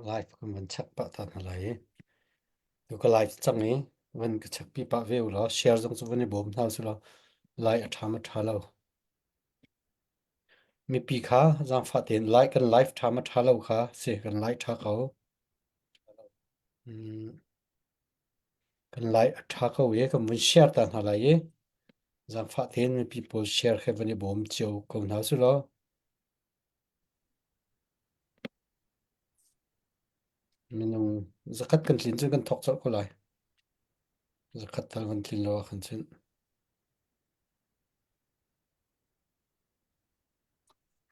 Live kan van check pah ta hna lai i. Tu ka live cang i van ka check pi pah ve u law share zong cu van i bawm hna u law lai a ṭha ma ṭha lo. Mipi kha zaangfah tein like kan live ṭha ma ṭha lo kha si kan like ṭha ko. Mm, kan like a ṭha ko i kan vun share ta hna lai i zaangfah tein mipi pawl share kha van i bawm cio ko hna u law. Minung zakhat kan tlin cun kan thawk colh ko lai. Zakhat tal kan tlin lo ahkhan cun.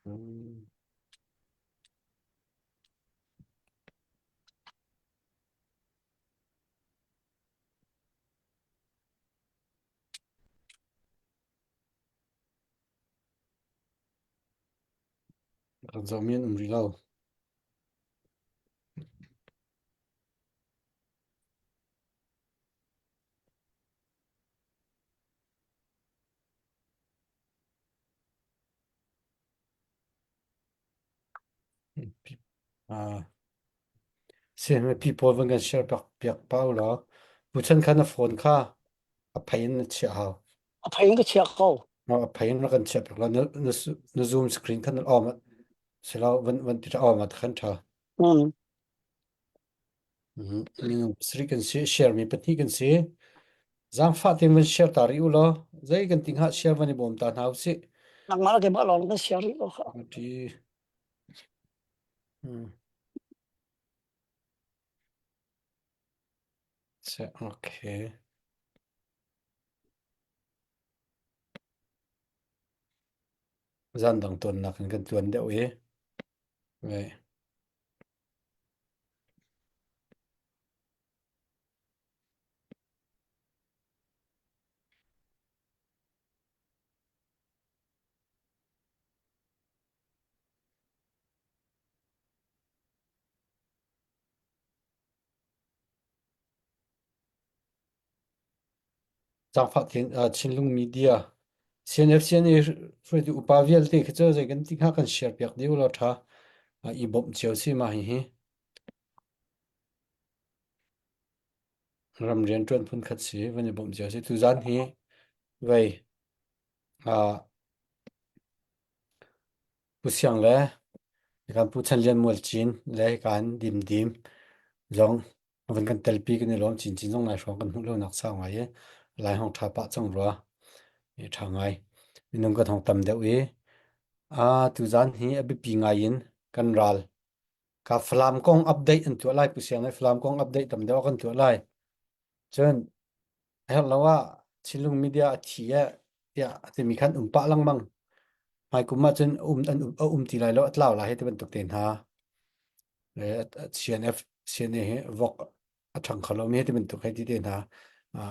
Mm. Kan zohmi an um rih lo. Ah, Sianginn pawl van kan share piak piak pah u law tuchan khan na phone kha a phei in na chiah hau. A phei in ka chiah ko. A phei in rak kan chiah piak law na, na, na Zoom screen khan na on silo van van ti on ma khan tha. Mm. Mm. Sri kan si share mi pahnih kan si. Zangfah tein van share ta rih u law zei kan ting ha share van i bawm ta hna u sih. Nangmah le keimah lawng kan share rih ko kha. Ti. Mm. Okay. Zan dang tuannak in kan tuan deuh i. Ve. Zaangfah tein uh, Chinlung Media CNFCN i hruaitu upa vialte khi cu zei kan ti hnga kan share piak dih ulaw ṭha uh, i bawmh cio si ma hihi ram rian ṭuan phun khat si van i bawmh cio si tuzan hi vei uh, Pu Siang le kan Pu Chan Lian Mual Cin le kan Dim Dim zong van kan telpi kan i lawm chinchin zong nai hrawng kan hmuh lonak sau ngai i lai hong ṭha pah cang rua i ṭha ngai minung kan hong tam deuh i a tuzan hi a biapi ngai in kan ral ka Falam kong update an tuah lai Pu Siang nih Falam kong update tam deuh kan tuah lai cun a herh lo ah Chinlung media a thi eh tiah a timi khan um pah lengmang hmaikum ah cun um an a um ti lai lo a tlau lai hi ti bantuk te hna le CNF CNA hi vok a ṭhang kho lomi ti bantuk hei ti te hna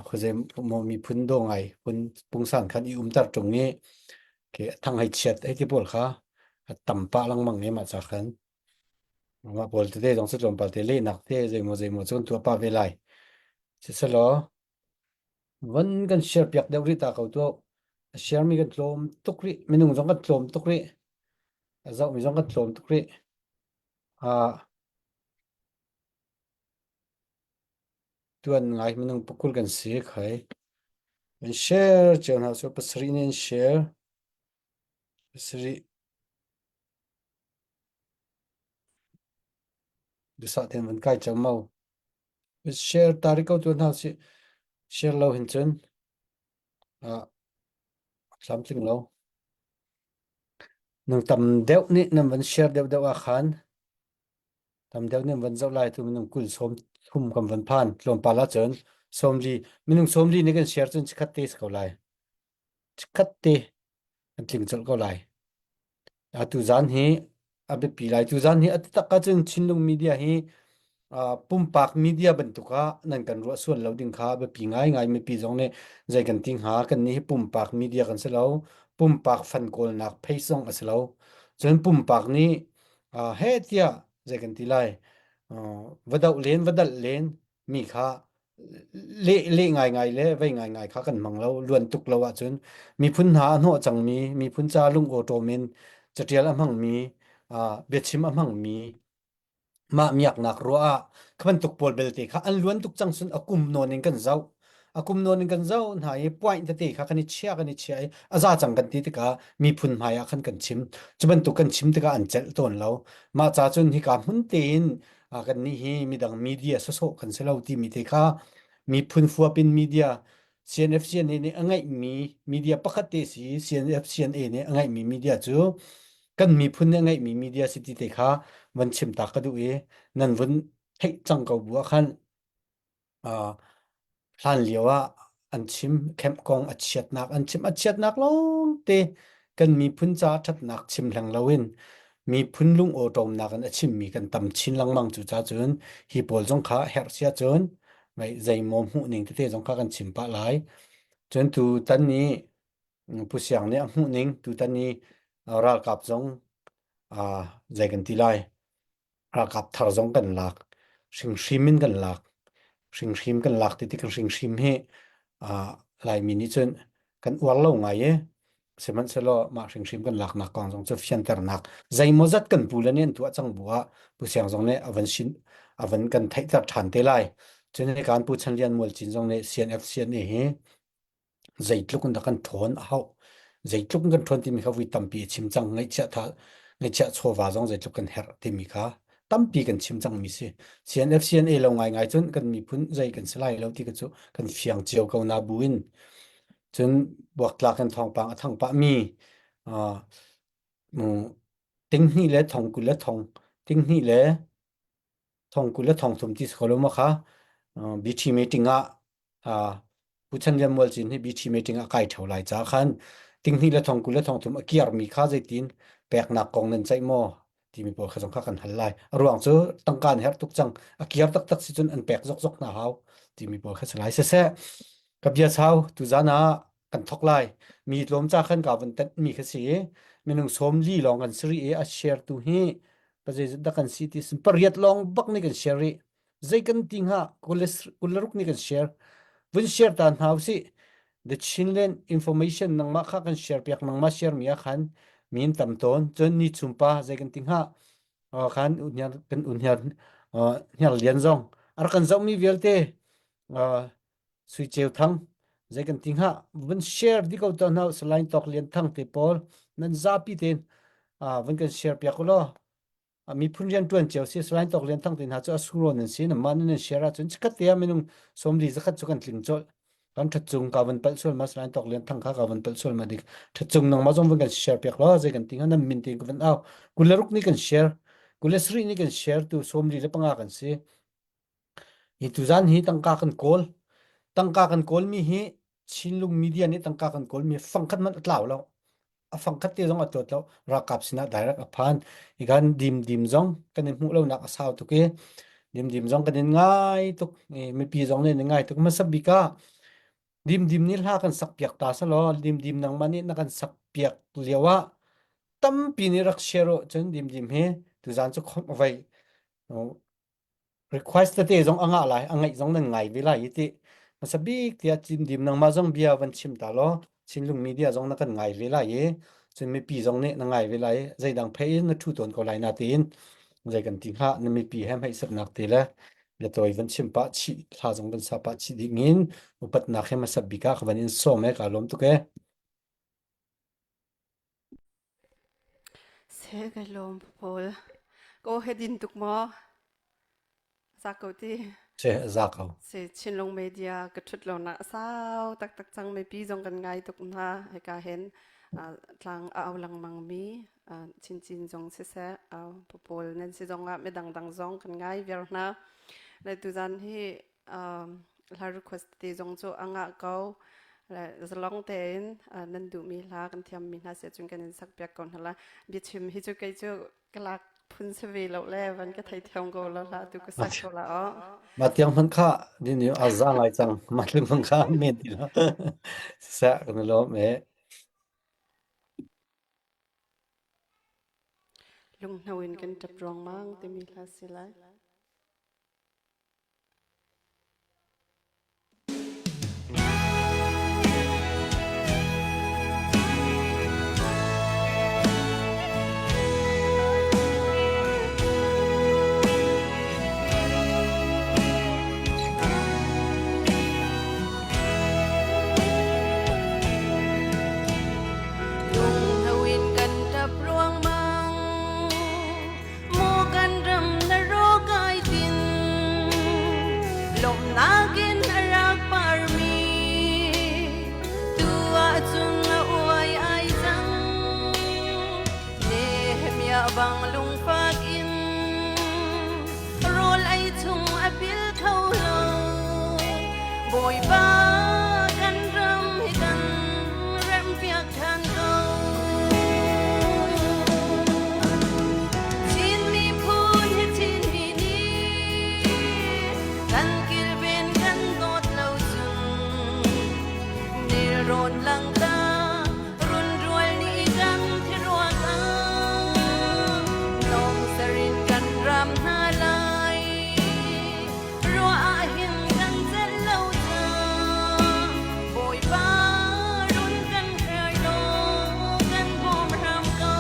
khuazei maw miphun daw ngai phun pungsan khan i umter ṭung i ke thang hei chiat hei ti pawl kha a tam pah lengmang i mah ca khan mah pawl tete zong si tlawmpal te lehnak te zeimaw zeimaw cu kan tuah pah ve lai siselaw van kan share piak deuh rih ta ko tuah a share mi kan tlawm tuk rih minung zong kan tlawm tuk rih a zoh mi zong kan tlawm tuk rih ah tuan ngai minung pakul kan si khai an share cio hna cu pasarih nih an share pasarih dusa ten van kai chang mau share tari ko tu hna si share lo hin cun ah tlamtling lo nang tam deuh nih nan van share deuh deuh ah khan tam deuh nih van zoh lai tu minung kul sawm thum kan van phan tlawmpal ahcun sawmli minung sawmli nih kan share cun chikhat te si ko lai chikhat te kan tling colh ko lai atu zan hi a biapi lai tu zan hi a tak ahcun Chinlung media hi pumpak media bantuk ah nan kan ruah sual lo ding kha biapi ngaingai mipi zong nih zei kan ti hnga kan nih hi pumpak media kan si lo pumpak fan kawlnak phei zong a si lo cun pumpak nih heh tiah zei kan ti lai va doh len va dalh len mi kha leh leh ngaingai le vei ngaingai kha kan hmang lo luan tuk lo ahcun miphun hna a hnawh cangmi miphun ca lung awṭawm in caṭial a hmangmi biachim a hmangmi. Mah miaknak ruah ah kha bantuk pawl belte kha an luan tuk cang cun a kum nawn in kan zoh. A kum nawn in kan zoh hna i point tete kha kan i chia kan i chia i a za cang kan ti tikah miphun hmai ah khan kan chim. Cu bantuk kan chim tikah an celh tawn lo. Mah ca cun hika hmun tein kannih hi midang media sawsawh kan si lo timi te kha miphun fuap in media CNFCNA nih a ngeihmi media pakhat te si CNFCNA nih a ngeihmi media cu kan miphun nih a ngeihmi media si ti te kha van chim ta ka duh i nan vun theih cang ko bu ah khan uh, hlan lio ah an chim camp kong a chiatnak an chim a chiatnak lawng te kan miphun ca ṭhatnak chim hleng loin miphun lung awṭawmnak in a chimmi kan tam chin lengmang cu ca cun hi pawl zong kha herh sia cun mei zeimaw hmuh ning tete zong kha kan chim pah lai cun tu tan ni Pu Siang nih a hmuh ning tutan i ralkap zong zei kan ti lai ralkap thar zong kan lak hringhrim in kan lak hringhrim kan lak ti tik hringhrim hi Laimi nih cun kan uar lo ngai i sihmanhsehlaw mah hringhrim kan laknak kong zong cu fianternak zeimawzat kan pu le nih an tuah cang bu ah Pu Siang zong nih a van sin a van kan theihter ṭhan te lai cun kan Pu Chan Lian Mual Cin zong nih CNF CNA hi zeitluk in dah kan ṭhawn a hauh zeitluk in kan ṭhawn timi kha vui tampi a chim cang ngaihchiah tha ngaihchiah chawva zong zeitluk kan herh timi kha tampi kan chim cangmi si CNF CNA lo ngaingai cun kan miphun zei kan si lai lo ti ka cu kan fiang cio ko na buin cun buaktlak in thawngpang a thang pah mi uh, ting hnih le thong 20 le thong ting hnih le thong 20 le thong thum ti si ko lo ma kha BT meeting ah Pu Chan Lian Mual Cin hi BT meeting ah kai theo lai ca khan ting hnih le thong 20 le thong thum a kiarmi kha zeitin peknak kong nan ceih maw timi pawl kha zong kha kan hal lai. A ruang cu tangka an herh tuk cang. A kiar taktak si cun an pek zokzok hna hau timi pawl kha si lai. Siseh, ka bia sau tuzan ah kan thok lai. Mi tlawm ca khan ka vun tenh mi kha si i minung 40 lawng kan si rih i a share tu hi pa zeizat dah kan si ti sin pariat lawng bak nih kan share rih. Zei kan ti hnga 26 nih kan share. Vun share ta hna usih. The Chinland information nangmah kha kan share piak nangmah share mi ah khan min tam tawn cun ni chumpa zei kan ti hnga khan unhiar kan unhiar hniar lian zong ar kan zoh mi vialte Sui Ceu Thang zei kan ti hnga vun share di ko to hna Salai Tawk Lian Thang te pawl nan zapi tein vun kan share piak u law miphun rian ṭuan cio si Salai Tawk Lian Thang te hna cu a suro nan si nan nan share ahcun chikkhat te ah minung 40 zakhat cu kan tling colh kan ṭhat cung ka van palh sual ma Salai Tawk Lian Thang kha ka van palh sual ma dik ṭhat cung nangmah zong van kan share piak law zei kan ti hnga nan min te ka van au 26 nih kan share 27 nih kan share tu 45 kan si Hi tuzan hi tangka kan kawl. Tangka kan kawlmi hi Chinlung media nih tangka kan kawlmi fangkhat hmanh a tlau lo. A fangkhat te zong a tlawt lo. Ralkap sinah direct a phan. Hikan dimdim zong kan in hmuh lonak a sau tuk i dimdim zong kan in ngai tuk. I mipi zong nih an in ngai tuk. Hmasa bik ah dimdim nih hla kan sak piak ta selaw dimdim nangmah nih na kan sak piak lio ah tampi nih rak share uh cun dimdim hi tuzan cu khomh vai Request tete zong a ngah lai, a ngaih zong nan ngai ve lai i ti. Hmasa bik tiah Cimdim nangmah zong bia van chim ta law Chinlung media zong na kan ngai ve lai i cun mipi zong nih na ngai ve lai i zeidang phei in na ṭhu tawn ko lai na tiin zei kan ti hnga na mipi he hmeihsatnak te le biatawi van chim pah chih thla zong van sa pah chih ding in upatnak he hmasa bik ah ka van in sawm e ka lawm tuk e. Seh kai lawm pawl. Ko he din tuk maw? Za ko ti. Se za ko. Se Chinlung media ka thut lo na sau taktak cang mipi zong kan ngai tuk hna hika hen tlang a au lengmang mi chinchin zong siseh pawl nan si zong ah midang dang zong kan ngai viar hna le tuzan hi hla request te zong cu a ngah ko zalong tein nan duhmi hla kan thiammi hna si cun kan in sak piak ko hna la biachim hi cu kei cu ka lak phun si ve lo le van ka thei thiam ko lo hla tu ka sak ko la o Ma tiang hman kha din yu a za ngai cang ma tling hman kha men ti la sa kan lo me lunghno in kan tap ruang mang timi hla si lai lungfak in rawl ei chung a pil kho lo. Bawipa kan ram hi kan rempiak ṭhan ko. Chin miphun hi Chin mi nih kan kilven kan dawt lo cun nelrawn langta runrual nih kan thiruak ah lawng sarin kan ram hna lai. Ruah ah hin kan celh lo ca Bawipa run kan hruai law kan bawm hram ko.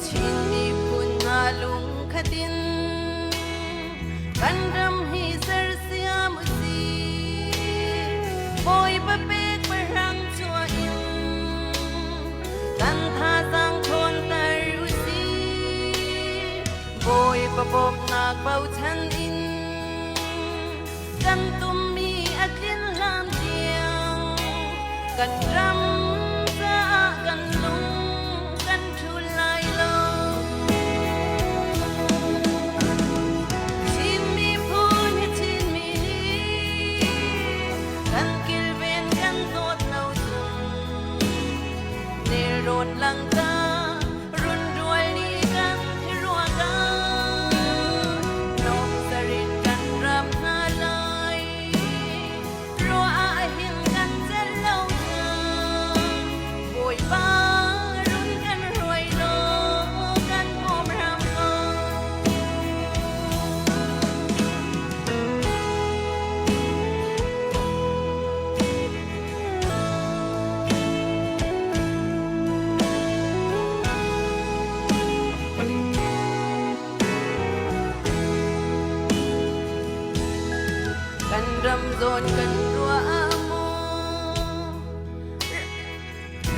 Chin miphun hna lungkhat in kan ram hi sersiam usih. Bawipa pek pahrang chuah in kan thazaang ṭhawnter usih. Bawipa bawmhnak bochan in kan tummi a tlin hlan tiang kan ram caah kan lung kan ṭhul lai lo. Chin miphun hi Chinmi nih kan kilven kan dawt lo cun nelrawn langta runrual nih kan thiruak ah lawmsarin kan ram hna lai. Ruah ah hin kan celh lo hna. Bawipa run kan hruai law kan bawm hram ko. Kan ram zawn kan ruah ah maw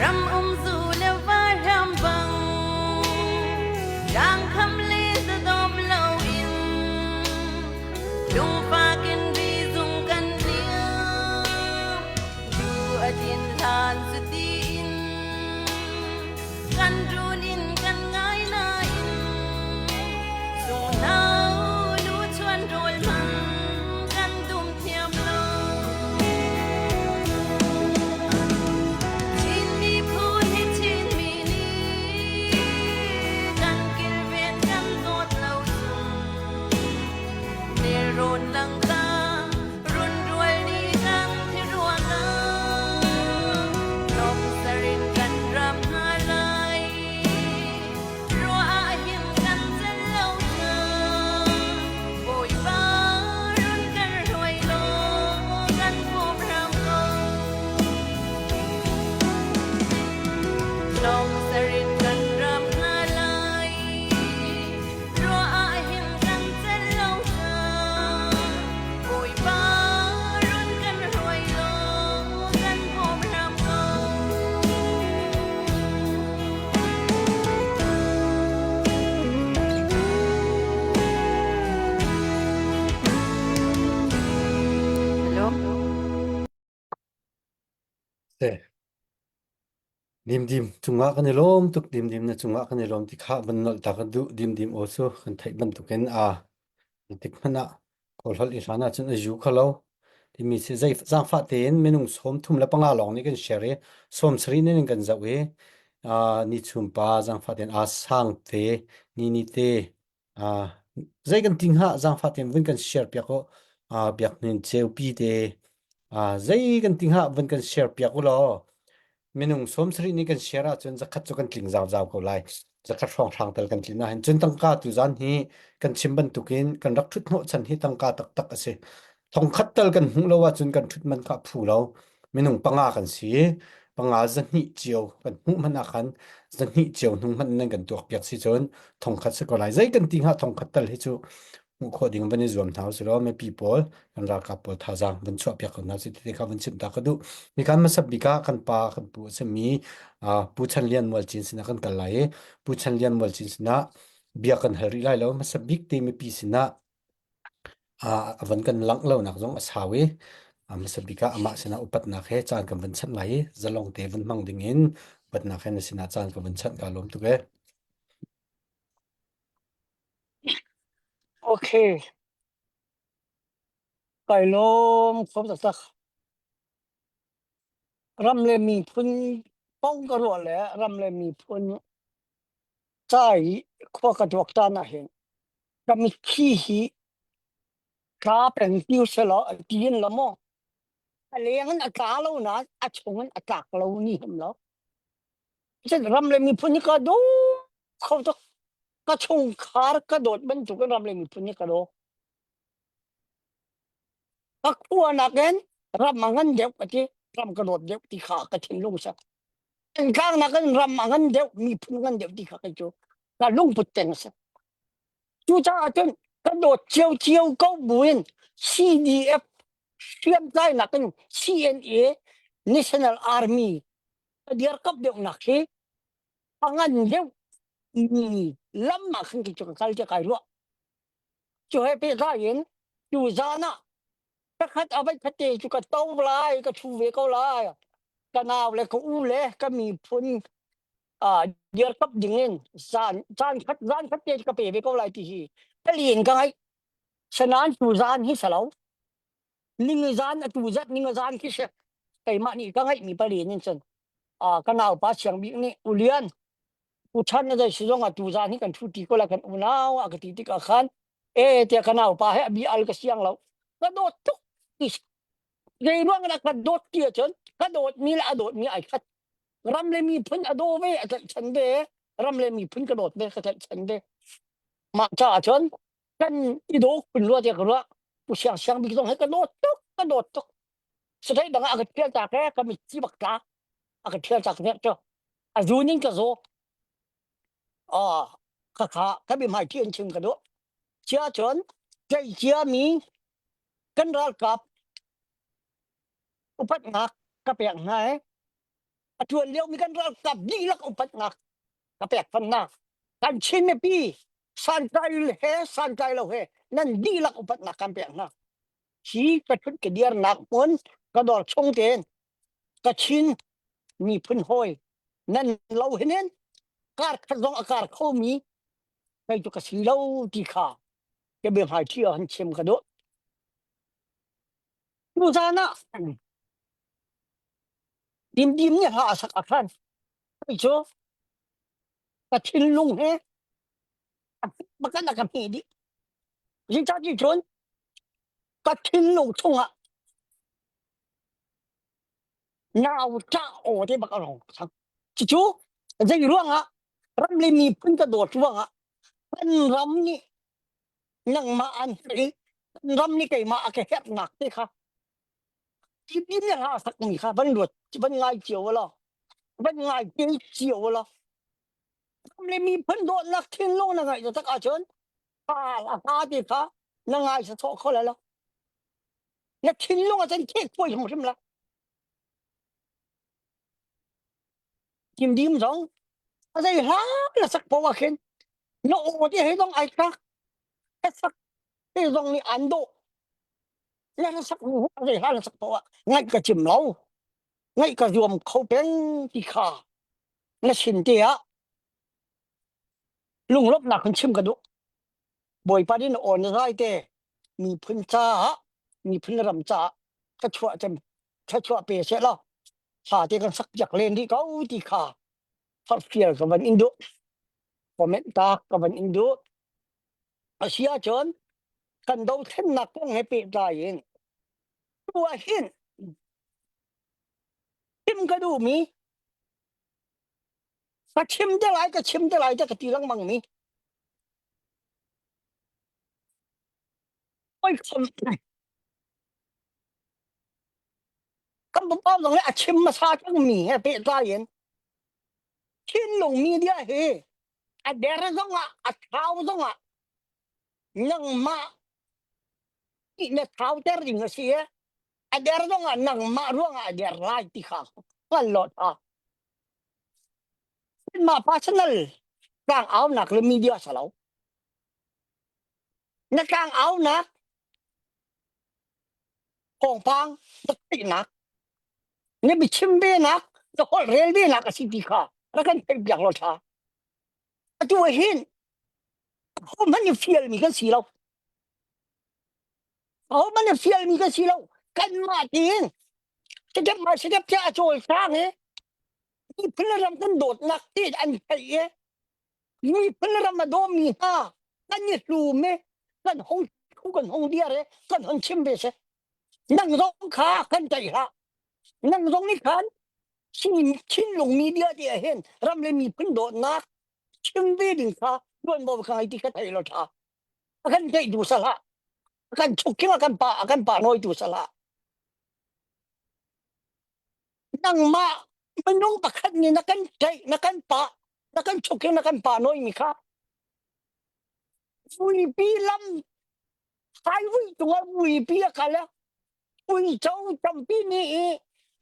ram um zu le va ram bang tlang kham le zadawm lo in lungfak in ri zung kan liam du a din hlan cu tiin kan run in kan ngai nain sunghno lu chuan rawl man kan dum thiam lo. Chin miphun hi Chin mi nih kan kilven kan dawt lo cun nelrawn langta runrual nih kan thiruang ah lawmsarin kan ram hna lai. Ruah ah hin kan celh lo hna. Bawipa run kan hruai law kan bawm hram ko. Lawng sarin kan ram hna lai. Ruah ah hin kan celh lo hna. Bawipa run kan hruai law kan bawm hram ko. Hello. Se. Dimdim cungah kan i lawm tuk dimdim na cungah kan i lawm ti kha van nolh ta ka duh dimdim aw cu kan theih bantukin a tik hmanh ah Kawlholh i hlan ahcun a zu kho lo timi si zei zaangfah tein minung 35 lawng nih kan share i 70 nih kan zoh i ni chumpa zaangfah tein aa sang te ni ni te zei kan ti hnga zaangfah tein vun kan share piak u biak hnin ceupi te zei kan ti hnga vun kan share piak u law minung 70 nih kan share ahcun zakhat cu kan tling zauzau ko lai. Zakhat hrawnghrang tal kan tlin ahhin cun tangka tu zan hi kan chim bantukin kan rak ṭhut hnawhchan hi tangka taktak a si. Thongkhat tal kan hmuh lo ahcun kan ṭhut man kha a phu lo. Minung panga kan si. Panga zahnih cio kan hmuh hmanh ah khan zahnih cio hnu hmanh nan kan tuak piak si cun thongkhat si ko lai. Zei kan ti hnga thongkhat tal hi cu hmuh khawh ding van i zuam hna usih law mipi pawl kan ralkap pawl thazaang van chuah piak ko hna usih ti kha van chimh ta ka duh. Nikan hmasa bik ah kan pa kan pu a simi Pu Chan Lian Mualcin sinah kan kal lai i Pu Chan Lian Mualcin sinah bia kan hal rih lai lo hmasa bik te mipi sinah a van kan langh lonak zong a sau i. Hmasa bik ah amah sinah upatnak he caan kan van chanh lai i zalong te van hmang ding in upatnak he na sinah caan ka van chanh ka lawm tuk e. Okay. Kai lawm kho taktak. Ram le miphun kong ka ruah le ram le miphun ca i khua ka tuaktan ahhin ka mitthli hi tla peng ti uselaw ti in la maw a leng in a tla lo nain a chung in a tlak lo ni him lo. Cun ram le miphun hi ka daw kho tuk. Ka chungkhar ka dawt bantuk in ram le miphun hi ka daw. Ka khua nakin ram a ngan deuh ka ti, ram ka dawt deuh ti kha ka thinlung si. Pengtlang nakin ram a ngan deuh, miphun ngan deuh ti kha kei cu ka lungput teng a si. Cucaah cun ka dawt ciocio ko buin CDF hriamtlai nakin CNA National Army ka dirkamh deuhnak hi a ngan deuh mi lam ah khan kei cu ka kal tiah kai ruah. Cu he pehtlai in tu zan ah pakhat a vai khat te cu ka to lai, ka ṭhu ve ko lai. Ka nau le ka u le ka miphun uh, dirkamh ding in zan zan khat zan khat te ka pe ve ko lai ti hi palin ka ngai. Sanan tu zan hi salo. Ning zan atu zat ning zan khi se keimah nih ka ngaih mi palin in cun uh, ka nau pa Siang Bik nih ulian uchan na dai sizong atu zan hi kan thu ti ko la kan unau a ka ti tik ah khan e tiah ka nau pa he abi al ka siang lo ka dawt tuk ti zei ruang dah ka dawt ti ahcun ka dawt mi le a dawt mi ai khat ram le miphun a daw ve a tlaihchan ve ram le miphun ka dawt ve ka tlaihchan ve mah caah cun kan i daw kun rua tiah ka ruah pu siang siang bik zong he ka dawt tuk ka dawt tuk sathei dang ah a ka thial tak e ka mit ci bak tla a ka thial tak nek cu a zun in ka zaw ka kha ka bia hmai in chim ka duh cia cun tleicia mi kan ralkap upatnak ka pek hna i a tuan lio mi kan ralkap dihlak upatnak ka pek fan hna kan Chin mipi santlai he santlai lo he nan dihlak upatnak kan pek hna hi ka thut ka dirnak hmun ka dor chung tein ka Chin miphun hawi nan lo hinin kar khat zong a kar kho mi kei cu ka si lo ti kha ka bia hmai thi han chim ka duh tuzan ah dimdim nih hla a sak a khan kei cu ka thinlung he bakan a ka hmeh dih zeicah ti cun ka thinlung chungah nau ṭah aw te bak a rong cang cucu zei ruangah ram le miphun ka dawt ruangah kan ram nih nangmah an herh i kan ram nih keimah a ka herhnak te kha tipin le hla sakmi kha van ruat van ngai cio law van ngai te cio law ram le miphun dawtnak thinlung na ngeih tak ahcun pa a hla ti kha na ngai sawsawh kho lai lo na thinlung ah cun khek puai hrimhrim la Dimdim zong a zei hla na sak poah ah khin na aw te he zong ai tlak ka sak te zong nih an dawh na sak a zei hla na sak poah ah ngaih ka cim lo ngaih ka zuam kho peng ti kha na sin te ah lunglawmhnak hun chim ka duh Bawipa nih na aw na zai te miphun caah miphun ram caah thluachuah cem thluachuah pe seh law thla te kan sak piak len rih ko ti kha forhfial ka van in duh comment ta ka van in duh a si ahcun kan dothlennak kong he pehtlai in tu ah hin chim ka duhmi ka chim te lai ka chim te lai te ka ti lengmang mi Kan pumpak zong nih a chim hmasa cangmi he pehtlai in thinlung media hi a der zongah a thau zongah nangmah nih na thauter ding a si i a der zongah nangmah ruangah a der lai ti kha hngal law tha. Mah personal tlang aunak le media sa lo. Na tlang aunak. Thawngpang na theihnak, na biachim venak, na holh rel venak a si ti kha rak kan theih piak law ṭha. Atu ah hin ahohmanh i fialmi kan si lo. Ahohmanh i fialmi kan si lo. Kanmah tiin step by step tiah a cawlcang i miphun le ram kan dawtnak ti an theih i miphun le ram a dawmi hna kan i hlum i kan hong thu kan hong diar i kan hon chim ve si. Nang zong kha kan tei hlah. Nang zong nih khan Chinlung media ti ah hin ram le miphun dawtnak chim ve ding kha tuanvo ka ngei ti ka thei lo ṭha. A kan theih tu salah. A kan chuk a kan pa a kan pa nawi tu salah. Nangmah minung pakhat nih na kan theih na kan pa na kan chuk na kan pa nawi mi kha vuipi lam highway cungah vuipi a kal uico tampi nih i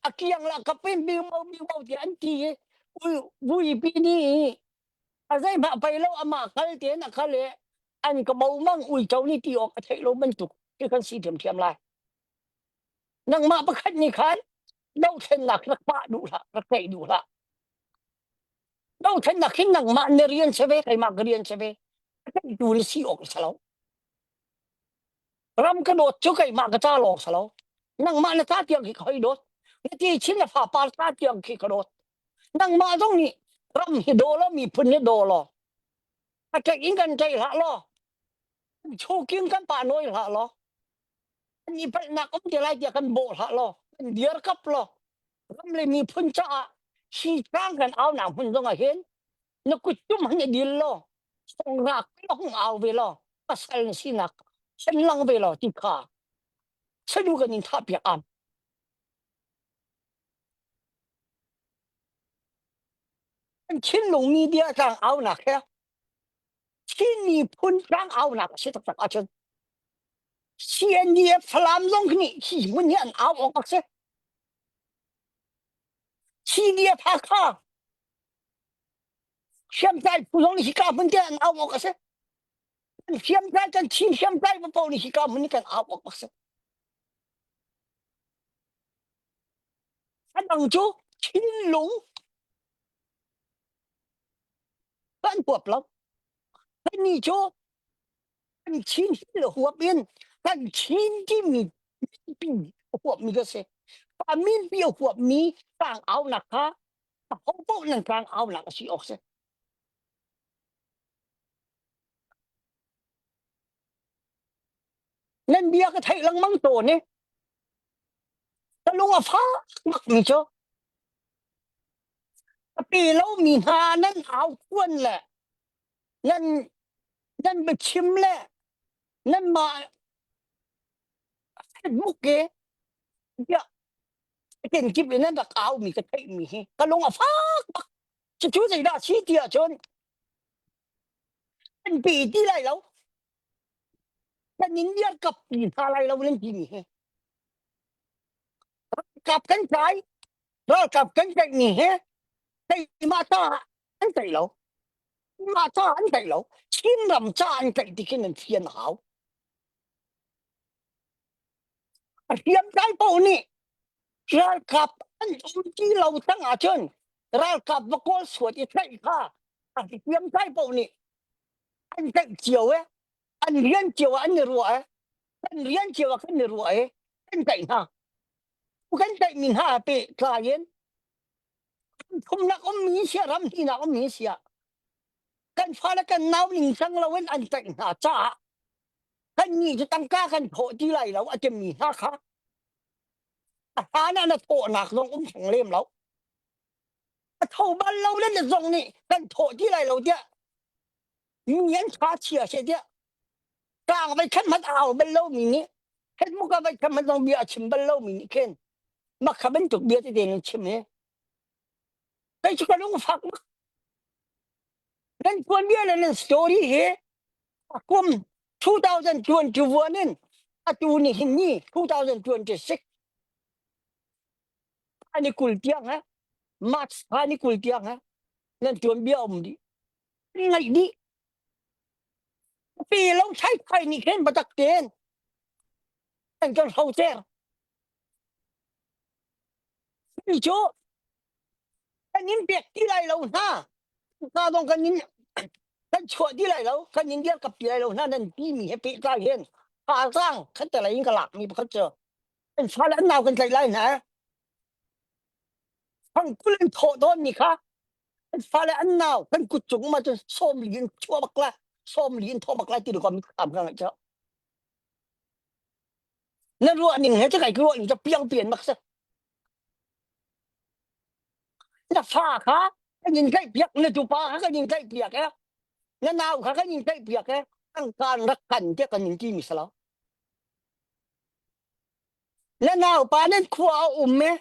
a kiang la kapin biu biu ti an ti i vuipi nih i a zeihmah pei lo amah kal tein a kal i an ka bo mang uico nih ti awk a theih lo bantuk khi kan si thiamthiam lai nangmah pakhat nih khan dothlennak rak pah duh hlah rak tei duh hlah dothlennak hin nangmah na rian si ve keimah ka rian si ve tu na si awk si lo Ram ka dawt cu keimah ka ca lawng si lo. Nangmah na ca tiang khi ka hoi dawt. Na ti chin na fapa ca tiang khi ka dawt. Nangmah zong nih ram hi daw law miphun hi daw law a ṭek in kan ṭei hlah law chuking kan pa nawi hlah law kan i palhnak um te lai tiah kan bawh hlah law kan diar kap law ram le miphun caah hi tlang kan au nak hmun zong ah hin na kuttum han i dil law songrak hung au ve law pasal na sinak sen lang ve law ti kha sadu kan in thah piak am kan Chinlung media tlang au nak he Chin miphun tlang au nak a si taktak ahcun CNDF Falam zong nih hi hmun hi an au awk a si CDF Hakha Hriamtlai phu zong nih hika hmun te an au awk a si. Kan hriamtlai kan Chin hriamtlai paoh nih hika hmun hi kan au awk a si. A dang cu thinlung kan huap lo. Kannih cu kan Chin hi huap in kan Chin timi pi a huapmi ka si. Pa min pi a huapmi tlang aunak kha aho paoh nan tlang aunak a si awk si. Nan bia ka theih lengmang tawn i ka lung a fak bak mi cu a pe lomi hna nan au khuan le nan nan biachim le nanmah Facebook i bia kenkip in an rak au mi ka theih mi hi ka lung a fak bak cucu zeidah si ti ahcun kan pe ti lai lo kan in dirkap ti hna lai lo nan ti mi hi ralkap kan tlai ralkap kan tlaih mi hi keimah ta an tlaih lo mah ta an tlaih lo Chinram ca an tlaih ti khin an fian a hau A hriamtlai paoh nih ralkap an um ti lo tang ahcun ralkap va kawl suat i tlaih kha a hriamtlai paoh nih an tlaih cio e an rian cio ah an i ruah e kan rian cio ah kan i ruah e kan tlaih hna kan tlaihmi hna pehtlai in thumnak ummi sia ram hnihnak ummi sia kan fale kan nau ning cang loin an tlaih hna caah kannih cu tangka kan thawh ti lai lo a timi hna kha a hlan ah na thawhnak zong um theng lem lo a tho bal lo le na zong nih kan thawh ti lai lo tiah mi an tha chia she tiah tlang vai khan hmanh au bal lo mi nih Facebook ah vai khan hmanh zong bia a chim bal lo mi nih khin makha bantuk bia tete nan chim he kei cu ka lung fak bak nan tuanbia le nan story hi kum 2021 in atu ni hin ni 2026 ani kul tiang ha March thla ni kul tiang ha nan tuanbia um dih ngaih dih pi lo thai thai ni khen batak ten an kan hro ter. Mi cu kan in pek ti lai lo hna. Hna dong kan in kan chuah ti lai lo, kan in dirkap ti lai lo hna nan ti mi he pehtlai hin thazaang khat te lei in ka lak mi pakhat cu kan fale an nau kan tlaih lai hna. Fangkul in thawh dawn mi kha kan fale an nau kan kut cung ma cun sawm li in chuah bak lai, sawm li in thawh bak lai ti ko mi tham ka ngaih cu. Na ruah ning he kai ruah ning cu piang pian bak si. Na fa kha kan in tlaih piak, na tupa kha kan in tlaih piak e. Na nau kha kan in tlaih piak e. Kan rak kan te kan in ti mi salo. Na nau pa nan khua a um e.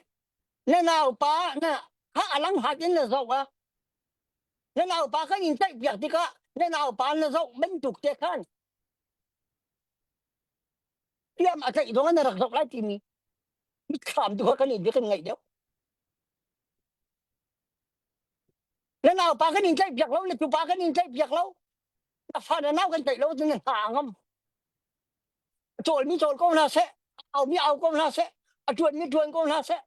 Na nau pa na kha alang hat in na zoh a. Na nau pa kan in tlaih piak tikah na nau pa na zoh bantuk te khan Tiam a tlaih zong na rak zoh lai timi mitthlam tu kha kan i kan ngaih deuh. Na naupa kan in tlaih piak lo, na tupa kan in tlaih piak lo, na fa na nau kan tlaih lo na hna a ngam. A cawl mi cawl ko hna seh, a au mi au ko hna seh, a tuan mi tuan ko hna seh,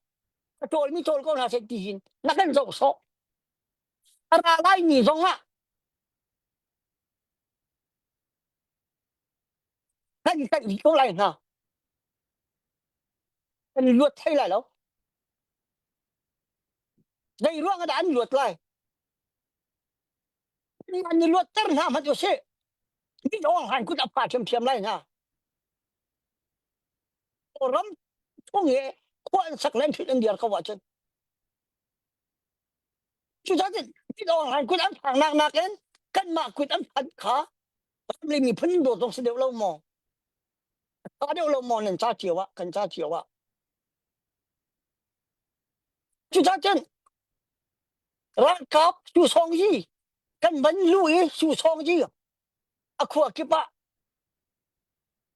a cawl mi cawl ko hna seh ti hin na kan zoh sawh. A ra lai mi zong ah kan tlaih dih ko lai hna kan luat thai lai lo zei ruang ah dah an luat lai an i luatter hna hmanh usih mit awng han kut a pha thiamthiam lai hna ram chung i khua an sak len thil an dir ko ahcun cucaah mit awng han kut an phang nak nakin kanmah kut an phan kha Ramli miphun dawt zong si deuh lo maw? A deuh lo maw nan ca cio ah kan ca cio ah? Cucaah cun ralkap su sawng yi kan van lu i su sawng yi a khua kip ah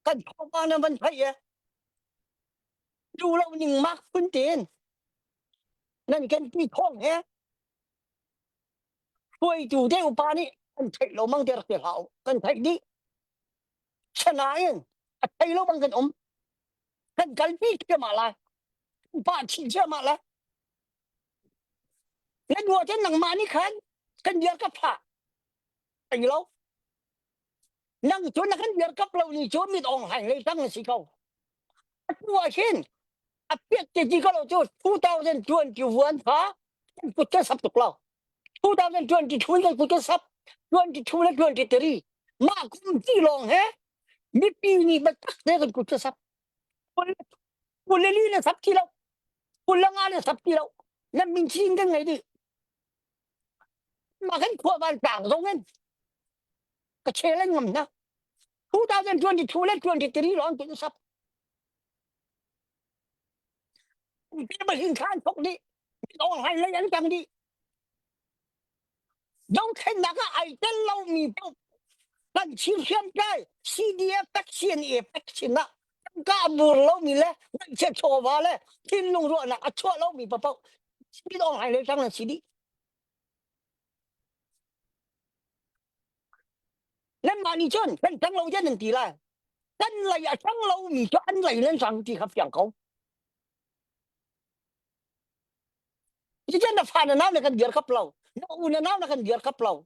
kan thawngpang nan van theih e du lo ning mak phun tein nan kan ti thawng he Hruaitu te upa nih kan theih lo mang te rak ti hlah u. Kan theih dih. Sanain a thei lo bang kan um. Kan kalpi ciammah lai. Kan pah chih ciammah lai. Na dua cun nangmah nih khan kan dir ka phah. Ai lo. Nang cu na kan dir kap lo ni cu mit ong hai lei tang na si ko. Atu ah hin a piat te ti ko lo cu 2021 kha kan kut kan sap tuk lo. 2022 kan kut kan sap 22 le 23 mah kum ti lawng he mipi nih biatak te kan kut kan sap. Kul le li na sap ti lo. Kul le nga na sap ti lo. Nan min chin kan ngei dih. Mah kan khua van tlang zong in ka challenge ngam hna. 2022 le 23 lawng kan sap. Hin khan thok dih. Dong hai lei an tang dih. Dothlennak ah ai tel lomi paoh kan Chin hriamtlai CDF vaccine e vaccine ah tangka a bur lomi le ngaihchiat chawva le thinlung ruahnak a chuah lomi paoh Chin Aung Hlaing lei tang nan si dih. Nanmah nih cun kan tang lo tiah nan ti lai. Kan lei a tang lomi cu an lei nan sang ti kha fiang ko. Cucu na fa na nau na kan dir kap lo. Na u na nau na kan dir kap lo.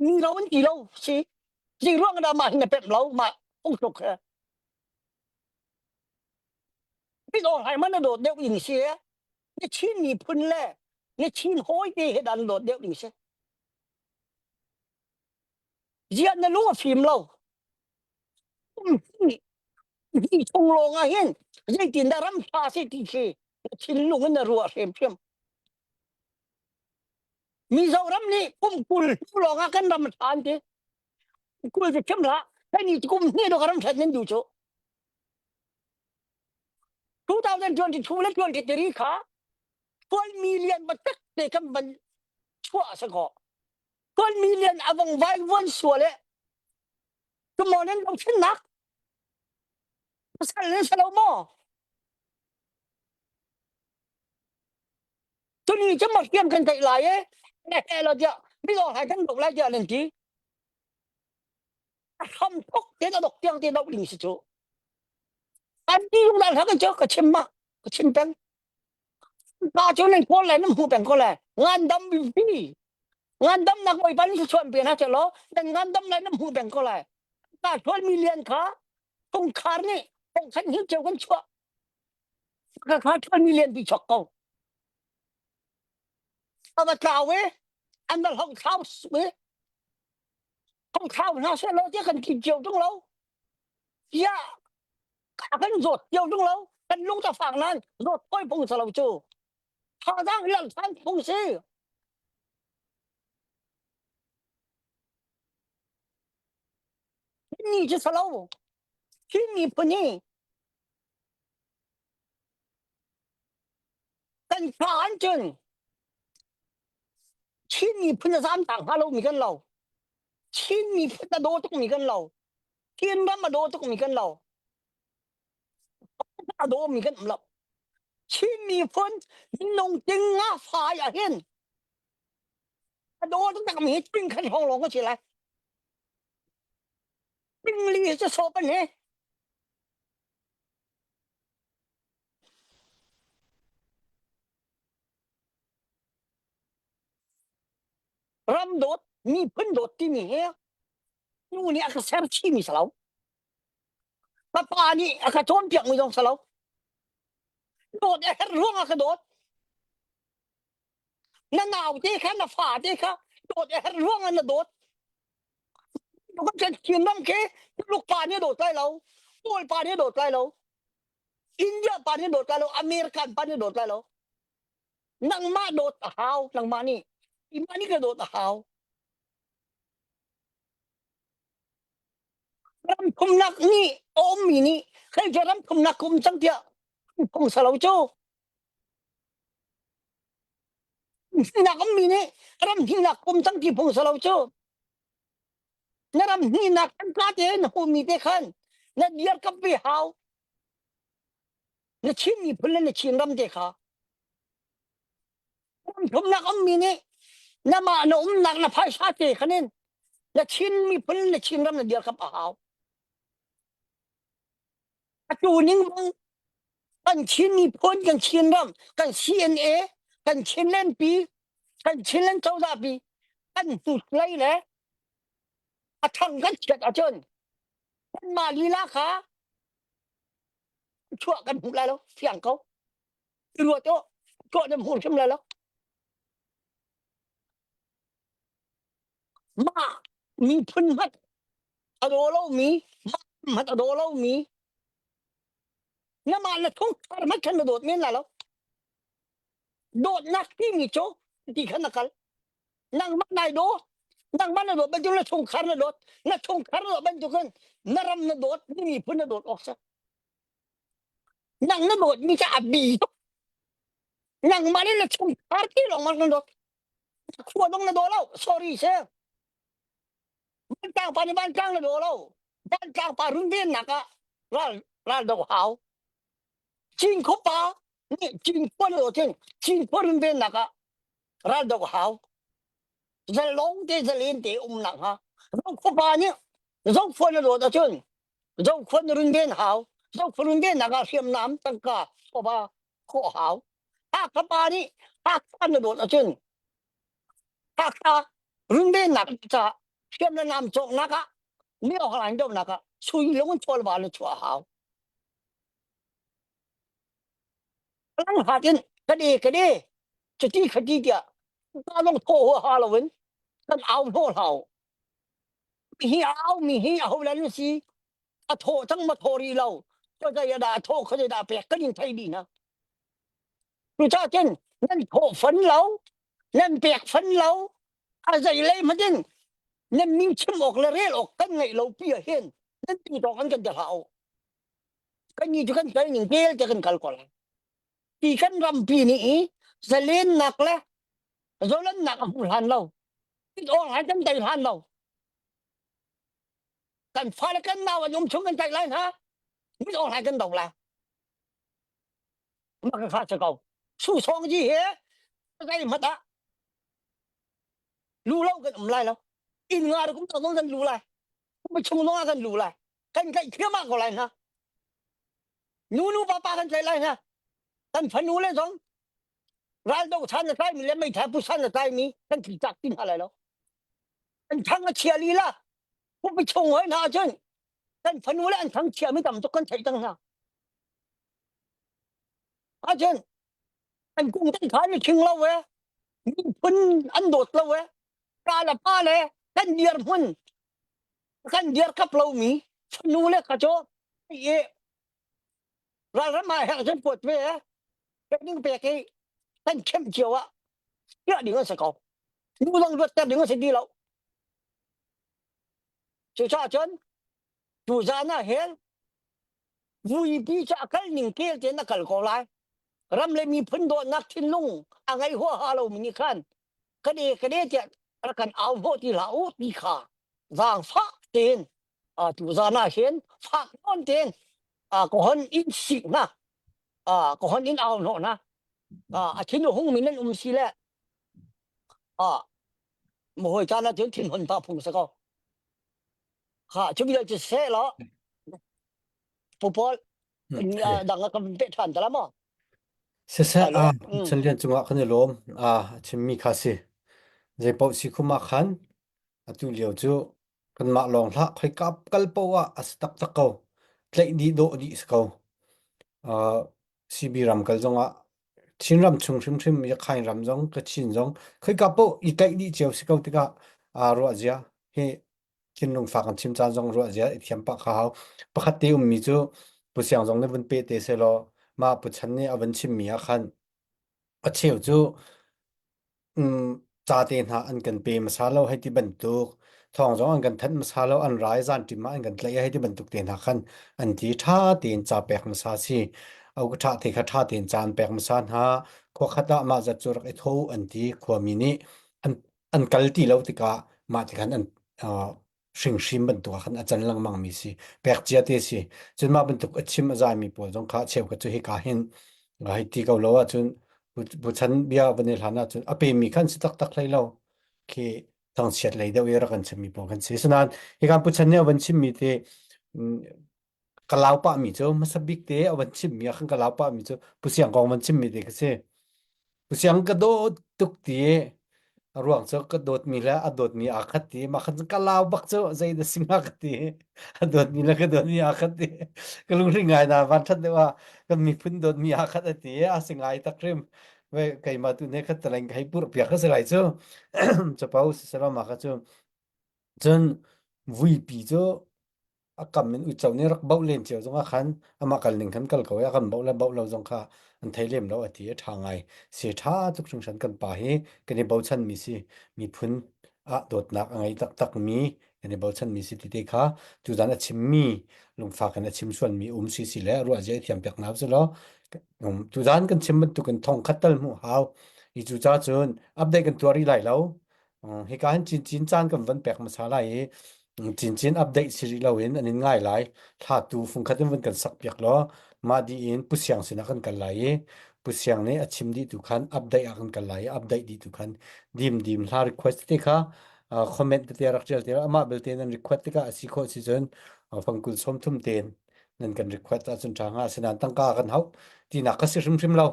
Mi ro an ti lo si. Zei ruang dah mah hin na pemh lo mah phungthluk he. Mit aw hai man na dawt deuh ding si e. Na Chin miphun le na Chin hawi te he dan dawt deuh ding si. Ziah na lung a fim lo. Hi chung lawng ah hin zeitindah ram ṭha si ti khi na thinlung in na ruah hrimhrim. Mizoram nih kum 20 hnu lawng ah kan ram a ṭha an ti. 20 cu chim hlah, hei kum hnih dawh ka ram ṭhat nan duh cu. 2022 le 23 kha 12 million batak te kan van chuah a si ko. 12 million a vong vai vuan sual e. Tumaw nan dothlennak pasal nan si lo maw? Tuni cu mafiam kan theih lai e. Ne he lo tiah mi lawng hai kan dok lai tiah nan ti. A hram thok ten a dok tiang te doh ding si cu. An ti zungzal hna kan cu ka chim ma ka chim peng. Pa cu nan kawl lai nan hmu peng ko lai. Ngandam pi. Ngandam nak bawipa nih chuan pe na che law nan ngandam lai nan hmu peng ko lai. Ta chuan mi lian kha chungkhar nih khat hi cheu kan chuah. Ka kha chuan mi lian pi chok ko. Ava tlau e an va hong thlau e hong thlau hna seh law tiah kan kin cio tung lo. Tiah a kan zawt cio tung lo. Kan lung ta fang nan zawt hoi phung sa lo cu. Thazang lang than phung si. Ni cu sa lo. Chin miphun hi kan fa an cun Chin miphun a zam tak hnga lomi kan lo. Chin miphun a daw tukmi kan lo. Chin ram a daw tukmi kan lo. A dawmi kan um lo. Chin miphun minung ting nga fai ah hin a daw taktak mi hi ting khat hrawng lawng ka si lai. Ting li cu sawp an he. Ram dawt, miphun dawt timi hi nu nih a ka ser chihmi si lo. Ka pa nih a ka cawnpiakmi zong si lo. Dawt a herh ruang ah ka dawt. Na nau te kha, na fa te kha dawt a herh ruang ah na dawt. Kan Chin ram khi Tuluk pa nih a dawt lai lo. Kawl pa nih a dawt lai lo. India pa nih a dawt lai lo. American pa nih a dawt lai lo. Nangmah dawt a hau. Nangmah nih. Imah nih ka dawt a hau. Ram thumnak nih a ummi nih hei cu ram thumnak ka um cang tiah phung sa lo cu. Hnihnak ummi nih ram hnihnak ka um cang ti phung sa lo cu. Na ram hnihnak kan ka te na hmuhmi te khan na dirkamh ve hau. Na Chin miphun le na Chin ram te kha. Ram thumnak ummi nih namah na umnak na phaisa te khan in na Chin miphun na Chin ram na dirkamh a hau. Atu ning bang kan Chin miphun kan Chin ram kan CNA kan Chinland pi kan Chinland cozah pi kan hnut lei le a thang kan chiat ahcun kanmah lila kha chuah kan hmuh lai lo fiang ko i ruat u tuah nan hmu hrim lai lo mah miphun hmanh a daw lomi mah hmanh a daw lomi namah na chungkhar hmanh khan na dawt men lai lo dawtnak timi cu ti khan na kal nangmah nai daw nangmah na dawt bantuk na chungkhar na dawt na chungkhar na dawt bantukin na ram na dawt na miphun na dawt awk si nang na dawt mi cu a bi tuk nangmah le na chungkhar ti lawng man kan dawt khua dong na daw lo sorry se vantlang pa nih vantlang na daw lo vantlang pa runvennak ah ral ral do hau Cinkhua pa nih Cinkhua na daw cun Cinkhua runvennak ah ral do hau zalong te zalen te um nak hnga Zokhua pa nih Zokhua na dawt ahcun Zokhua na runven hau Zokhua runvennak ah hriamnam tangka chawva khawh hau Hakha pa nih Hakha na dawt ahcun Hakha runvennak caah hriam le nam cawknak ah mi awk dohnak ah sui lung in chawlva na chuah hau. Lang hat in ka de ka de cuti khati tiah ka long thaw huaha loin kan au hnawh hlau. Hi au mi hi aho lan si a thaw cang ma thaw ri lo khuazei dah a thaw khuazei dah pek kan in thei dih hna. Cucaah cun nan thawh fon lo, nan pek fon lo, a zei lei hmanh in nan min chim awk le rel awk kan ngeih lo pi ah hin nan ti tawk an kan ti hlah u. Kan ni cu kan kal ning tel te kan kal ko lai. Ti kan rampi nih i zalennak le zolannak a hmu hlan lo. It awng hai kan tei hlan lo. Kan fale kan nau an um chung kan tei lai hna. Mit awng hai kan do lai. Mah ka kha si ko. Su song ji he zei hmat ah lu lo kan um lai lo. Inn nga kum tong kan lu lai. Khuapi chung zong ah kan lu lai. Kan tlaih thiam ah ko lai hna. Nu nu pa pa kan tlaih lai hna. Kan fanu le zong raldo chan a tlaimi le meithal pu san a tlaimi kan thi tak ti hna lai lo. An thang a chia lila. Khuapi chung hoi hna ahcun kan fanu le an thang chiami tam tuk kan theih cang hna. Ahcun an kung te kha ni thing lo e miphun an dawt lo e ka le pa le kan dirhmun kan dirkap lomi fanu le ka cu i ralram ah herh cun puat ve e pek ding pek i kan khem cio ah piah ding an si ko nu zong luatter ding an si ti lo cucaah cun tuzan ah hin vuipi cu a kal ning kel tein a kal ko lai. Ram le miphun dawtnak thinlung a ngei huaha lomi nih khan kan e kan e tiah rak kan au hnawh ti hlah u ti kha zaangfah tein tuzan ah hin fak nawn tein ka hon in sik hna ka hon in au hnawh hna a thin a hungmi nan um si le mahawi caan ah cun thinhun ta phung si ko Ha cu vial cu seh law Pu Paul dang ah kan peh ṭhan te la maw? Siseh a Chan cungah kan i lawm. A chimmi kha si. Zei paoh si khum ah khan atu lio cu kanmah lawng hlah khoika kal paoh ah a si taktak ko. Tlaih dih dawh dih si ko. Uh, CB ram kal zongah Chinram chung hrimhrim Yakhain ram zong Kachin zong khoika paoh i tlaih dih cio si ko tikah aa ruah zia hi thinlung fak an chim caan zong ruah zia i thiam pah kha hau. Pakhat te ummi cu Pu Siang zong nih vun pe te selaw mah Pu Chan nih a vun chimmi ah khan a cheu cu um, ca te hna an kan pe hmasa lo hei ti bantuk thawng zong an kan thanh hmasa lo an rai zan ṭim ah an kan tlaih hei ti bantuk te hna khan an ti ṭha tein ca pek hmasa si au ka ṭha te kha ṭha tein ca an pek hmasa hna khua khat ah mah zat cu rak i tho an ti khuami nih an an kal ti lo tikah mah ti khan an uh, hringhrim bantuk ah khan a can lengmang mi si pek cia te si cun mah bantuk a chim a zai mi pawl zong kha cheukhat cu hika hin hei ti ko lo ahcun buchan bia van i hlan ahcun a pe mi khan si taktak hlei lo khi thangchiat lei deuh i rak kan chim mi pawl kan si sinain hikan puchan nih a van chim mi te ka lau pah mi cu hmasa bik te a van chim mi ah khan ka lau pah mi cu Pu Siang kong van chim mi te ka si. Pu Siang ka dawt tuk ti a ruang cu ka dawt mi le a dawt mi aa khat ti mah khan ka lau bak cu zei dah si hnga ka ti a dawt mi le ka dawt mi aa khat ti ka lunghring ngai na van that deuh ah kan miphun dawt mi aa khat a ti a si ngai tak hrim ve keimah tu ne khat taleng hei purh piak ka si lai cu capo siselaw mah kha cu cun vuipi cu a kam in uico nih rak boh len cio zongah khan amah kal ning khan kal ko i a kan boh le boh lo zong kha an thei lem lo a ti a ṭha ngai si ṭha tuk hringhran kan pa hi kan i bochan mi si miphun ah dawtnak a ngei taktak mi kan i bochan mi si ti te kha tuzan a chim mi lungfak in a chim sual mi um si si le ruah zia i thiam piak na si law tuzan kan chim bantuk in thong khat tal hmuh hau i cu ca cun update kan tuah rih lai lo Hika hin cincin caan kan van pek hmasa lai i cincin update si rih loin an in ngai lai. Thla tu fungkhat in van kan sak piak law mah dih in Pu Siang sinah kan kal lai i Pu Siang nih a chim dih tu khan update ah kan kal lai i update dih tu khan dim dim hla request te kha comment tete rak tial te amah belte nan request tikah a si khawh si cun fangkul 30 tein nan kan request ahcun ṭha hnga asinain tangka kan hauh tinak kha si hrimhrim lo.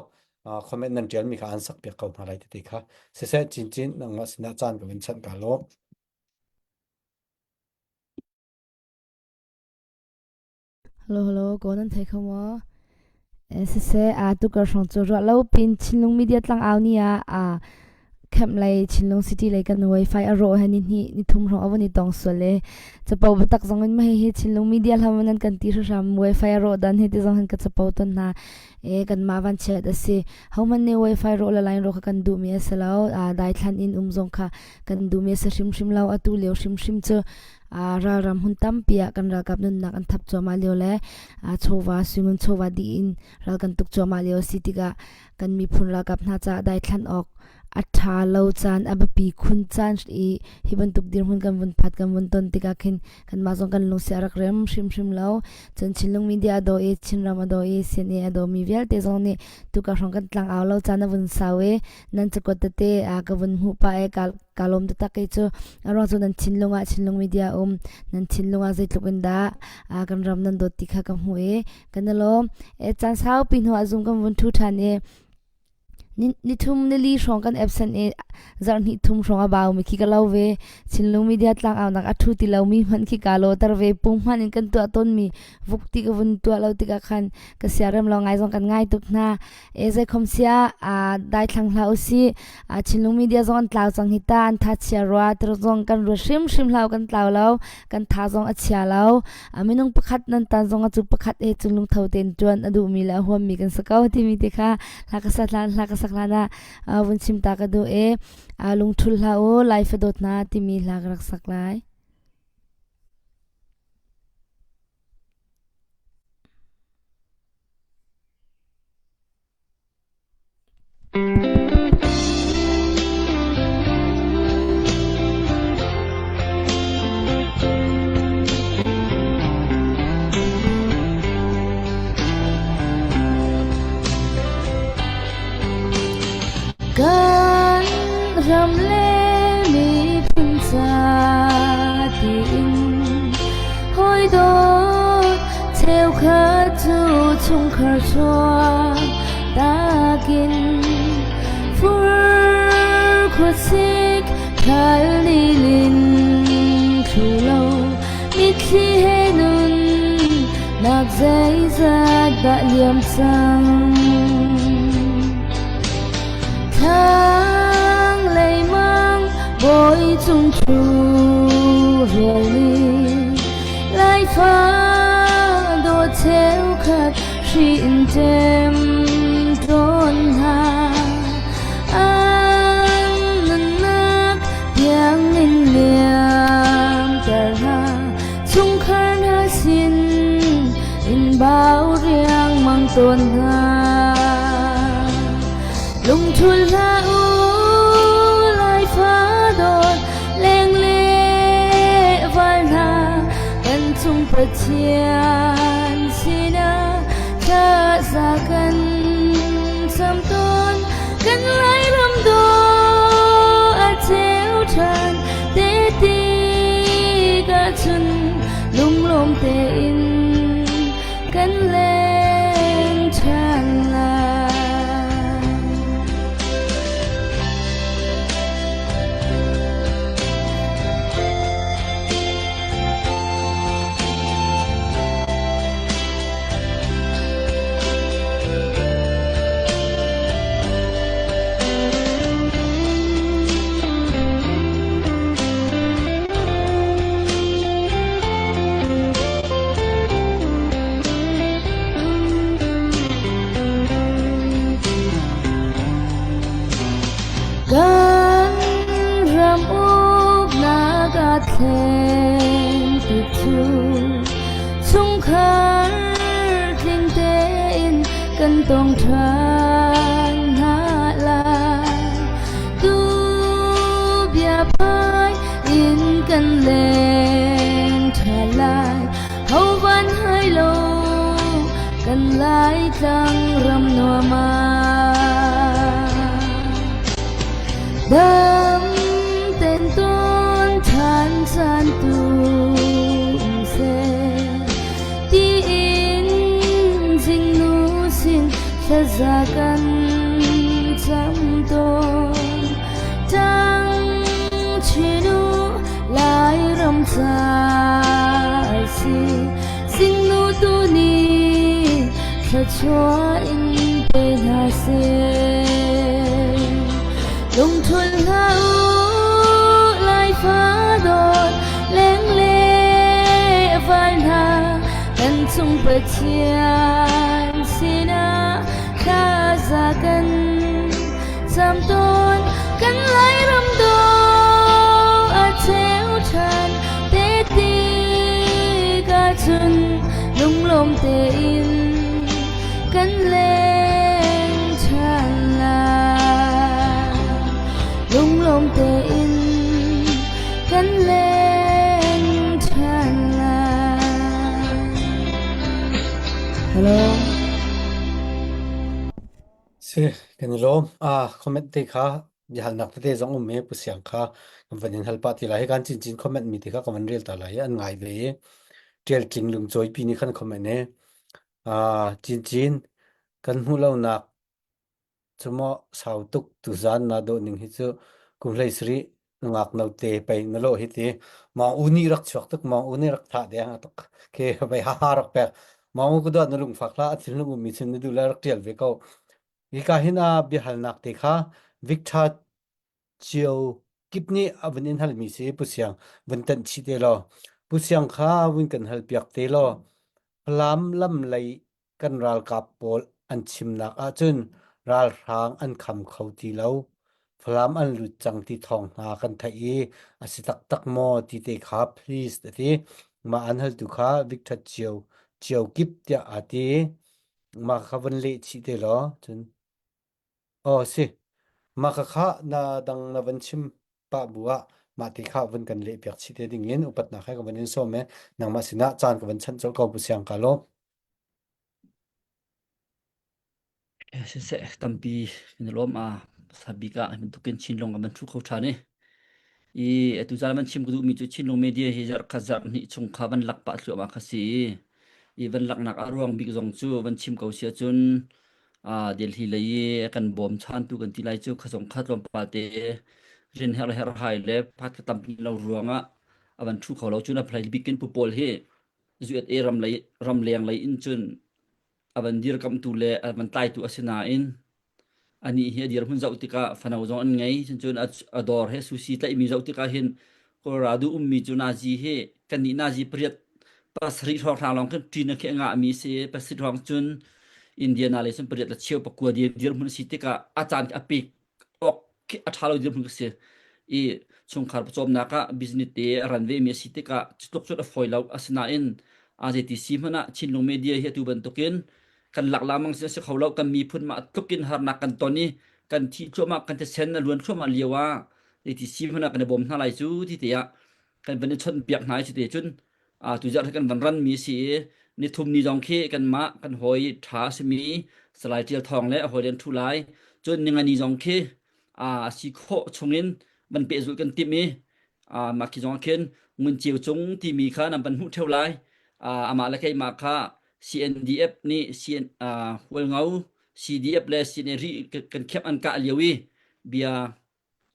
Comment nan ṭialmi kha an sak piak ko hna lai tete kha siseh cincin nangmah sinah caan ka vun chanh ka law. Hello hello ko nan thei kho maw? Siseh a tukar hrawng cu ruah lo pin Chinlung media tlang au ni ah a camp lei Chinlung city lei kan wifi a rawh he ni hnih ni thum hrawng a vun i tong sual e capo biatak zong in mah hi Chinlung media hlam nan kan ti hram wifi a rawh dan he ti zong hin ka capo ton hna E kanmah vanchiat a si. Hohmanh nih wifi rawh le line rawh kha kan duhmi a si lo. Aa daithlan in um zong kha kan duhmi a si hrimhrim lo. Atu lio hrimhrim cu aa ralram hmun tampi ah kan ralkap nunnak an thap cuahmah lio le aa chawva suingun chawva dih in ral kan tuk cuahmah lio a si tikah kan miphun ralkap hna caah daithlan awk A ṭha lo caan, a biapi khun caan i hi bantuk dirhmun kan vun phat kan vun ton tikah khin kanmah zong kan lungsi a rak rem hrimhrim lo. Cun Chinlung Media a daw i Chinram a daw i CNA a dawmi vialte zong nih tuka hrawng kan tlangau lo caan a vun sau i nan cakuat tete a ka vun hmuh pah i ka lawm taktak kei cu. A ruang cu nan thinlung ah Chinlung Media um nan thinlung ah zeitluk in dah kan ram nan dawt ti kha ka hmuh i kan i lawm. E caan saupi hnu ah Zoom kan vun ṭhu ṭhan i Nithum nili hrawng kan absent i zarhhnih thum hrawng a baumi khi ka lo ve. Chinlung media tlangaunak a ṭhu ti lomi hmanh khi kaa lawter ve. Punghman in kan tuah tawnmi vuk ti ka vun tuah lo tikah khan ka siarem lo ngai zong kan ngai tuk hna. E zeikhom sia daithlang hlah usih. Chinlung media zong an tlau cang hi ta an tha chia rua tir zong kan ruat hrimhrim hlah kan tlau lo. Kan tha zong a chia lo. Minung pakhat nan tan zong a cu pakhat he cun lungtho tein ṭuan a duhmi le a huammi kan si ko timi te kha hla ka sak hlan hla ka sak hlan ah vun chim ta ka duh i lungthul hlah u lai fadawt hna timi hla ka rak sak lai. Kan ram le miphun ca tiin hawi dawt cheukhat cu chungkhar chuak takin fur khuasik thal lilin thlu lo mitthli he nun nak zeizat dah liam cang thlang lei mang bawi cung thu rel ni Laifa dawt cheukhat hri in ṭem tawn hna. An nunnak tiang in liamter hna. Chungkhar hna sin in bau riangmang tawn hna. Lungthul hlah u Laifa dawt lengle val hna kan cung Pathian sinah thlaza kan cam tawn kan Lairam dawh a ceu ṭhan te tikah cun lunglawm tein kan leng ṭhan lai. Kan ram uknak aa thleng tik cu chungkhar tling tein kan tong ṭhan hna lai. Tu bia phai in kan leng ṭhan lai. Ho van hai lo kan Laitlang ram nuam ah. Dam ten tawn ṭhan caan tu um seh tiin zingnu sin thlaza kan cam tawn. Tang chinu Lairam ca si singnu tu nih thluachuah in pe hna seh. Lungthul hlah u Laifa dawt lengle val hna kan cung Pathian sinah thlaza kan cam tawn kan Lairam dawh a ceu ṭhan te tikah cun lunglawm tein kan leng ṭhan lai. Hello. Si, kan i lawm. Ah, comment te kha biahalnak tete zong um i Pu Siang kha kan van in hal pah ti lai. Hi kan chinchin comment mi te kha ka van rel ta lai i an ngai ve i Ṭial Tling Lungcawi pi nih khan comment i ah chinchin kan hmuh lonak cu maw sau tuk tuzaan na dawh ning hi cu kum hlei sarih nungak note pei na lawh hi ti mawng u nih rak chuak tuk mawng u nih rak thah deng a tuk ke pei ha ha rak pek mawng u ku dawt na lungfak hlah a thinlung ummi cun na duh le rak ṭial ve ko hika hin a biahalnak te kha Victor cio kip nih a vun in halmi si Pu Siang vun tanh chih te law Pu Siang kha vun kan hal piak te law Falam lam lei kan ralkap pawl an chimnak ahcun ralhrang an kham kho ti lo. Falam an lut cang ti thawng hna kan theih i a si taktak maw ti te kha please a ti. Mah an haltu kha Victor Cio Cio Kip tiah aa ti. Mah kha vun leh chih te law cun Aw si. Mah khakha na dang na van chim pah bu ah mah ti kha vun kan leh piak chih te ding in upatnak he ka van in sawm e. Nangmah sinah caan ka van chanh colh ko pu siang ka lawm. Siseh tampi kan i lawm a sabik ah bantukin Chinlung kan van thu kho ṭhan i i atu caan van chim ka duhmi cu Chinlung media hi zarh khat zarh hnih chung kha van lak pah thluahmah kha si i i van laknak a ruang bik zong cu van chim ko si ahcun Delhi lei i a kan bawmchantu kan ti lai cu khazong kha tlawmpal te rian herh herhhai le phat ka tam lo ruangah a van ṭhu kho lo cun a phlai bik in pu pawl hi USA ram lei ramleng lei in cun a van dirkamhtu le a van tlaitu a si nain anih hi a dirhmun zoh tikah fano zong an ngei cun a dawr he sushi tlaihmi zoh tikah hin Colorado ummi cu nazi hi kannih nazi pariat pasarih hrawnghrang lawng khin ṭin a khi a ngahmi si pasarih hrawng cun Indiana lei cun pariat le cheu pakua dir dirhmun a si tikah a caan a pek awk khi a ṭha lo dirhmun ka si i chungkhar pawcawmnak ah business te a ran ve mi a si tikah cutluk cun a fawi lo asinain a zeiti si hmanh ah Chinlung media hi atu bantukin kan lak lamang si a si kho lo kan miphun mah tluk in harnak kan ton i kan thih thluahmah kan thisen a luan thluahmah lio ah zeiti si hmanh ah kan i bawm hna lai cu ti te ah kan van i chawnh piak hna i cuti cun tu zarh kan van ran mi si i nithum ni zong khi kanmah kan hawi ṭha a simi Salai Ṭial Thawng le a hawi len ṭhu lai cun ningani zong khi a si khawh chungin van pehzulh kan timh i mah khi zong ah khin Ngun Ceu Cung timi kha nan van hmuh ṭheo lai amah le keimah kha CNDF nih CN Hualngo CDF le CNA ri kan khep an kah lio i bia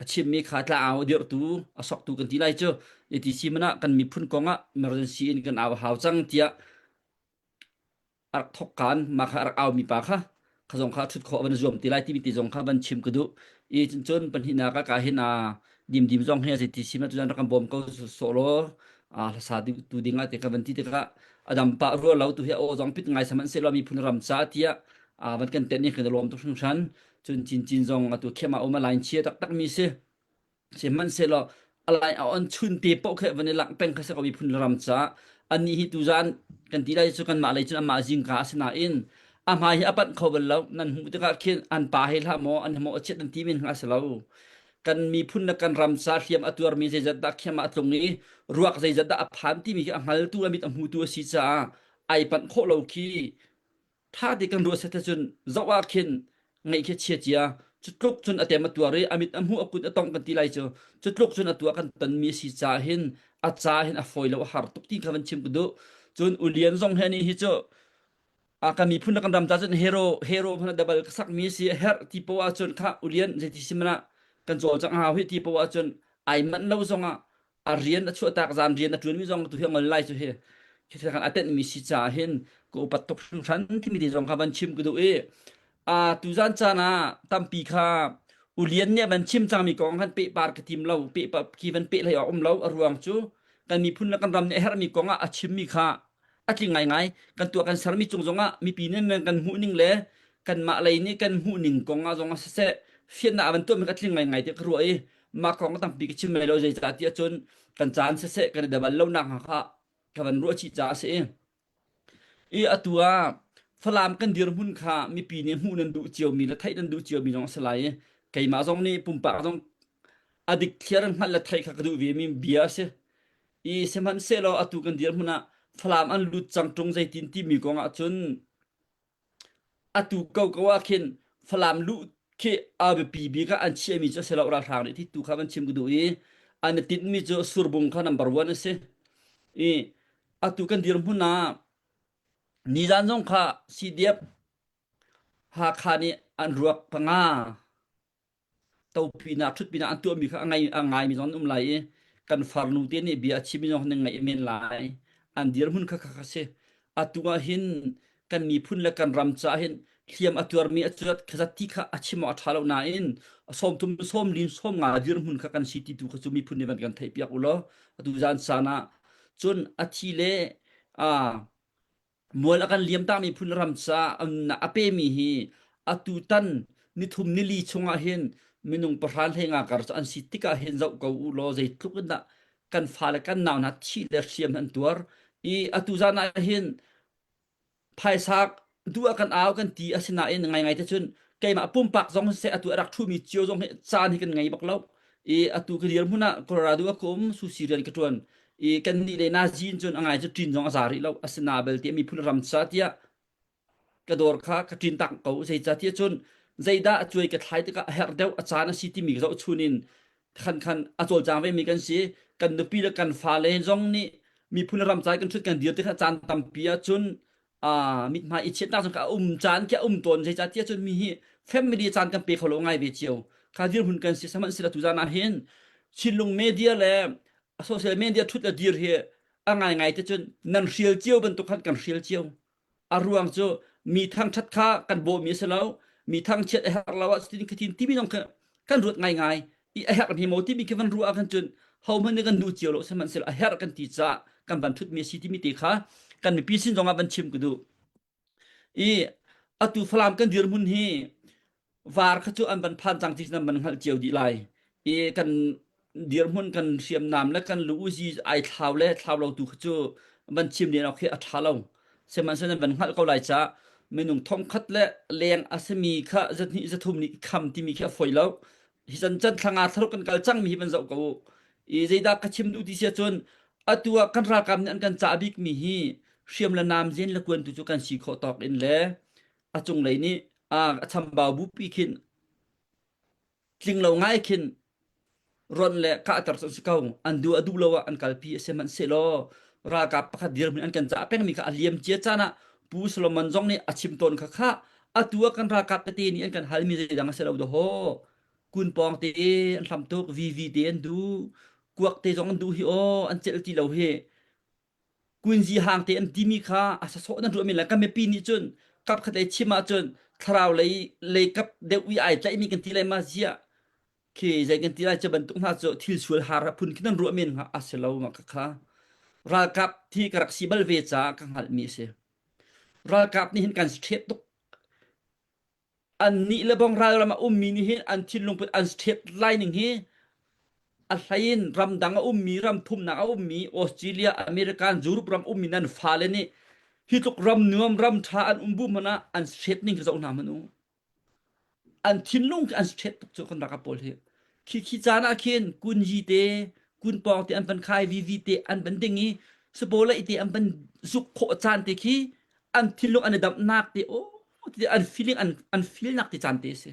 a chimmi kha tla-au a dirhtu a soktu kan ti lai cu ATC man ah kan miphun kong ah emergency in kan au a hau cang tiah a rak thok kaan mah kha a rak aumi pa kha kha zong kha ṭhut khawh van zuam ti lai timi ti zong kha van chim ka duh i cun pahnihnak ah ka hin a dimdim zong hi a zeiti sim ah cun rak kan bawm ko sawh law a hlasa tu ding ah te ka van ti tikah a dam pah rua lo tu hi a aw zong pit ngai sihmanhsehlaw miphun ram ca tiah a van kan tenh i kan i lawm tuk hringhran cun cincin zong atu khiam ah um a line chia taktak mi si sihmanhsehlaw a line a on chun te poh khe van i langh peng kha si ko miphun ram ca annih hi tuzan kan ti lai cu kanmah lei cun amah zingka a si nain a hmai hi a panh kho bal lo nan hmuh tikah khin an pa he hlah maw an maw a chiat an ti men hnga si lo kan miphun le kan ram ca hliam a tuarmi zeizat dah khiam ah a tlung i ruak zeizat dah a phan timi khi a hngaltu a mit a hmutu a si caah ai panh khawh lo khi ṭha te kan ruah set cun zoh ah khin ngaih khi chia cia cu tluk cun a tem a tuar i a mit a hmuh a kut a tongh kan ti lai cu cu tluk cun a tuah kan tonmi a si caah hin a ca hin a fawi lo a har tuk ti kha van chim ka duh cun ulian zong he nih hi cu a kan miphun le kan ram ta cun hero hero hmana dabal ka sakmi si a herh ti po ahcun kha ulian zeiti si mana kan cawlcangh hau hi ti po ahcun ai manh lo zongah a rian a chuahtak zan rian a ṭuanmi zong tu hi a ngol lai cu hi khi kan a tenhmi si caah hin ka upat tuk hringhran timi te zong kha van chim ka duh i a tuzan caan ah tampi kha ulian nih van chim cangmi kong kan pehpar ka tim lo pe khi van peh hlei awk um lo a ruang cu kan miphun le kan ram nih a herhmi kong ah a chimmi kha a tling ngaingai kan tuah kan sermi cung zongah mipi nih nan kan hmuh ning le kanmah lei nih kan hmuh ning kong ah zong ah siseh fiannak van tuahmi ka tling ngaingai tiah ka ruah i mah kong tampi ka chim lai lo zeicah tiah cun kan caan siseh kan i dabal lo nak kha ka van ruah chih caah a si i i atu ah Falam kan dirhmun kha mipi nih hmuh nan duh ciomi le theih nan duh ciomi zong a si lai i keimah zong nih pumpak zong a dik thliar hngalh le theih kha ka duh ve mi bia a si i sihmanhsehlaw atu kan dirhmun ah Falam an lut cang ṭung zeitin timi kong ah cun. Atu ko ko ah khin Falam luh khi a biapi bik ah an chiahmi cu a si lo ralhrang nih tu kha van chim ka duh i an i tinhmi cu surbung kha number one a si. I atu kan dirhmun ah nizan zong kha CDF Hakha nih an ruak panga topinak ṭhutpinak an tuahmi kha a ngai a ngaimi zong an um lai i kan farnu te nih bia a chimmi zong nan ngaih men lai an dirhmun kha kha si atu ah hin kan miphun le kan ram caah hin hliam a tuarmi a cuat khazat ti kha a chim awk a ṭha lo nain 30 sawmlin 50 dirhmun kha kan si ti tu kha cu miphun nih van kan theih piak u law atu zan caan ah cun a thi le a Mual a kan liamtakmi phun ram caah a pemi hi atu tan nithum nili chungah hin minung pahra hleinga kar cu an si tikah hin zoh ko u law zeitluk in dah kan fale kan nau hna thih le hriam an tuar i atu zan ah hin phaisa duh ah kan au kan ti asinain ngaingai te cun keimah pumpak zong siseh atu a rak ṭhumi cio zong hi caan hi kan ngei bak lo i atu ka dirhmun ah Colorado ah ka um sushi rian ka ṭuan i kan nih le nazi in cun a ngai cu ṭin zong a za rih lo asina belte miphun ram ca tiah ka dawr kha ka ṭin tak ko zeicahtiah cun zeidah a cuai ka thlai tikah a herh deuh a caan a si timi ka zohchun in khan khan a cawlcang ve mi kan si kan nupi le kan fale zong nih miphun ram ca kan ṭhut kan dir tikah caan tampi ah cun uh, mithmai i chiatnak zong kha a um caan khi a um tawn zeicahtiah cun mi hi family caan kan pe kho lo ngai ve cio kha dirhmun kan si sihmanhsehlaw tuzan ah hin Chinlung media le social media thut le dir hi a ngai ngai te cun nan hrial cio bantuk khan kan hrial cio a ruang cu mi thangthat kha kan bawhmi a si lo mi thangchiat a herh lo ah cutin khatin timi zong kha kan ruat ngai ngai i a herh hni maw timi khi van ruah ah khan cun hohmanh nih kan duh cio lo sihmanhsehlaw a herh kan ti caah kan van thutmi a si timi te kha kan mipi sin zongah van chim ka duh i atu Falam kan dirhmun hi var kha cu an van phan cang ti nan van hngalh cio dih lai i kan dirhmun kan hriamnam le kan lu uzi ai thlau le thlau lo tu kha cu van chim len awk khi a ṭha lo sihmanhsehlaw nan van hngalh ko lai caah minung thongkhat le leng a simi kha zahnih zathum nih kham timi khi a fawi lo hi chan chan thlanga thlaruk kan kal cangmi hi van zoh ko u i zeidah ka chim duh ti sia cun atu ah kan ralkap nih an kan cah bikmi hi hriam le nam zen le kuan tu cu kan si khawh tawk in le a cunglei nih a chambau bupi khin tling lo ngai khin ron le kahter cu an si ko an duh a duh lo ah an kalpi a si hmanhsehlaw ralkap pakhat dirhmun an kan cah pengmi kha a liam cia caan ah Pu Solomon zong nih a chim tawn kha kha atu ah kan ralkap tete nih an kan halmi zeidang a si lo dahawh kun pawng te an hlam tuk VV te an duh kuak te zong an duh hi aw an celh ti lo hi kunzi hang te an timi kha a sasawh nan ruah men lai kan mipi nih cun kap khat lei chim ahcun thlarau lei lei kap deuh i ai tlaihmi kan ti lai ma ziah khi zei kan ti lai cu bantuk hna cu thil sual har phun khi nan ruah men hnga a si lo ma kha kha ralkap thi ka rak si bal ve caah ka hngalhmi a si ralkap nih hin kan strep tuk Annih le bang ralram a ummi nih hin an thinlung put an strep lai ning hi a hlei in ramdang a ummi ram thumnak a ummi Australia, American, Europe ram ummi nan fale nih hi tluk ram nuam ram ṭha an um bu hmanh ah an strep ning khi zoh hna hmanh u. An thinlung khi an strep tuk cu kan ralkap pawl hi. Khi khi caan ah khin kunyi te, kunpawng te an van khai, vivi te an van ding i sapaw te an van zuk khawh caan te khi an thinlung an i damhnak te aw ti an feeling an an feel nak ti caan te si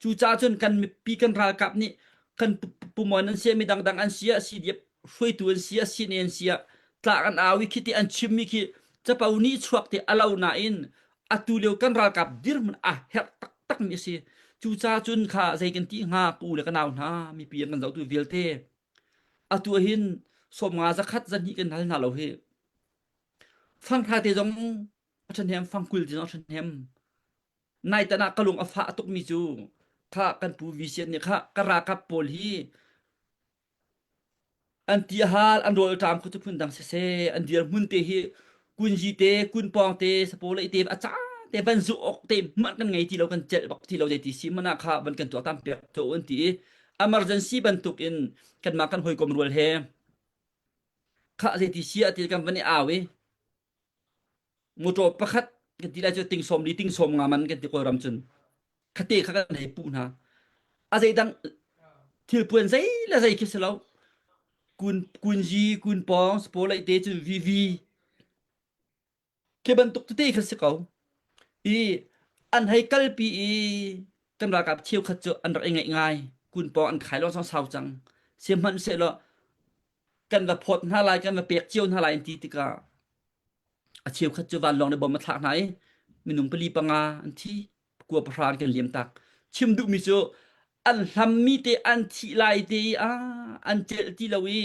cu caah cun kan mipi kan ralkap nih kan pumon an sia mi dangdang an sia CDF hruaitu an sia CNA an sia tlak an au i khi ti an chimmi khi capo nih chuak te alo nain atu lio kan ralkap dirhmun a herh taktak mi a si cu caah cun kha zei kan ti hnga pu le ka nau hna mipi an kan zohtu vialte atu hin 50 zakhat zahnih kan hal hna lo hi Fangthla te zong a ṭhahnem, fangkul te zong a ṭhahnem. Naitan ah ka lung a fah tukmi cu kha kan pu VCN nih kha ka ralkap pawl hi an ti a hal, an rawl a ṭam kho cu phundang siseh, an dirhmun te hi kunzi te, kunpawng te, sapawlei te a caan te van zuh awk te hmanh kan ngei ti lo, kan celh bak ti lo zeiti si hmanh ah kha van kan tuaktan piak tuah u an ti i emergency bantuk in kanmah kan hawikom rual he Khah zeiti si ah ti kan van i au i motor pakhat kan ti lai cu ting sawm li ting sawm nga man kan ti kawlram cun khate kha kan hei puh hna a zeidang thil puan zei le zei khi si lo kun kunji kun pawng spolei te cun vivi Khi bantuk tete kha si ko. I An hei kalpi i kan ralkap cheukhat cu an rak i ngaih ngai. Kun pawng an khai lawng sau cang. Sihmanhsehlaw kan va phawt hna lai, kan va pek cio hna lai an ti tikah a cheukhat cu vanlawng nih bom a thlak hna i minung pali panga an thi. Kua pahra an kan liam tak. Chim duhmi cu an hlammi te an thih lai te i ah an celh ti lo i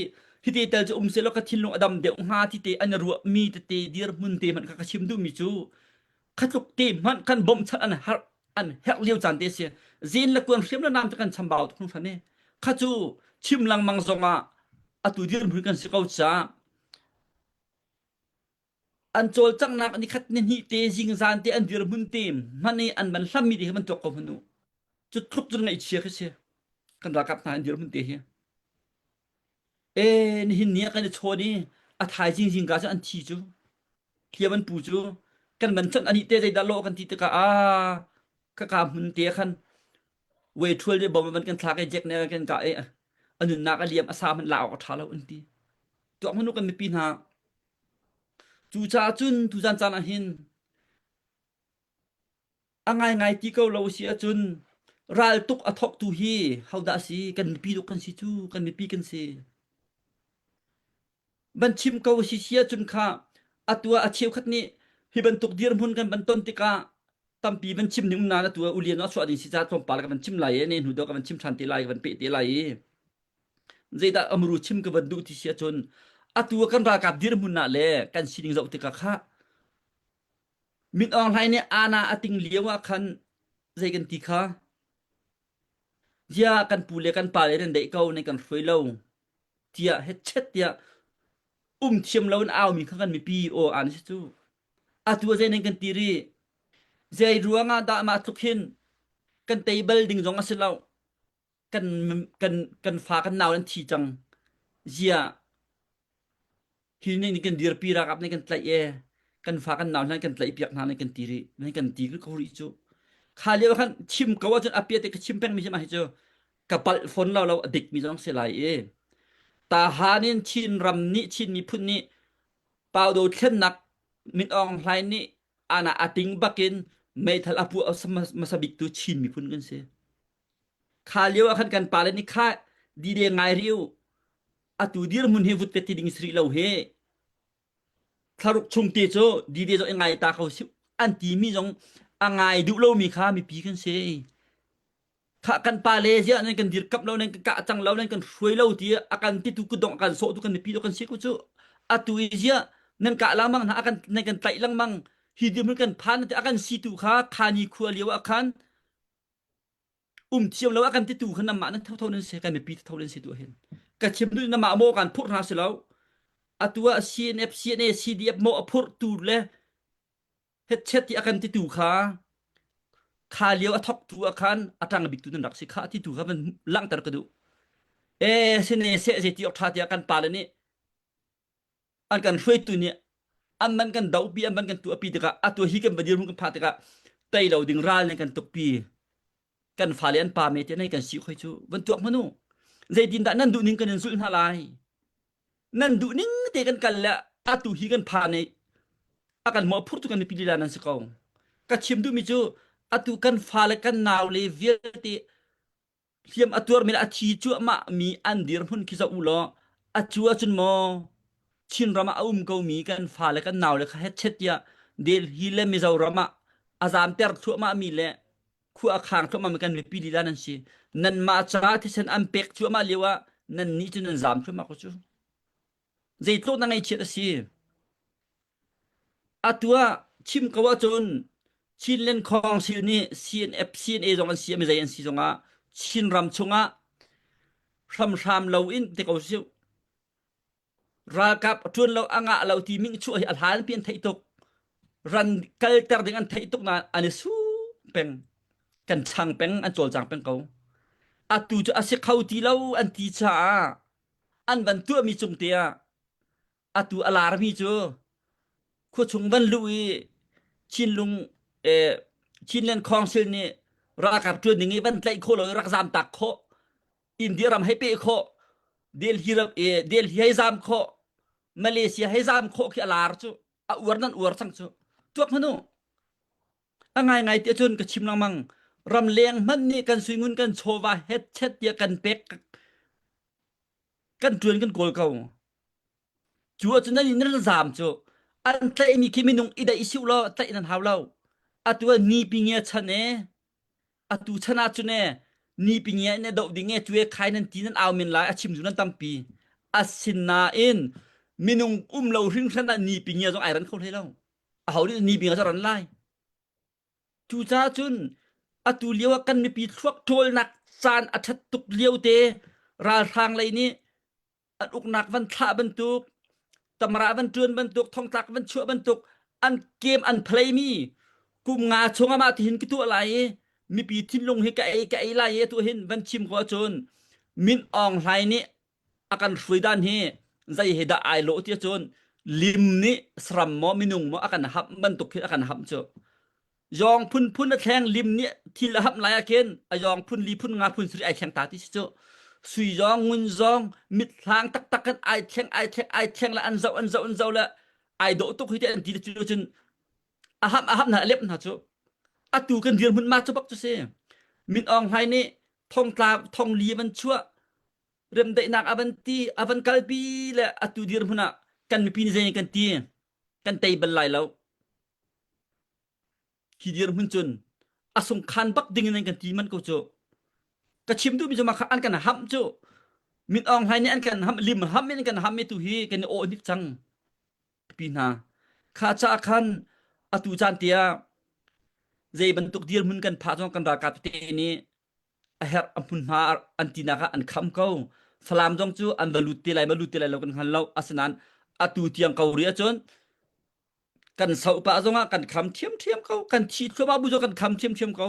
hite tel cu um sehlaw ka thinlung a dam deuh hnga ti te an i ruahmi tete dirhmun te hmanh kha ka chim duhmi cu khatluk te hmanh kan bawmhchanh an herh an herh lio caan te si zen le kuan hriam le nam te kan chambau tuk hringhran i kha cu chim lengmang zong ah atu dirhmun kan si ko caah an cawlcanghnak nikhat ni hnih te zingzan te an dirhmun te hman i an van hlammi te hi van tuak ko hmanh u cu tluk cun ngaihchia khi si kan ralkap hna an dirhmun te hi e nihin ni ah kan i chawn i a thaizing zingka cu an thi cu hliam an pu cu kan van chawnh anih te zeidah lawh kan ti tikah a ka ka hmun te khan wei ṭhual le bom van kan thlak i jack ne kan kah i a nunnak a liam a sa hmanh la awk a ṭha lo an ti tuak hmanu kan mipi hna Cucaah cun tuzan caan ah hin a ngaingai ti ko lo si ahcun raltuk a thawktu hi hodah a si? Kan mipi duk kan si cu, kan mipi kan si. Van chim ko si si ahcun kha atu ah a cheukhat nih hi bantuk dirhmun kan van ton tikah tampi van chim ning um nain atu ah ulian a chuah ding si caah tlawmpal ka van chim lai i ne hnu deuh ka van chim ṭhan te lai ka van peh te lai i zeidah amru chim ka van duh ti si ahcun atu ah kan ralkap dirhmun ah le kan sining zoh tikah kha Min Aung Hlaing nih ana a ting lio ah khan zei kan ti kha zia kan pu le kan pa le nan deih ko nan kan hruai lo tiah hetchet tiah um thiam lo in au mi kha kan mipi aw an si cu atu ah zei nan kan ti rih zei ruang ah dah mah tluk hin kan tei bal ding zong a si lo kan kan kan fa kan nau an thi cang ziah hi nih kan dirpi ralkap nih kan tlaih e kan fa kan nau hna kan tlaih piak hna nih kan ti rih nan kan ti ko rih cu kha lio khan chim ko ahcun apia te ka chim peng mi hi ma hi cu ka palh fon lo lo a dik mi zong si lai i tahan in Chin ram nih Chin miphun nih Paudo thlennak Min Aung Hlaing nih ana ating bakin meithal a puah hmasa bik tu Chin miphun kan si. Kha lio ah khan kan pale nih kha dide ngai rih u. Atu dirhmun hi vut ka ti ding si rih lo hi. Thlaruk chung te cu dide zong i ngai ta ko si an timi zong a ngai duh lomi kha mipi kan si. Kha kan pale ziah nan kan dirkamh lo nan kan kah cang lo nan kan hruai lo ti a kan titu kutdong a kan sawhtu kan mipi kan si ko cu. Atu i ziah nan kah lengmang hna a kan nan kan tlaih lengmang hi dirhmun kan phan ti a kan situ kha khani khua lio ah khan um thiam lo a kan titu kha namah nan thotho nan si kan mipi thotho nan si tu hin ka chim duh namah maw kan phurh hna si lo atu ah CNF CNA CDF maw a phurh tu le hetchet ti a kan titu kha kha lio a thok tu ah khan a tang bik tu nan rak si kha ti tu kha van langhter ka duh e sine se ze ti ok tha tiah kan pa le nih an kan hruaitu nih an man kan dohpi an man kan tuahpi tikah atu hi kan va dirhmun kan phak tikah tei lo ding ral nih kan tukpi kan fale an pa me te nei kan si khoi cu van tuak hmanu zeitin dah nan duh ning kan in zulh hna lai nan duh ning te kan kal le atu hi kan pha ne a kan mawh phurtu kan mipi lila nan si ko ka chim duhmi cu atu kan fale kan nau le vialte hliam a tuarmi le a thi cuahmah mi an dirhmun khi zoh u law a cu ahcun maw Chinram ah a um komi kan fale kan naule kha hetchet tiah Delhi le Mizoram ah a zamter thluahmah mi le khua a khang thluahmah mi kan mipi lila nan si nanmah caah thisen an pek cuahmah lio ah nan nih cu nan zam thluahmah ko cu zeitluk na ngaihchiat a si Atu ah chim ko ahcun Chinland Council nih CNF, CNA zong an si, mizei an si zongah Chinram chungah hramhram loin ti ko sih ralkap ṭuan lo a ngah lo ti ming chuah hi a hlan pi an theih tuk ran kalter ding an theih tuk nain an i su peng kan chang peng an cawlcang peng ko atu cu a si kho ti lo an ti caah an van tuahmi cung te ah atu a larmi cu khuachung van luh i Chinlung eh, Chinland Council nih ralkap ṭuan ding i van tlaih khawh lo i rak zam tak khawh India ram hei peh khawh Delhi ram eh, Delhi hei zam khawh Malaysia hei zam khawh khi a lar cu a uar nan uar cang cu tuak hmanu. A ngaingai ti ahcun ka chim lengmang ramleng hmanh nih kan suingun kan chawva hetchet tiah kan pek kan ṭuan kan kawl ko. Cu ahcun nan nan zaam cu an tlaihmi khi minung i daih siu law tlaih nan hau lo. Atu ah ni pi ngia chan e atu chan ah cun e ni pi ngia in doh ding e cu e khai nan ti nan au men lai a chim zu nan tampi. Asinain minung um lo hringhran ah ni pi ngia zong ai ran kho hlei lo. Aho nih ni pi ngia cu ran lai. Cucaah cun atu lio ah kan mipi thluak ṭawlnak caan a ṭhat tuk lio te ralhrang lei nih an uknak van thlah bantuk, tamra van ṭuan bantuk, thongtlak van chuah bantuk an kem an play mi kum nga chung ah mah tihin ka tuah lai i mipi thinlung hi ka ei ka ei lai i atu hin van chim ko ahcun Min Aung Hlaing nih a kan hruai dan hi zei he dah ai lawh ti ahcun lim nih saram maw minung maw a kan hamh bantuk khi a kan hamh cu yawng phunphun a thleng lim nih thil a hamh lai ah khin a yawng phun li phun nga phun suri ai thleng ta ti si cu sui zong ngun zong mit hlang taktak kan ai thleng ai thleng ai thleng le an zoh an zoh an zoh le ai dawh tuk hi te an ti cu cun a hamh a hamh hna a lep hna cu atu kan dirhmun ma cu bak cu si Min Aung Hlaing nih thongtla thongli van chuah remdaihnak a van ti a van kalpi le atu dirhmun ah kan mipi nih zei kan ti kan tei bal lai lo hi dirhmun cun a sungkhan bak ding in kan ti man ko cu ka chim duhmi cu mah kha an kan ham cu Min Aung Hlaing nih an kan ham lim ham in kan ham mi tu hi kan i awh hnik cang pi hna kha ca khan atu caan tiah zei bantuk dirhmun kan phah zong kan ralkap te nih a herh a hmunhma an tinak ah an kham ko. Falam zong cu an va lut te lai ma lut te lai lo kan hngal lo. Asinain atu tiang ko rih ahcun kan soh pah zongah kan kham ṭhiamṭhiam ko. Kan thi thluahmah bu zong kan kham ṭhiamṭhiam ko.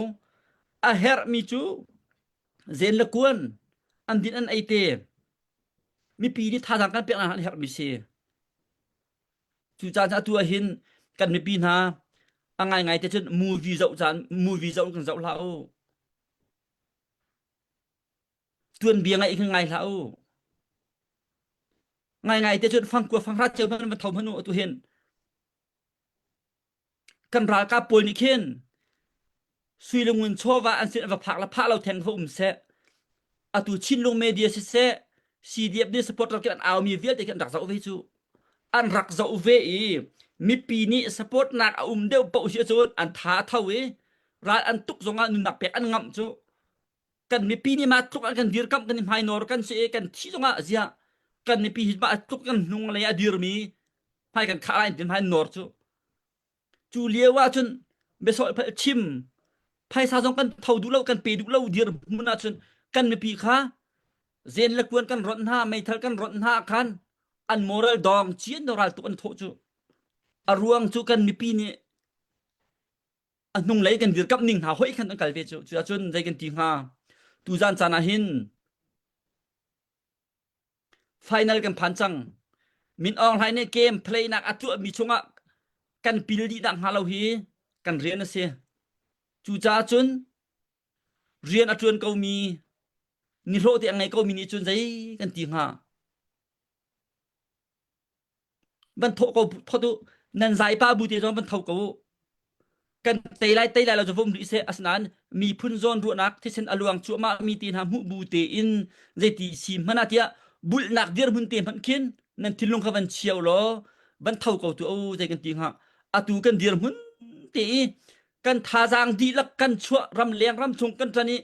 A herhmi cu zen le kuan an din an ei te. Mipi nih thazaang kan pek an herhmi si. Cucaah atu ah hin kan mipi hna a ngaingai te cun movie zoh caan movie zoh kan zoh hlah u. Tuanbia ngaih khan ngai hlah u. Ngaingai te cun fangkua fanghra ceu hmanh van tho hmanh u atu hin. Kan ralkap pawl nih khin sui le ngun chawva an sin va phak la phah lo theng va um seh. Atu Chinlung media siseh CDF nih supporter khi an aumi vialte khi an rak zoh ve cu. An rak zoh ve i mipi nih support nak a um deuh paoh si ahcun an tha a tho i ral an tuk zongah nunnak pek an ngamh cu. Kan mipi nih mah tluk an kan dirkamh kan i hmainawr kan si i kan thi zongah ziah kan mipi hi mah tluk kan hnung lei a dirmi hmai kan khah lai tin hmai nawr cu. Cu lio ah cun biasawh chim phaisa zong kan tho duh lo kan pe duh lo dir hmun ah cun kan mipi kha zen le kuan kan ronh hna meithal kan ronh hna khan an moral dong cian do ral tuk an thawh cu a ruang cu kan mipi nih a hnunglei kan dirkamh ning hna hoi khan an kal ve cu cu ahcun zei kan ti hnga tuzan caan ah hin Final kan phan cang. Min Aung Hlaing nih game play nak a tuahmi chungah kan pil dih nak hnga lo hi kan rian a si. Cucaah cun rian a ṭuan komi nihlawh te a ngei komi nih cun zei kan ti hnga? Van thawh ko thawt u nan zai pa bu te zong van tho ko u kan tei lai tei lai lo cu vum rih seh asinain miphun zawn ruahnak thisen a luang cuahmah mi te hna hmuh bu tein zeiti si hmanh ah tiah bulhnak dirhmun te hmanh khin nan thinlung kha van chiao law van tho ko tu o zei kan ti hnga atu kan dirhmun te i kan thazaang dihlak kan chuah ram leng ram chung kan ṭan i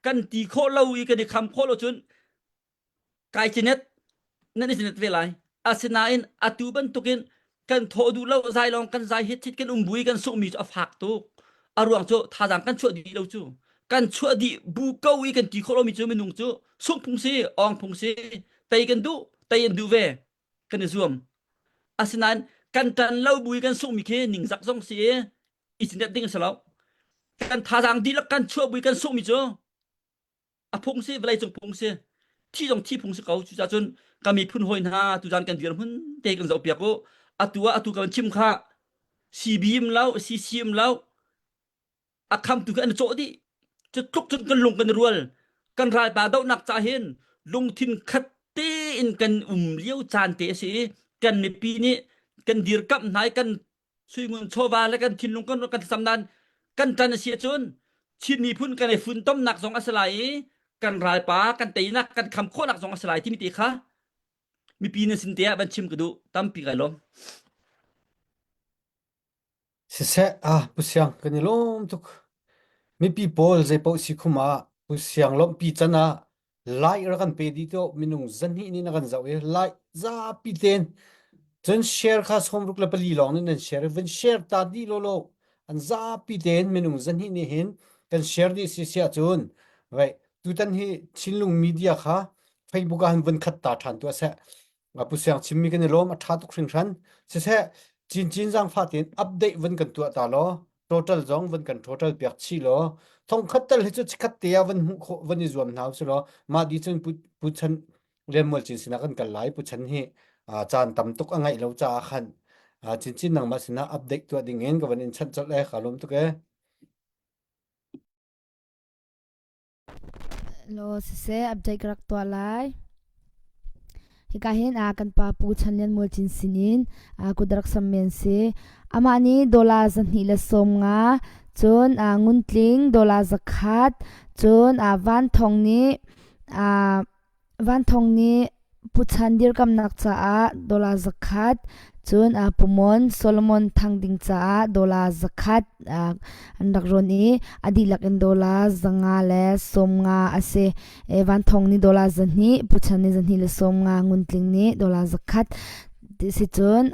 kan ti khawh lo i kan i kham khawh lo cun kai cinet nan i cinet ve lai asinain atu bantukin kan thawh duh lo zai lawng kan zai hit hit kan um bui kan sungmi cu a fak tuk a ruang cu thazaang kan chuah dih lo cu kan chuah dih bu ko i kan ti khawh lomi cu minung cu sungh phung si ong phung si tei kan duh tei an duh ve kan i zuam asinain kan tan lo bui kan sungmi khi ningzak zong si i i cinet ding a si lo kan thazaang dihlak kan chuah bui kan sungmi cu a phung si vawleicung phung si thi zong thi phung si ko cucaah cun ka miphun hawi hna tuzan kan dirhmun te kan zohpiak u atu ah atu kan chim kha CB um lo CC um lo a khamtu khi an cawh dih cu tluk cun kan lung kan rual kan ralpa dohnak ca hin lungthin khat tein kan um lio caan te a si i kan mipi nih kan dirkamh hna i kan suingun chawva le kan thinlung kan kan thlacam nain. Kan ṭan a si ahcun Chin miphun kan i funtomnak zong a si lai i kan ralpa kan teinak kan kham khawhnak zong a si lai timi te kha mipi nan sin te ah van chim ka duh tampi kai lawm. Siseh, ah Pu Siang kan i lawm tuk. Mipi pawl zeipaoh si khum ah Pu Siang lawmhpi can ah lai rak kan pe dih to minung zahnih nih na kan zoh i lai zapi ten cun share kha 64 lawng nih nan share i vun share ta dih law law an zapi ten minung zahnih nih hin kan share dih si siah cun vai tutan hi Chinlung media kha Facebook ah hin vun khat ta ṭhan tuah seh Pu Siang chimmi kan i lawm a ṭha tuk hringhran. Siseh cincin zaangfah tein update vun kan tuah ta law total zong vun kan total piak chih law thongkhat tal hi cu chikhat te ah vun hmuh khawh vun i zuam hna usih law mah di cun pu pu Chan Lianmual cin sinah kan kal lai pu Chan hi caan tam tuk a ngeih lo caah khan cincin nangmah sinah update tuah ding in ka van in chanh colh e ka lawm tuk e. Law siseh update ka rak tuah lai. Hika hin a kan pa Pu Chan Lian Mual Cin sinin a kut rak sam men si. Amah nih dollar 250 cun a nguntling dollar 100 cun a Van Thong nih a Van Thawng nih Pu Chan dirkamnak caah dollar 100, cun Pu Mon Solomon Thang Ding caah dollar 100 an rak rawn i a dihlak in dollar 150 a si. Van Thawng nih dollar 200, Pu Chan nih 250, Ngun Tling nih dollar 100 ti si cun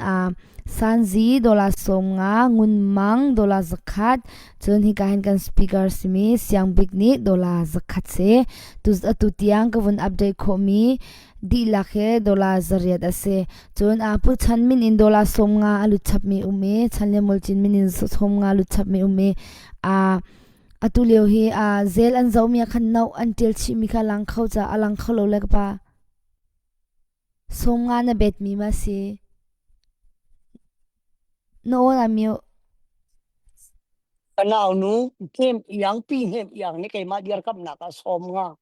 Sanzi dollar 50, Ngun Mang dollar 100, cun hika hin kan speaker simi Siang Bik nih dollar 100 si. Tu atu tiang ka vun update khawhmi dihlak he dollar 800 a si. Cun a pu Chan min in dollar 50 a lut chapmi um i Chan le Mulcin min in 50 lut chapmi um i a atu lio hi a zel an zomi ah khan no an tial chihmi kha lang kho ca a lang kho lo le ka pa. 50 na betmi ma si? Na aw na mute. Ka nau nu hnem iang pi hnem iang nih keimah dirkamnak ah 50.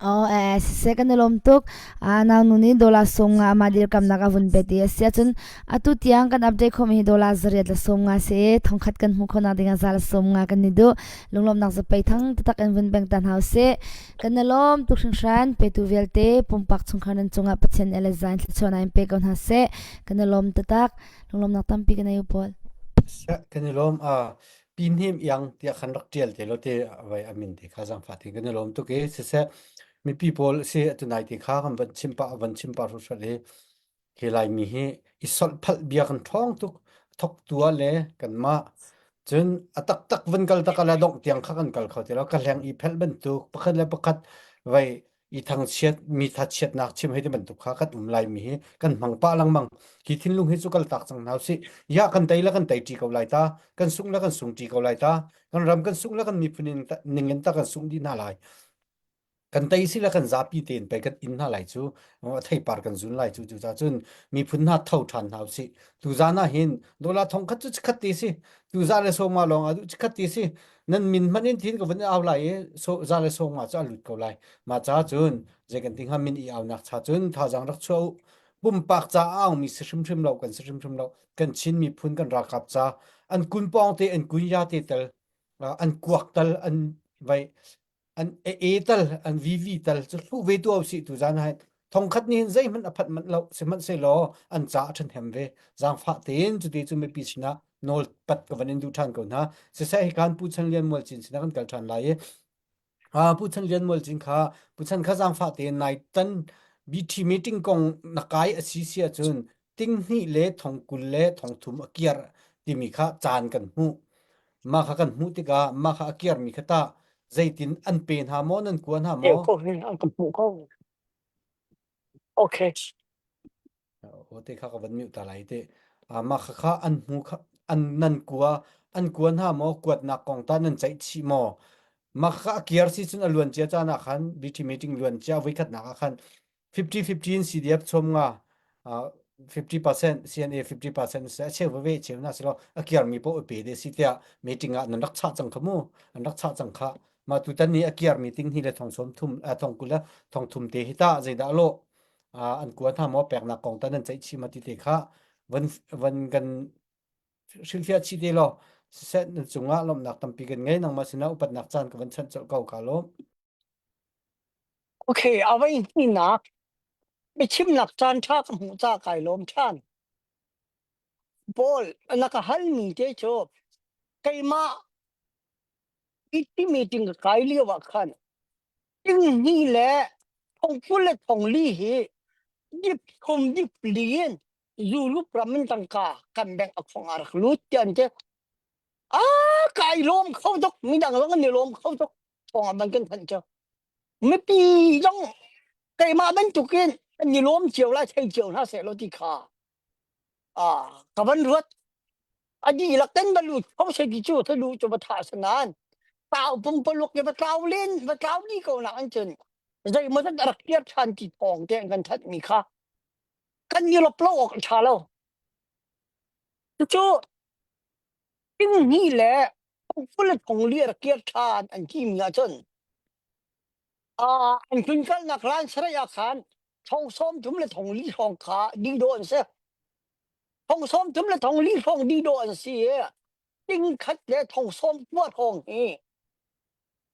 Oh, eh, siseh kan i lawm tuk. Ah, nau nu nih dollar 50 amah dirkamnak a vun bet i a si ahcun atu tiang kan update khomi hi dollar 850 si. Thongkhat kan hmuh khawhnak ding ah za le 50 kan i duh. Lunglawmhnak zapei thang taktak in vun beng ta hna usih. Kan i lawm tuk hringhran. Petu vialte pumpak chungkhar nan cungah Pathian nih le zain thluachuahnak in pe ko hna seh. Kan i lawm taktak. Lunglawmnak tampi kan ei u pawl. Kan i lawm. Uh, pi hnem iang tiah khan rak tial te lo te vai amin te kha zangfa te kan i lawm tuk i siseh mipi pawl si tunai te kha kan van chim pa van chim pa hruhrual i Hi Laimi hi i solhphalh bia kan ṭhawng tuk. Thawk tu ah le kanmah cun a taktak van kal tak ah le dongh tiang kha kan kal kho ti lo. Ka hleng i phelh bantuk pakhat le pakhat vai i thangchiat mi thachiatnak chim hei ti bantuk kha kan um Laimi hi kan hmang pah lengmang. Hi thinlung hi cu kal tak cang hna usih. Ya kan tei le kan tei ṭi ko lai ta. Kan sungh le kan sung ṭi ko lai ta. Kan ram kan sungh le kan miphun ning in ta kan sungh dih hna lai. Kan tei si le kan zapi tein pei kan inn hna lai cu a theipar kan zun lai cu cucaah cun miphun hna tho ṭhan hna usih tuzan ah hin dollar thong khat cu chikhat ti si tu za le sawma lawng ah duh chikhat ti si nan min hmanh in thin ka vun au lai i so za le sawma cu a lut ko lai mah ca cun zei kan ti hnga min i aunak cha cun thazaang rak chuah u pumpak ca a aungmi si hrimhrim lo kan si hrimhrim lo kan Chin miphun kan ralkap ca an kun pawng te an kun ya te tel an kuak tal an vai an e tal an VV tal cu hlu ve tu si tu zan hai thongkhat ni hin zeihmanh a phat manh lo sihmanhsehlaw an ca a ṭhahnem ve zaangfah tein cuti cu mipi sinah nawl pat ka van in duh ṭhan ko hna siseh hi kan Pu Chan Lian Mual Cin sinah kan kal ṭhan lai i Pu Chan Lian Mual Cin kha Pu Chan kha zaangfah tein nai tan BT meeting kong na kai a si si ahcun ting hnih le thong 20 le thong thum a kiar timi kha caan kan hmuh Mah kha kan hmuh tikah mah kha a kiarmi kha tah zeitin an pe hna maw nan kua hna Deu maw? ko hin an ka hmuh ko. Okay. Aw te kha ka van mute ta lai te. Ah, mah kha kha an hmu kha an nan kua an kua hna maw kuatnak kong ta nan ceih chih maw? Mah kha a kiar si cun a luan cia caan ah khan BT meeting luan cia voikhatnak ah khan 50-50 in CDF chom nga 50% CNA 50% se a cheu veve cheu na silo a kiar mi po pe de si tiah meeting ah nan rak chah cang kha mu an rak chah cang kha ma tu tan ni a kiar meeting hi le thong som thum a thong kul le thong thum te hi ta zeidah lo an kuan ha mo pek nak kong ta nan ceih chi ma ti te kha van van kan hrilhfiah chih te law. Siseh na cungah lawmhnak tampi kan ngei nangmah sinah upatnak caan ka van chanh colh ko ka lawm. Okay, a voi hnihnak biachimnak caan ṭha ka hmuh ca kai lawm ṭhan. Paul, na ka halmi te cu keimah iti meeting ka kai lio ah khan tinghnih le thongkul le thongli hi dip thum dip li in Europe ram in tangka kan bank a khong a rak lut ti an ti. A kai lawm kho tuk midang zong an i lawm kho tuk thawng ah man kan thanh cu. Mipi zong keimah bantukin an i lawm cio lai thei cio hna seh law ti kha ah ka van ruat. A dihlak ten va lut kho se ti cu thlu cu va tha sanan tau pumpaluk ke va tlau len va tlau li ko nak an cun zeimaw zat a rak kir than ti thawng te an kan that mi kha kan i lop lo awk a ṭha lo. Cucu tinghnih le thongful le thongli a rak kir ṭhan an timi ahcun uh, an tlunkalnak laan sarai ah khan thong 30 le thong li hrawng kha dih dawh an si. Thong 30 le thong li hrawng dih dawh an si i ting khat le thong sawm kua hrawng hi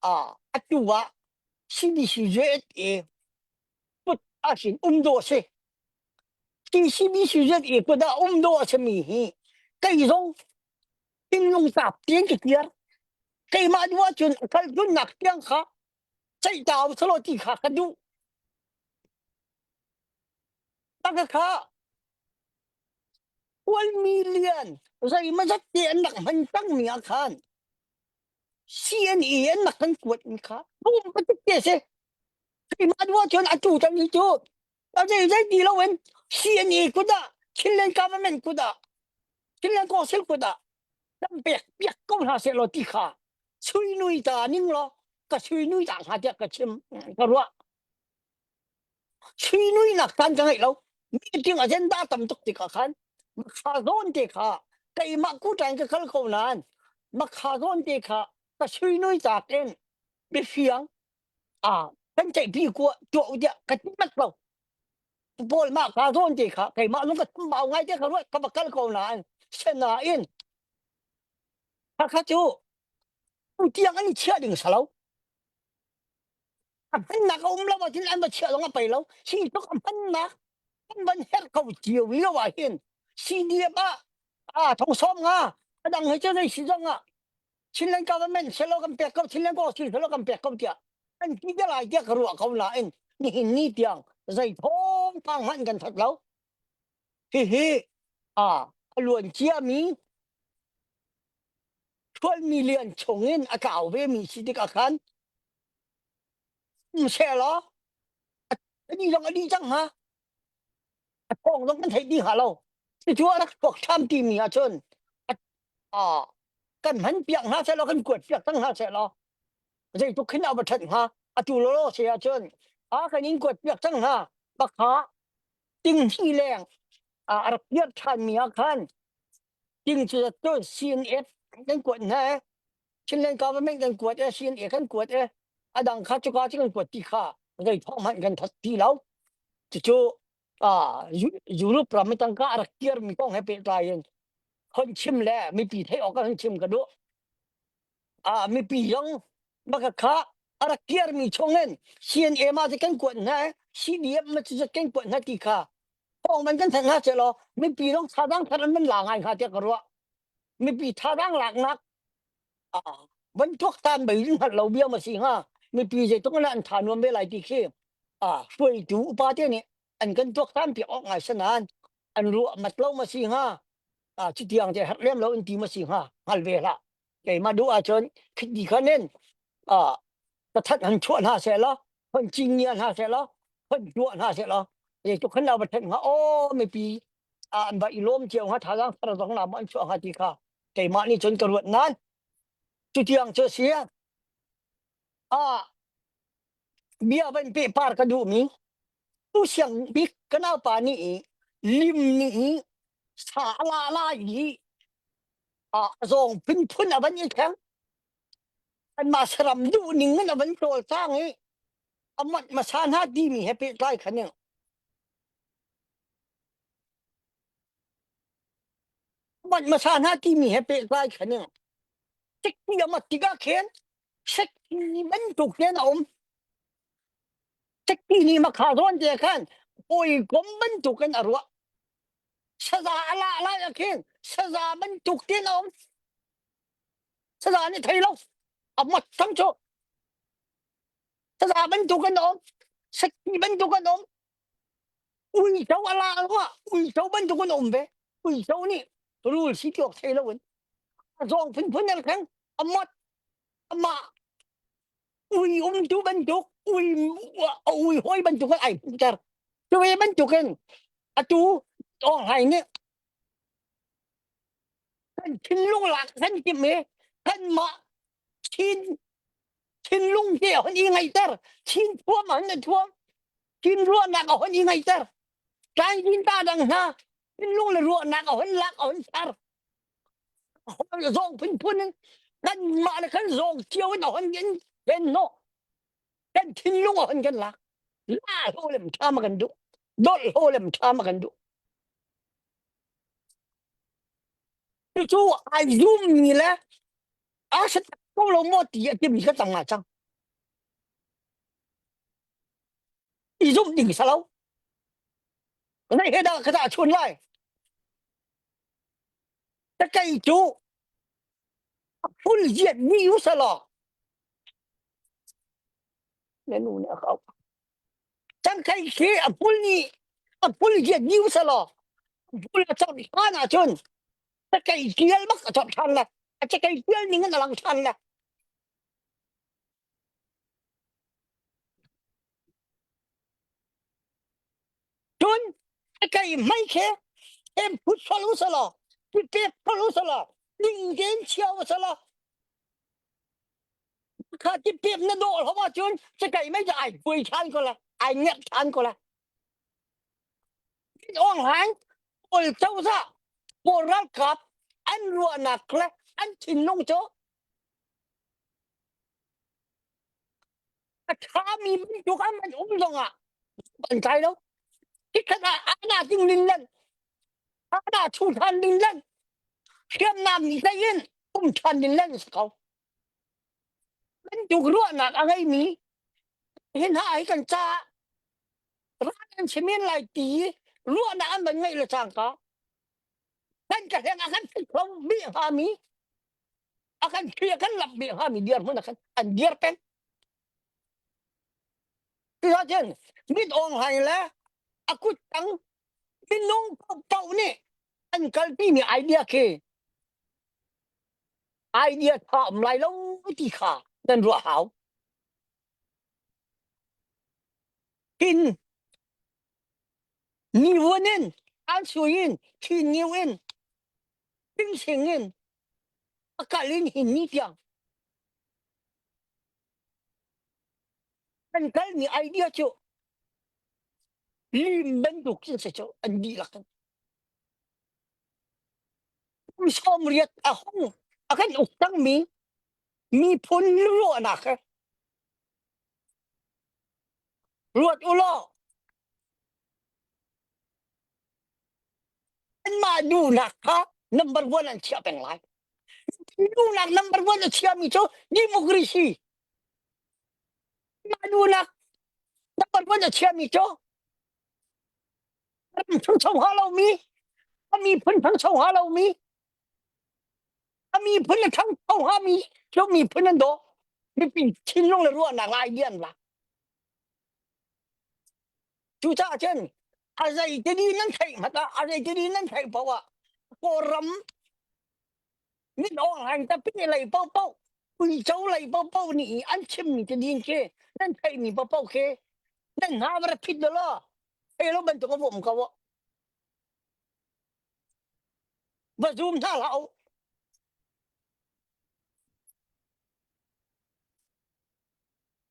uh, atu ah CDCJA kut ahhin um dawh a si. TCBCZ i kut ah um dawh a simi hi kei zong thinlung tap tein ka kiar. Keimah duh ahcun kal tlunnak tiang kha ceih ta u selaw ti kha ka duh. Taka kha Hualmi lian zeimazat te an rak hman cangmi ah khan CNE an rak kan kuat mi kha bum patik te si. Keimah duh ahcun atu tan hi cu a zei zei ti loin CNA kut ah Chinland government kut ah Chinland Council kut ah kan pek piak ko hna seh law ti kha suinui ta ning law ka suinui ta hnga tiah ka chim ka ruah suinui nak tan ka ngeih lo meeting agenda tam tuk tikah khan makha zawn te kha keimah kutan ka kal ko nain makha zawn te kha ka suinui tak in bifiang ah kan ceihpi kuah tuah u tiah ka ti mat lo paul mah ka zawn te kha keimah lung ka chambau ngai te kha ruat ka va kal ko nain senain kha cu tiang an chiah ding salo a hmannak a um lo ahcun an va chiah zong a pei lo hi tluk a hmannak an van herh ko cio lio ah hin CDF ah a thong sawm nga a dang he cu zei si zong ah Chinland government selo kan pek ko Chinland council selo kan pek ko tiah an ti te lai tiah ka ruah ko nain nihin ni tiang zei thawngpang hmanh kan that lo hihi a a luan ciami 12 million chung in a tlau ve mi si tikah khan um seh law a dih zong a dih cang hnga a thawng zong kan theih dih hnga lo cucu a rak chuak ṭham timi ahcun kan hman piak hna seh law kan kuat piak cang hna seh law zeitluk khin a va ṭhat hnga atu lawlaw si ahcun a kan in kuat piak cang hna bakha ting hi leng a rak piak ṭhan mi ah khan ting cu cu CNF kan kuat hna e Chinland government kan kuat e CNA kan kuat e a dang kha cuka cu kan kuat ti kha zei thawng hmanh kan that ti lo cucu Europe ram i tangka a rak kirmi kong he pehtlai in hon chim le mipi theih awk ah hon chim ka duh. Ah mipi zong maka kha a rak kirmi chungin CNA ma cu kan kuat hna CDF ma cu kan kuat hna ti kha thawng man kan thanh hna seh law mipi zong thadang thar an man la ngai hnga tiah ka ruah. Mipi thadang laknak van tuaktan bai in hngalh lo bia ma si hnga mipi zeitluk in an tha nuam ve lai ti khi hruaitu upa te nih an kan tuaktan piak awk ngai sanan an ruah mat lo ma si hnga chutiang te herh lem lo in ti ma si hnga hngal ve hlah keimah duh ahcun khit di khan in ka that han chuah hna seh law hon cingia hna seh law hon tuah hna seh law zeitluk khan va that hnga aw mipi an va i lawm cio hnga thazaang thar zong na an chuah hnga ti kha keimah nih cun ka ruat nain cutiang cu si ah bia van pe par ka duhmi tu siang bik ka naupa nih i lim nih i sa a la la i a zawng phunphun a van i thleng anmah saram duh ning in a van cawlcang i a manh hmasa hna timi he pehtlai khan in manh hmasa hna timi he pehtlai khan in. Sikpi a mat tikah khin sikpi bantuk hin a um. Sikpi nih makha zawn te khan hawikom bantuk in a ruah. Saza a lah lai ah khin saza bantuk tin a um. Saza nih thei lo. A mat cang cu. Saza bantuk an um. Sikpi bantuk an um. Uico a la ruah. Uico bantuk an um ve. Uico nih rul si ti awk thei lo in a zawng phunphun an kheng a mot amah ui umtu bantuk ui a ui hoi bantuk in ai hmuhter cu ve bantuk in atu Aung Hlaing nih kan thinlung lak kan timh i kanmah Chin thinlung te a hon i ngaihter Chin thuam a hon i thuam Chin ruahnak a hon i ngaihter Tlangchin ta dang hna thinlung le ruahnak a hon lak a hon ser zawng phunphun in kanmah le kan zawng cio in a hon in ven hnawh kan thinlung a hon kan lak la hlo lem ṭha ma kan duh dolh hlo lem ṭha ma kan duh cucu ai zummi le a si tak ko lo maw ti a timi ka tam ngai cang i zumh ding sa lo zei he dah ka dah chun lai Cakei cu a phul ziat mi u selaw na nu nih a ka auh. Cangkei khi a phul nih a phul ziat mi u selaw a phul a cawt ṭhan ahcun cakei tial bak a cawt ṭhan lai. A cakei tial ning in a lang ṭhan lai. Cun a kei mei khi em phut sual u selaw, pipek sual u selaw, ding tein chia u selaw, kha tipep na dawh lo ahcun cakei mei cu ai kuai ṭhan ko lai, ai ngerh ṭhan ko lai. Aung Hlaing Kawl cozah Kawl ralkap an ruahnak le an thinlung cu a ṭhami bantuk an an um zongah an tlai lo. Chikkhat ah ana ding lin ana chu ṭhan ding lan, hriamnam hlei in um ṭhan ding lan si ko. Bantuk ruahnak a ngeimi hi hna hi kan caah ral an si men lai ti ruahnak an van ngeih le cangka kan ka hleng a kan fit kho bih hngami a kan thli a kan lap bih hngami dirhmun a kan an dir peng. Cucaah mit awng hlai le a kut tang minung paohpaoh nih an kalpi mi idea khi idea tha um lai lo ti kha nan ruah hau. Tin ni vun in an sui in thin ngiu in Tingsing in a kal in hin ni tiang an kalmi idea cu lim bantuk cun si cu an dihlak in kum 80 a hung a kan uk cangmi miphun ruahnak he ruat u law Anmah duhnak kha number one an chiah peng lai. Duhnak number one a chiami cu democracy. Mah duhnak number one a chiami cu ram ṭhangcho hnga lomi, a miphun ṭhangcho hnga lomi, a miphun a ṭhangcho hngami cu miphun an daw. Mipi thinlung le ruahnak le idea an lak. Cucaah cun a zeitini nan theih hmanh ah a zeitini nan theih paoh ah Kawlram min Aung Hlaing tapi lei paohpaoh uico lei paohpaoh nih an chimmi tadin khi nan theihmi paohpaoh khi nan hna va rak phit law thei lo bantuk a um ko va zum hna hlah u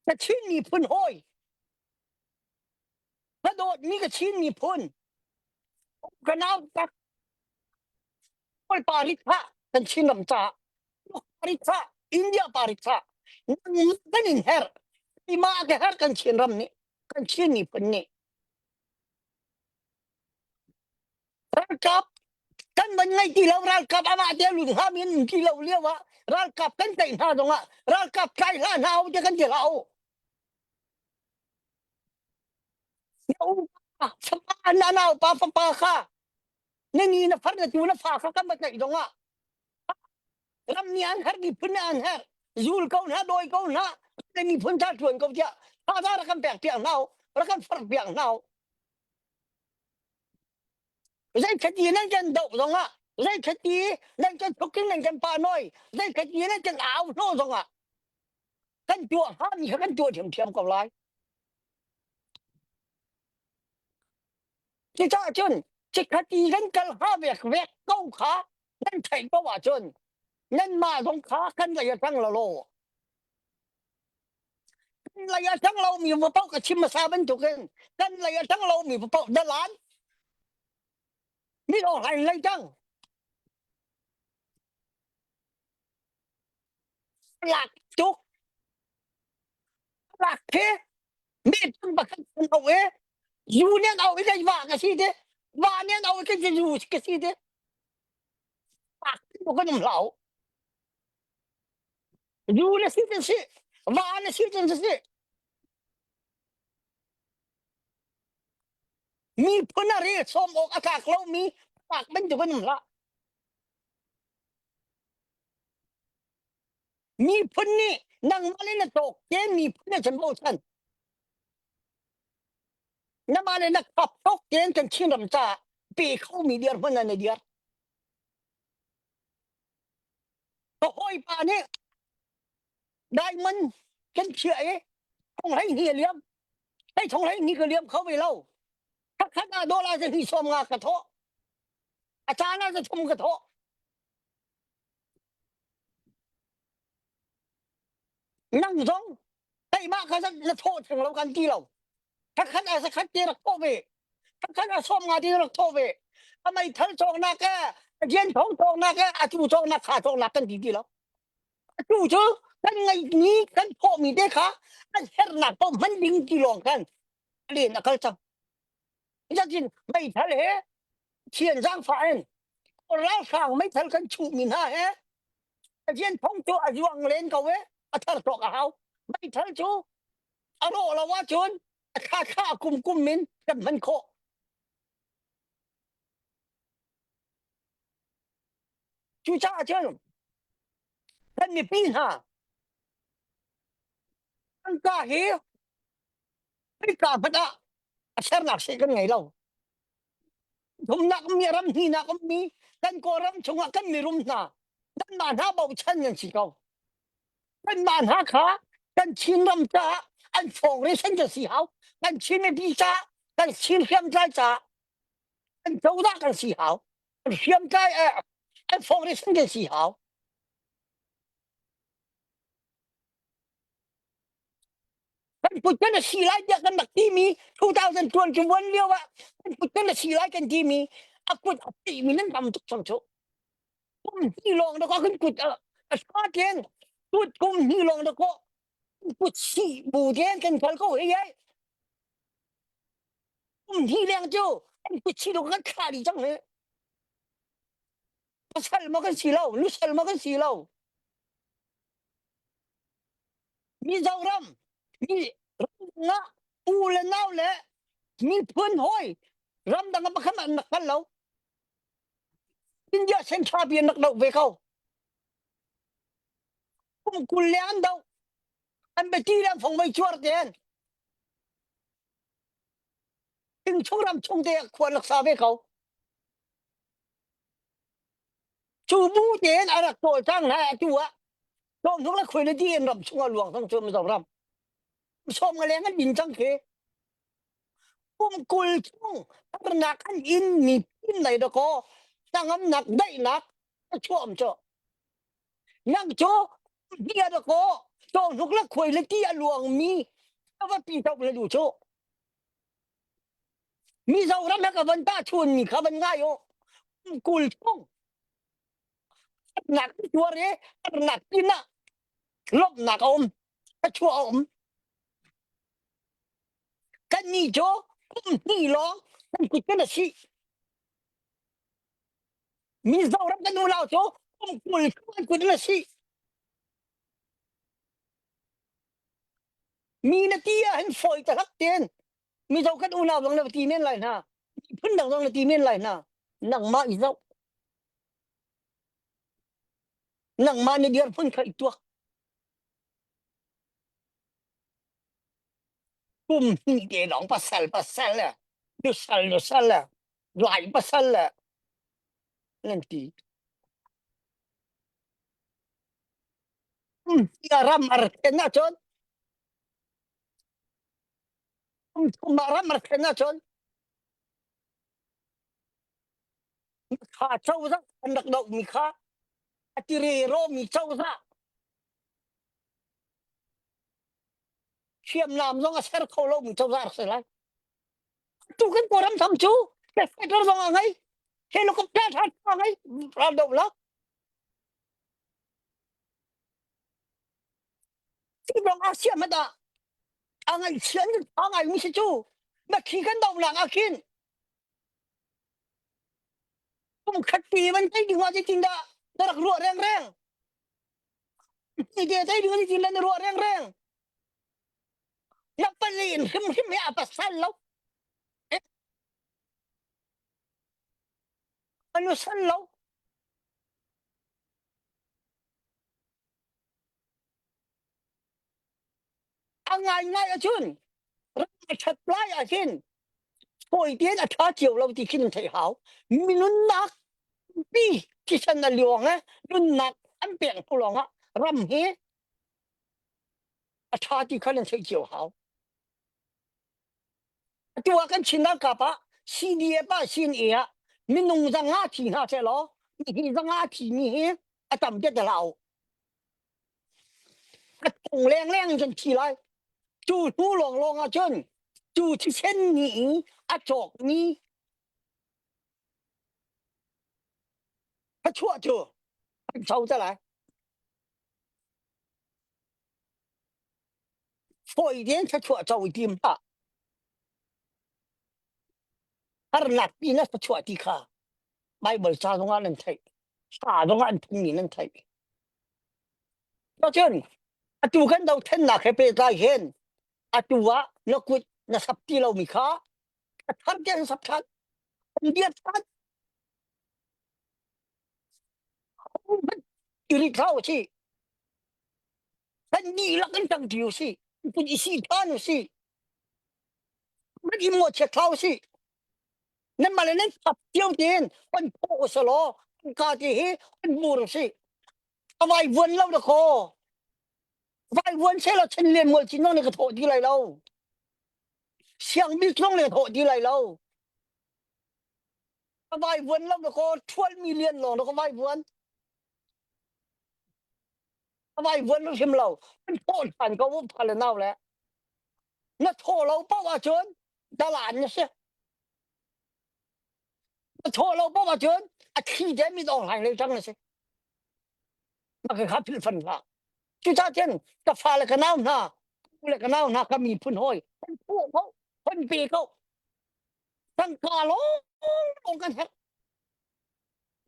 ka Chin miphun hawi ka dawtmi ka Chin miphun ka nau tak pa rit hlah kan Chin ram caah rit hlah India pa rit hlah kan in herh keimah ka herh kan Chin ram nih kan Chin miphun nih ralkap kan van ngei ti lo ralkap amah te lut hnga min ti lo lio ah. Ralkap kan tlaih hna zongah ralkap tlai hlah hna u ti kan ti hlah u. Na upa fapa na naupa fapa kha na ni na far na tu na fa kha kan va tlaih zongah ram nih an herh miphun nih an herh zul ko hna dawi ko hna na miphun ta ṭuan ko tiah thazaang rak kan pek piak hna u rak kan forh piak hna u Zeikhati nan kan doh zongah, zeikhati nan kan thukin nan kan pa noi, zeikhati nan kan au hnawh zongah kan tuah hngami kha kan tuah ṭhiamṭhiam ko lai. Cucaah cun chikkhat i kan kal hnga vek vek ko kha nan theih ko ahcun nanmah zong kha kan lei a ṭang lo law. Kan lei a ṭang lomi va paoh ka chim hmasa bantukin kan lei a ṭang lomi va paoh dalan mit awk hlain lei ṭang. Lak tuk lak khi mi ṭang pakhat an auh i zu nih an auh i kei va ka si ti va nih an auh i kei zu ka si ti lak tuk kan um hlah u. Zu na si cun si, va na si cun si. Miphun a rel sawm awk a tlak lomi tlak bantuk in um hlah. Miphun nih nangmah le na tawk te miphun na can bochan. Namah le na khap tawk tein kan Chinram caah pe khomi dirhmun ah na dir. Ka hawipa nih diamond kan chiah i thong hlei hnih a liam. Hei thong hlei hnih ka liam kho ve lo. Thakhat ah dollar cu hnih sawm nga ka thawh. A caan ah zathum ka thawh. Nang zong keimah kha na thawh theng lo kan ti lo. Thakhat ah zakhat te rak thawh ve. Thakhat ah sawm nga te rak thawh ve. A meithal cawknak e, a rian thong cawknak e, a tu cawknak kha cawknak kan ti ti lo. Atu cu kan ngeihmi kan thawhmi te kha an hernak paoh hman ding ti lawng khan len a kal cang. Zatin meithal he thian zaangfah in ralhrang meithal kan chuhmi hna he rian thong cu a zuang len ko e a thar cawk a hau. Meithal cu a rawh lo ahcun a thla thla kum kum in kan hman khawh. Cucaah cun kan mipi hna tangka hi hika hmanh ah a sernak seh kan ngei lo. Thumnak ummi ram hnihnak ummi kan Kawlram chungah kan mirum hna nanmah hna bochan nan si ko. Kanmah hna kha kan Chinram caah an fawng re sen kan si hau. Kan Chin mipi caah, kan Chin hriamtlai caah an cozah kan si hau. An hriamtlai an fawng re sen kan si hau. Kan kut kan a si lai tiah kan rak timi 2021 lio ah kan kut kan a si lai kan timi a kut a tihmi nan tam tuk cang cu. Kum hnih lawng dakaw kan kut a a sa tiang kut kum hnih lawng dakaw kut sih bu tiang kan kal ko hei ai kum hnih leng cu kan kut sih dawh kan thlah dih cang hi pasal ma kan si lo nusal ma kan si lo Mizoram mi ramdang ah u le nau le miphun hawi ramdang ah pakhat an rak kal lo India Central bi an rak doh ve ko. Kum 20 leng an doh. An biati le an fong mei cuar tein. Inn chung ram chung te khua an rak sa ve ko. Cu bu tein a rak cawlcang hna atu ah Cawhnuk le khuai le di in ram chung ah luang cang cu Mizoram. Sawm nga leng an din cang khi. Kum 20 chung harnak an in mi pin lei dakaw hnangamnak daihnak a chuah cu. Nang cu bia dakaw cawhnuk le khuai le ti a luangmi a va pi tok le du cu. Mizoram he ka van ta chun mi kha van ngai u. Kum 20 chung nak tuar i harnak pin ah lawmhnak a um a chuah a um kannih cu kum hnih lawng kan kut kan a si Mizoram kan unau cu kum 20 chung an kut an a si. Mi na ti ah hin fawi ta hlak ten mizo kan unau zong na ti men lai hna phun dang zong na ti men lai hna nangmah i zoh nangmah na dirhmun kha i tuak kum hnih te lawng pasal pasal le nusal nusal le lai pasal le nan ti ram ar then ahcun kum thum ah ram ar then ahcun kha cozah an rak doh mi kha a tire ro mi cozah hriamnam zong a ser kho lo mi cozah rak si lai tu kan kawlram tham cu fighter zong a ngei helicopter tha tha ngei ral doh la Ti bang a siam hmanh ah a ngaihchia in a ngaimi si cu na thi kan dohnak ah khin kum khat ti van tei ding ah zeitin dah na rak ruah rengreng ti te tei ding ah zeitin dah na ruah rengreng na pali in hrimhrim he a pasal lo anu sal lo A ngaingai ahcun ram a ṭhat lai ahhin fawi tein a ṭha cio lo ti khin theih hau. Mi nunnak pi thisen a luang i nunnak an pek hnu lawngah ram hi a ṭha ti kha nan theih cio hau. Atu ah kan Chin ralkap ah CDF ah CNA ah minung zanga thi hna seh law hi zanga thi mi hi a tam te te hlah u. A thong lengleng in kan thi lai. Cu hnu lawnglawng ah cun cu thisen nih i a cawkmi thluachuah cu an co te lai. Fawi tein thluachuah co i tim hlah. Harnak pi na thluachuah ti kha Bible ca zongah nan theih. Sa zongah an phungmi nan theih. Cun atu kan dothlennak he pehtlai hin atu ah na kut na sap ti lomi kha a thar tein sap ṭhan. An biat ṭhan. I rit hlah usih. Kan dihlak in ṭangṭi usih. Kut i sih ṭhan usih. Kan i mawhchiat hlah usih. Nanmah le nan thap cio tein kan phaw usih law kan ka ti hi kan bur usih. A vaivuan lo da khaw. Vaivuan seh law chan lian mual cin zong nih ka thawh ti lai lo. Siang bik zong nih ka thawh ti lai lo. A vaivuan lo da kaw thual mi lian lawng da ka vaivuan. A vaivuan lo hrim lo. An thawh ṭhan ko pha le nau le. Na thawh lo paoh ahcun dalaan na si. Na thawh lo paoh ahcun a thli te mit awng hlaing lei ṭang na si. Na ka kha philh fan hlah. Cucaah cun ka fa le ka nau hna, u le ka nau hna, ka miphun hawi, kan thawh ko, kan pe ko. Tangka lawng kan herh.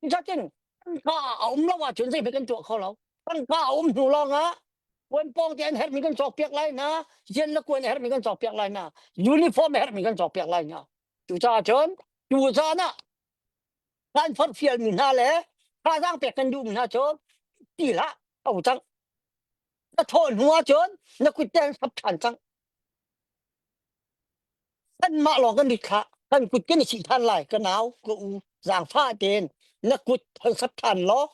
Cucaah cun tangka a um lo ahcun zeihmanh kan tuah kho lo. Tangka a um hnu lawng ah kuan pawng te an herhmi kan cawkpiak lai hna, rian le kuan a herhmi kan cawkpiak lai hna, uniform a herhmi kan cawkpiak lai hna. Cucaah cun tu zan ah kan forhfialmi hna le thazaang pek kan duhmi hna cu ti hlah o cang. Na thawh hnu ahcun na kut te an sap ṭhan cang. Kanmah lawng kan rit hlah. Kan kut kan i sih ṭhan lai. Ka nau, ka u, zaangfah tein na kut hon sap ṭhan law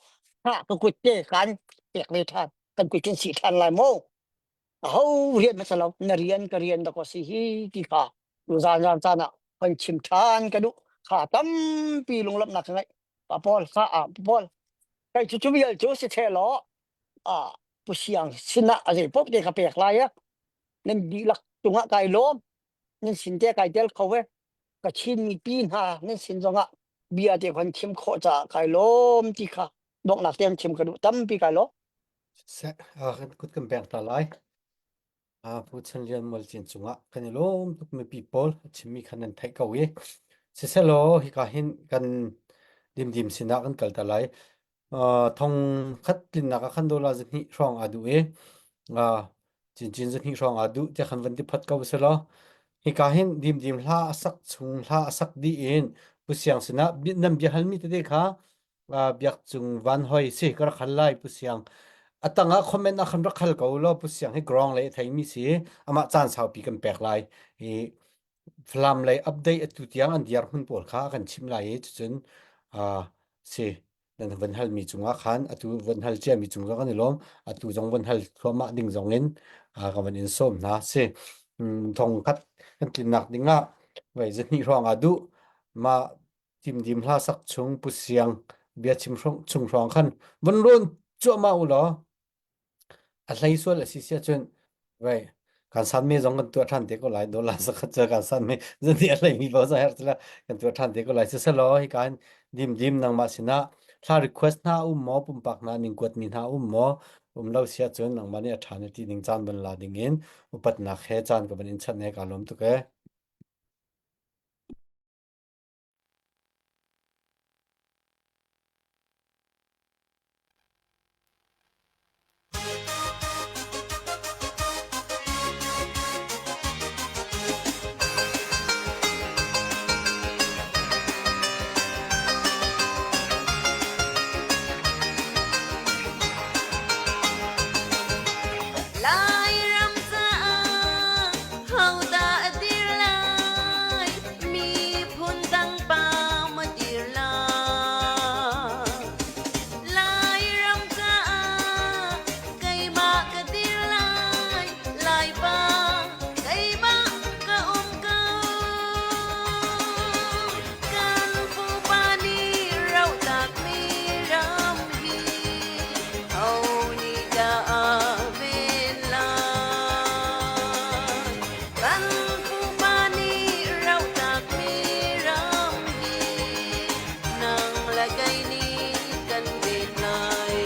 hah ka kut te kan pek ve ṭhan. Kan kut kan sih ṭhan lai maw? Aho rian hmasa lo. Na rian ka rian dakaw si hi ti kha tu zan zan caan ah kan chim ṭhan ka duh. Kha tampi lunglawmhnak ka ngeih. Pa Paul, kha ah Pa Paul, kai cu cu vial cu si the law ah Pu Siang sinah a zei paoh te ka pek lai a. Nan dihlak cungah kai lawm. Nan sin te kai tel kho ve. Ka Chin mipi hna nan sin zongah bia te kan chim khawh caah kai lawm ti kha donghnak te an chim ka duh tampi kai lawm. Seh, ah, kan kut kan pek ta lai. Ah, Pu Chan Lian Mualcin cungah kan i lawm tuk mipi pawl a chimmi kha nan theih ko i. Siselaw hika hin kan dimdim sinah kan kal ta lai. Uh, thong khat tlinnak ah khan dollar zahnih hrawng aa duh i uh, Cincin zahnih hrawng aa duh tiah khan van ti phot ko seh law hika hin dimdim hla a sak chung hla a sak dih in Pu Siang sinah nan bia halmi tete kha Biak Cung Van Hoi si ka rak hal lai Pu Siang a tangah comment ah khan rak hal ko law Pu Siang hi ground lei a theimi si amah caan saupi kan pek lai i Falam lei update atu tiang an diar hmun pawl kha a kan chim lai i cucun si nan van halmi cungah khan atu van hal ciami cung zong kan i lawm atu zong van hal thluahmah ding zong in ka van in sawm hna si thong khat kan tlinnak ding ah vai zahnih hrawng ah duh ma timdim hla sak chung pu siang bia chim chung hrawng khan van rawn cuahmah u law A hlei sual a si siah cun vei kan sanmi zong kan tuah ṭhan te ko lai. Dollar zakhat cu kan sanmi zani a hleimi paoh zong herh tila kan tuah ṭhan te ko lai. Siselaw hika hin dimdim nangmah sinah thla request hna um maw, pumpak hna ning kuatmi hna um maw, um lo siah cun nangmah nih a ṭha na ti ning caan van la ding in upatnak he caan ka van in chanh he kaa lawm tuk ee. Lairam caah hodah a dir lai? Miphun dang pa maw dir lai? Lairam caah keimah ka dir lai. Laipa keimah ka um ko. Kan pupa nih rohtakmi ram hi ho nih dah a ven lai? Kan pupa nih rohtakmi ram hi nang le kei nih kan ven lai.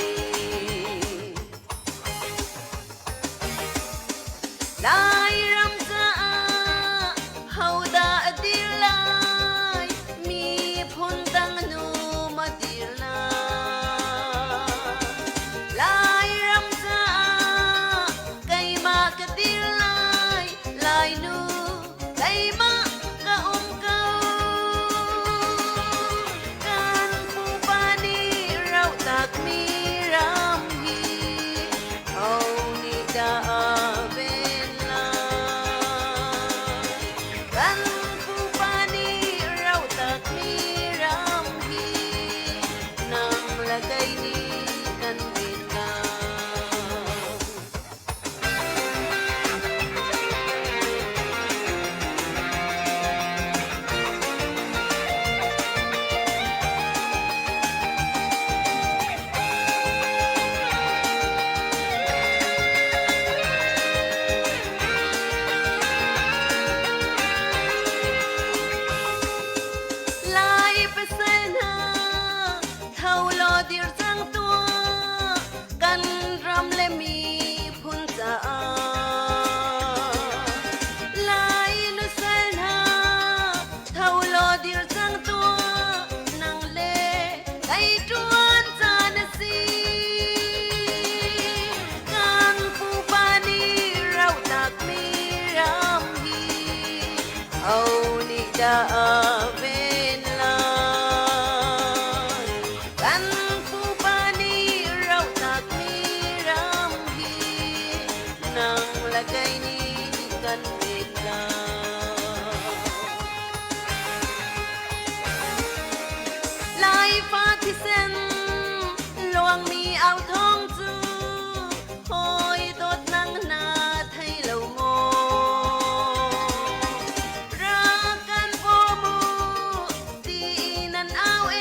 Lairam caah hodah a dir lai? Miphun dang nu ma dir lai? Lairam caah keimah ka dir lai. Lainu keimah ka um ko. Kan pupa nih rohtakmi ram hi ho nih dah a ven lai? Kan pupa nih rohtakmi ram hi nang le kei nih kan ven lai. Lai pasal hna tho law dir cang tuah kan ram le miphun caah Lai nusal hna tho law dir cang tuah nang le kei ṭuan caan a si kan pupa nih rohtakmi ram hi ho nih dah a ven lai kan pupa nih rohtakmi ram hi nang le kei nih kan ven lai. Laifa thisen luangmi au thawng cu hawi dawt nang na thei lo maw? Rak kan bawm u ti nan au e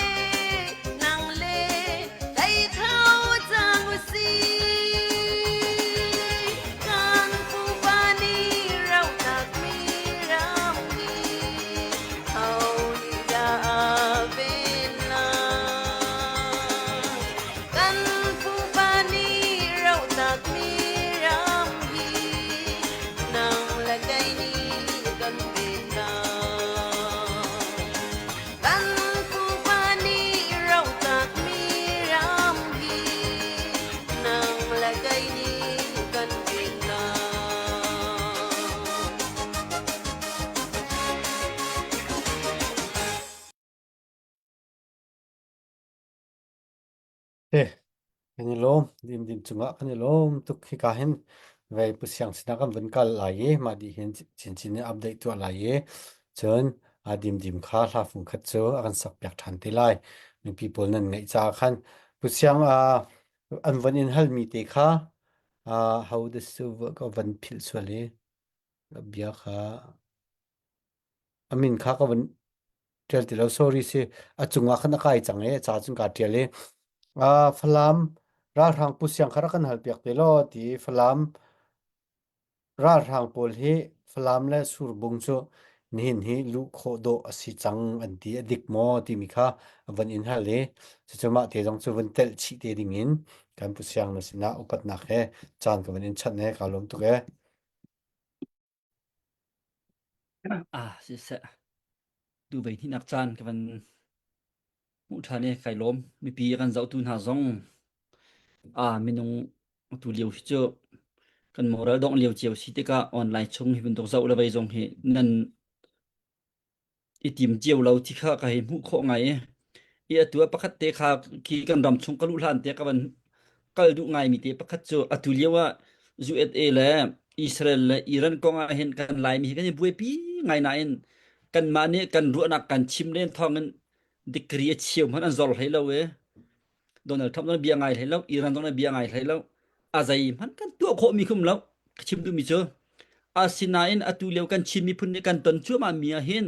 nang le kei tho cang u si. Kan pupa nih rohtak Kan i lawm, dimdim cungah kan i lawm tuk. Hika hin vei Pu Siang sinah kan vun kal lai i mah dih hin chinchin in update tuah lai i cun a dimdim kha hla fung khat cu a kan sakpiak ṭhan te lai. Mipi pawl nan ngaih caah khan Pu Siang uh, an von in halmi te kha uh, ho da su ka van philh sual i bia kha a min kha ka van ṭial ti lo sorry si a cungah khan a kai cang i ca cun kaa ṭial i uh, Falam ralhrang pu siang kha rak kan hal piak te law ti Falam ralhrang pawl hi Falam le Surbung cu nihin hi luh khawh dawh a si cang an ti a dik maw timi kha a van in hal i cucu mah te zong cu vun telh chih te ding in kan pu siang na sinah upatnak he caan ka van in chanh he kaa lawm tuk e. Ah, siseh. Tu vei hnihnak caan ka van hmuh ṭhan i kai lawm. Mipi a kan zohtu hna zong ah minung tu lio hi cu kan moral dongh lio cio si tikah online chung hi bantuk zoh le vei zong hi nan i tim cio lo ti kha ka hei hmuh khawh ngai i i atu ah pakhat te kha khi kan ram chung ka luh hlan te ka van kal duh ngaimi te pakhat cu atu lio ah USA le Israel le Iran kong ah hin kan Laimi hi kan i buaipi ngai nain kanmah nih kan ruahnak kan chim len thawng in degree a cheu hmanh an zor hlei lo i Donald Trump zong bia ngai hlei lo Iran zong bia ngai hlei lo a zei hmanh kan tuah khawhmi khum lo ka chim duhmi cu asinain atu lio kan Chin miphun nih kan ton cuahmah mi ah hin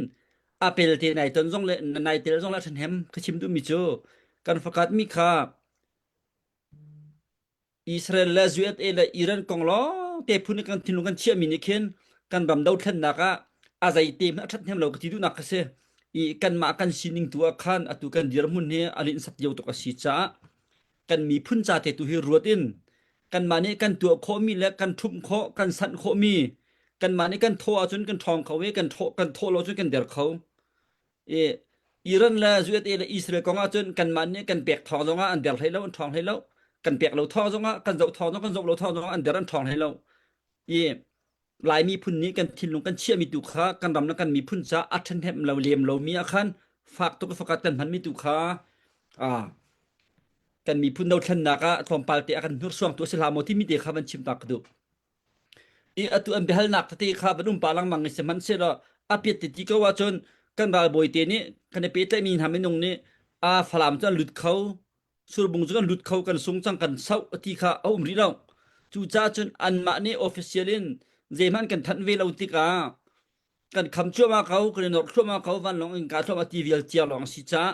a pelte nai ton zong le nai tel zong le ṭhahnem ka chim duhmi cu kan fakat mi kha Israel le USA le Iran kong lawng te phun kan thinlung kan chiahmi nih khin kan ram dothlennak ah a zeite hmanh a ṭhathnem lo ka ti duhnak ka si. I kanmah kan sining tu ah khan atu kan dirhmun hi a linhsak lio tuk a si caah kan miphun ca te tu hi ruat in kanmah nih kan tuah khawhmi le kan ṭhumh khawh kan sanh khawhmi kanmah nih kan thawh ahcun kan ṭhawng kho i kan thawh kan thawh lo cun kan der kho. I Iran le USA le Israel kong ahcun kanmah nih kan pek thawng zongah an der hlei lo, an ṭhawng hlei lo. Kan pek lo thawng zongah, kan zoh thawng zong, kan zoh lo thawng zongah an der an ṭhawng hlei lo. I Lai miphun nih kan thinlung kan chiahmi tu kha kan ram le kan miphun ca a ṭhahnem lo lem lomi ah khan fak tuk fakat kan hmanmi tu kha ah kan miphun dothlennak ah tlawmpal te a kan hnursuangtu a si hlah maw timi te kha van chim ta ka duh. I atu an biahalnak tete kha van um pah lengmang i sihmanhsehlaw a piat te ti ko ahcun kan ralbawi te nih kan i pehtlaihmi hna minung nih a Falam cu an lut kho Surbung cu kan lut kho kan sung cang kan soh ti kha a um rih lo. Cucaah cun anmah nih official in zeihmanh kan thanh ve lo tikah kan kham cuahmah ko kan i norh thluahmah ko vanlawng in kah thluahmah ti vial cia lawng a si caah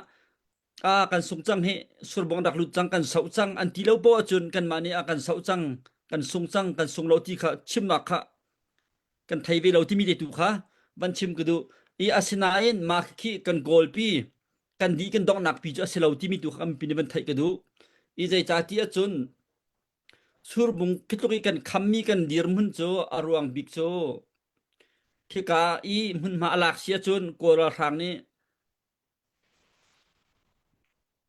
ah kan sung cang hi surbung rak lut cang kan soh cang an ti lo poah ahcun kanmah nih a kan soh cang kan sung cang kan sung lo ti kha chimnak kha kan thei ve lo timi te tu kha van chim ka duh i asinain mah khi kan goalpi kan dih kan donghnak pi cu a si lo timi tu kha kan mipi nih van theih ka duh i zeicah ti ahcun surbung khi tluk i kan khammi kan dirhmun cu a ruang bik cu khika i hmunhma a lak si ahcun Kawl ralhrang nih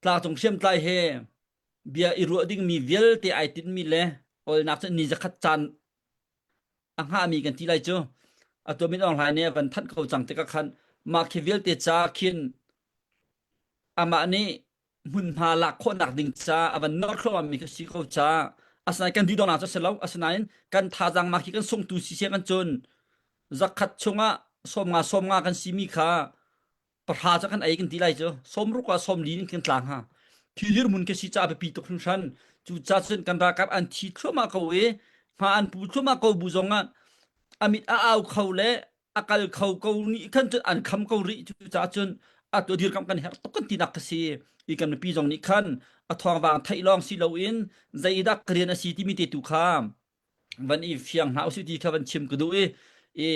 Tlangcung hriamtlai he bia i ruah dingmi vialte ai tinhmi le awlnak cu ni zakhat caan a hngahmi kan ti lai cu. Atu Min Aung Hlaing nih a van thanh ko cang tikah khan mah khi vialte ca khin amah nih hmunhma lak khawhnak ding ca a van nor thluahmahmi khi si ko ca asinain kan duhdawhnak cu a si lo asinain kan thazaang mah khi kan sungtu si siang kan cun zakhat chungah 50 50 kan simi kha pahra cu kan ei kan ti lai cu 60 ah 40 in kan tla hnga thi dirhmun ka si ca biapi tuk hringhran cu ca cun kan ralkap an thi thluahmah ko i hma an pu thluahmah ko bu zong ah amit a au kho le a kal kho ko nih khan cun an kham ko rih cu ca cun a tu dirkam kan herh tuk kan tinak ka si i kan mipi zong nih khan a thawngvang theih lawng si loin zeidah ka rian a si timi te tu kha van i fiang hna usih ti kha van chim ka duh i i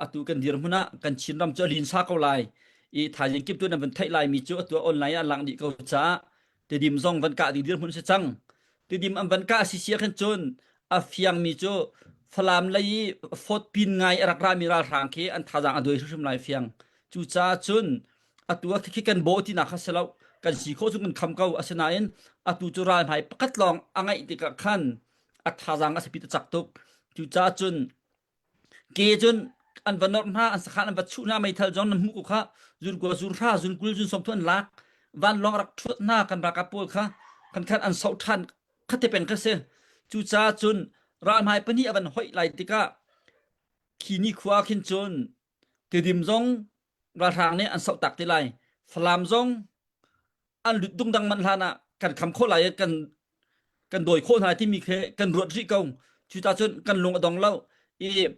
atu kan dirhmun ah kan Chinram cu a linsa ko lai i thaizing kip tu nan van theih lai mi cu atu online ah lang dih ko caah tidim zong van kah ding dirhmun si cang tidim an van kah si sia khan cun a fiang mi cu Falam lei i fawt pin ngai a rak rami ralhrang khi an thazaang a duai hrimhrim lai fiang cucaah cun atu ah khi kan bawh tinak kha si lo kan si khawh cu kan kham ko asinain atu cu ral hmai pakhat lawng a ngeih tikah khan a thazaang a sapit a cak tuk cucaah cun ke cun an va norh hna an sakhan an va chuh hna meithal zong nan hmuh ko kha zun kua zun hra zun kul zun som thu an lak vanlawng rak thuat hna kan ralkap pawl kha kan khan an soh than. Khate peng kha si. Cucaah cun ralhmai pahnih a van hoih lai tikah khi ni khua khin cun Tidim zong ralhrang nih an sohtak te lai. Falam zong an lut dungdang manh hlan ah kan kham khawh lai i kan kan dawi khawh hna timi khi kan ruat rih ko. Cucaah cun kan lung a dong lo. I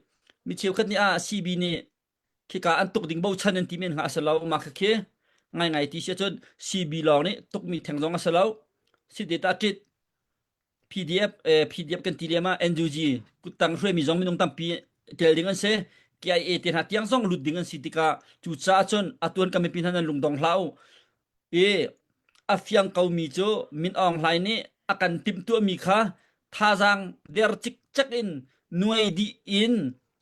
mi cheukhat nih ah CB nih khika an tuk ding bochan an ti men hnga a si lo. Mah khakhi ngaingai ti si ahcun CB lawng nih tukmi theng zong a si lo. Si te ta ṭit PDF eh, PDF kan ti liam ah NUG kuttang hruaimi zong minung tampi tel ding an si. KIA te hna tiang zong lut ding an si tikah cucaah cun atuan kan mipi hna nan lungdong hlah u. I a fiang komi cu Min Aung Hlaing nih a kan timhtuahmi kha thazaang der cikcek in nuai dih in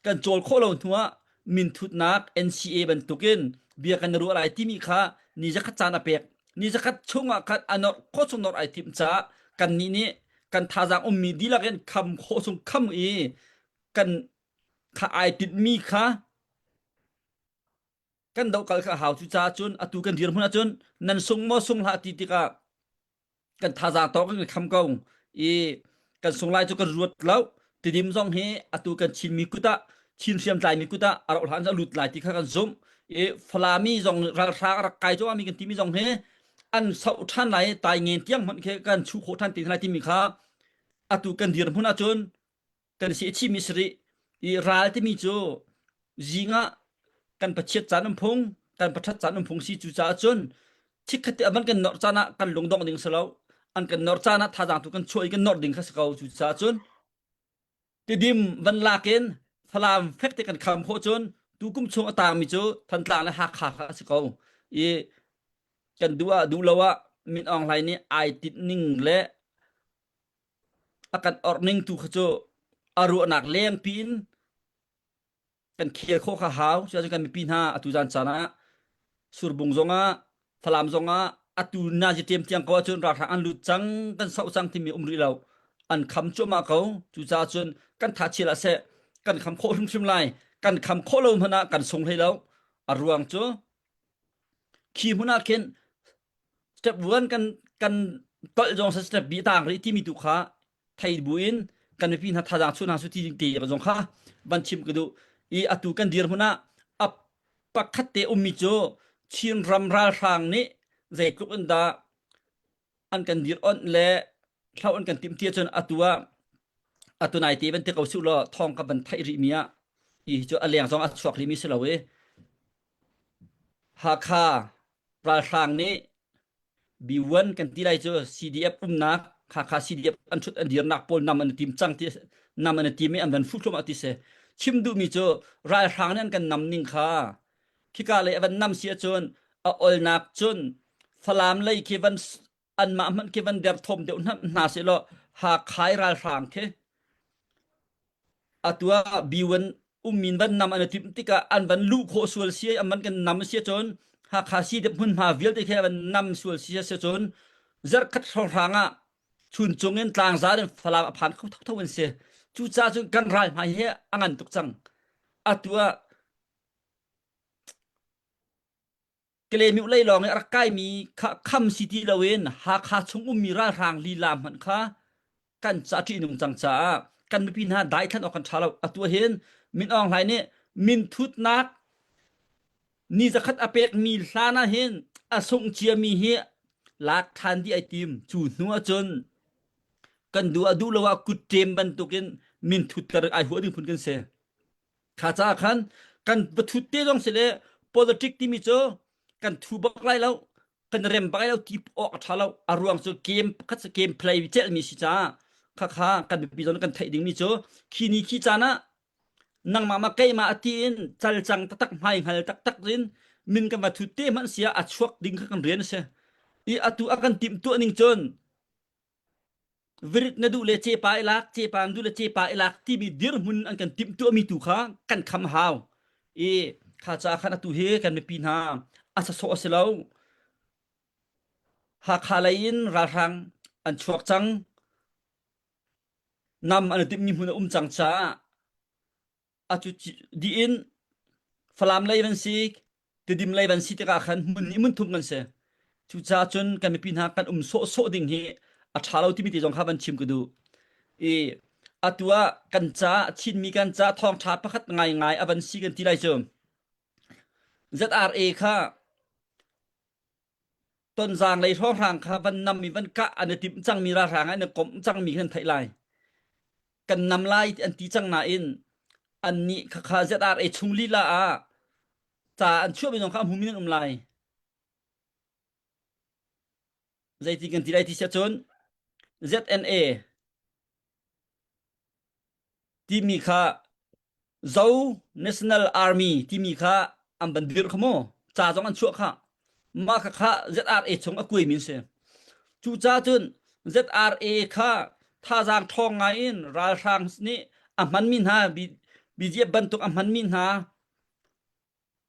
kan cawl khawh lo hnuah minthutnak NCA bantukin bia kan i ruah lai timi kha ni zakhat caan a pek. Ni zakhat chungah khan a norh khawh chung norh ai timh caah kannih nih kan thazaang ummi dihlak in kham khawh chung kham i kan kha ai tinhmi kha kan dohkal kha a hau. Cucaah cun atu kan dirhmun ahcun nan sung maw sung hlah ti tikah kan thazaang tawk in kan kham ko i kan sung lai cu kan ruat lo. Tidim zong hi atu kan Chinmi kut ah Chin hriamtlaimi kut ah a rauh hlan a lut lai ti kha kan zumh i Falami zong ralhrang a rak kai cuahmah mi kan timi zong hi an soh ṭhan lai tai ngen tiang hmanh khi kan chuh khawh ṭhan ti lai timi kha atu kan dirhmun ahcun kan si chimmi si rih i ral timi cu zing ah kan pachiat caan um phung kan pathat caan um phung si cu caah cun chikkhat te aman kan nor caan ah kan lungdong ding si lo an kan nor caan ah thazaang tu kan chuah i kan nor ding kha si ko cu caah cun tidim van lak in Falam fek te kan kham khawh cun tu kum chung a tangmi cu Thantlang le Hakha kha a si ko i kan duh ah duh lo ah Min Aung Hlaing nih ai tinh ning le a kan orh ning tu kha cu a ruahnak lengpi in kan khel khawh kha hau. Cucaah kan mipi hna atu zan caan ah Surbung zong ah Falam zong ah atu nazi ṭem tiang ko ahcun ralhrang an lut cang kan soh cang timi um rih lo an kham cuahmah ko cucaah cun kan tha chial ah seh kan kham khawh hrimhrim lai kan kham khawh lo hmanh ah kan sung hlei lo a ruang cu khi hmun ah khin step 1 kan kan tolh zong sa step bi tang rih timi tu kha thei buin kan mipi hna thazaang chuah hna su ti te zong kha van chim ka duh i atu kan dirhmun ah a pakhat te ummi cu Chin ram ralhrang nih zeitluk in dah an kan dir onh le hloh an kan timh ti ahcun atu ah atu nai te van ti ko su law thawng ka van theih rih mi ah hi cu a leng zong a chuak rih mi si lo i Hakha ralhrang nih B1 kan ti lai cu CDF umnak Hakha CDF an thut an dirnak pawl nam an tim cang ti nam an tim i an van fuh thluahmah ti si chim duhmi cu ralhrang nih an kan nam ning kha khika lei a van nam si ahcun a olnak cun Falam lei khi van anmah hmanh khi van derthawm deuh hna seh law Hakha i ralhrang khi atu ah B1 ummin van nam an i timh tikah an van luh khawh sual si an van kan nam si ahcun Hakha si dep hmunhma vialte khi van nam sual si si cun zarhkhat hrawnghrang ah chuncung in tlangzar in Falam a phan kho thotho an si cucaah cun kan ral hmai hi a ngan tuk cang atu ah Kalaymyo lei lawng i a rak kaimi kha kham si ti loin Hakha chung ummi ralhrang lila hmanh kha kan ca ṭihnung cang caah kan mipi hna daithlan awk kan ṭha lo. Atu hin Min Aung Hlaing nih minthutnak ni zakhat a pekmi hlan ah hin a sungh ciami hi lak ṭhan dih ai tim. Cu hnu ahcun kan duh ah duh lo ah kutṭem bantukin minthutter ai huah ding phun kan si. Kha caah khan kan va thut te zong si le politic timi cu kan thu bak lai lo kan rem bak lai lo ti awk a tha lo a ruang cu game pakhat cu game play celhmi si caah khakha kan mipi zong kan theih dingmi cu khi ni khi caan ah nangmah ma keimah a ti in calcang taktak hmai hngal taktak in min kan va thut te hmanh sia a chuak ding kha kan rian a si i atu a kan timh tuah ning cun Virit na duh le cepa i lak, cepa na duh le cepa i lak timi dirhmun an kan timhtuahmi tu kha kan kham hau. I kha caah khan atu hi kan mipi hna a sasawh a si lo. Hakha lei in ralhrang an chuak cang. Nam an i timhmi hmun a um cang caah atu dih in Falam lei van si, Tidim lei van si tikah khan hmun nih hmun thum kan si. Cucaah cun kan mipi hna kan um sawhsawh ding hi A ṭha lo timi te zong kha van chim ka duh. I atu ah kan ca Chinmi kan ca thawngṭha pakhat ngaingai a van si kan ti lai cu. ZRA kha tonzaang lei hrawnghrang kha van nam i van kah an i timh cangmi ralhrang an i komh cangmi khan theih lai. Kan nam lai an ti cang nain annih khakha ZRA chung lila ah ca an chuahmi zong kha a hmumi nan um lai. Zeitin kan ti lai ti siah cun ZNA timi kha Zo National Army timi kha an van dirh kha mu ca zong an chuah kha mah kha kha ZRA chung a kuaimi an si cucaah cun ZRA kha thazaang ṭhawng ngai in ralhrang nih a hmanmi hna BGF bantuk a hmanmi hna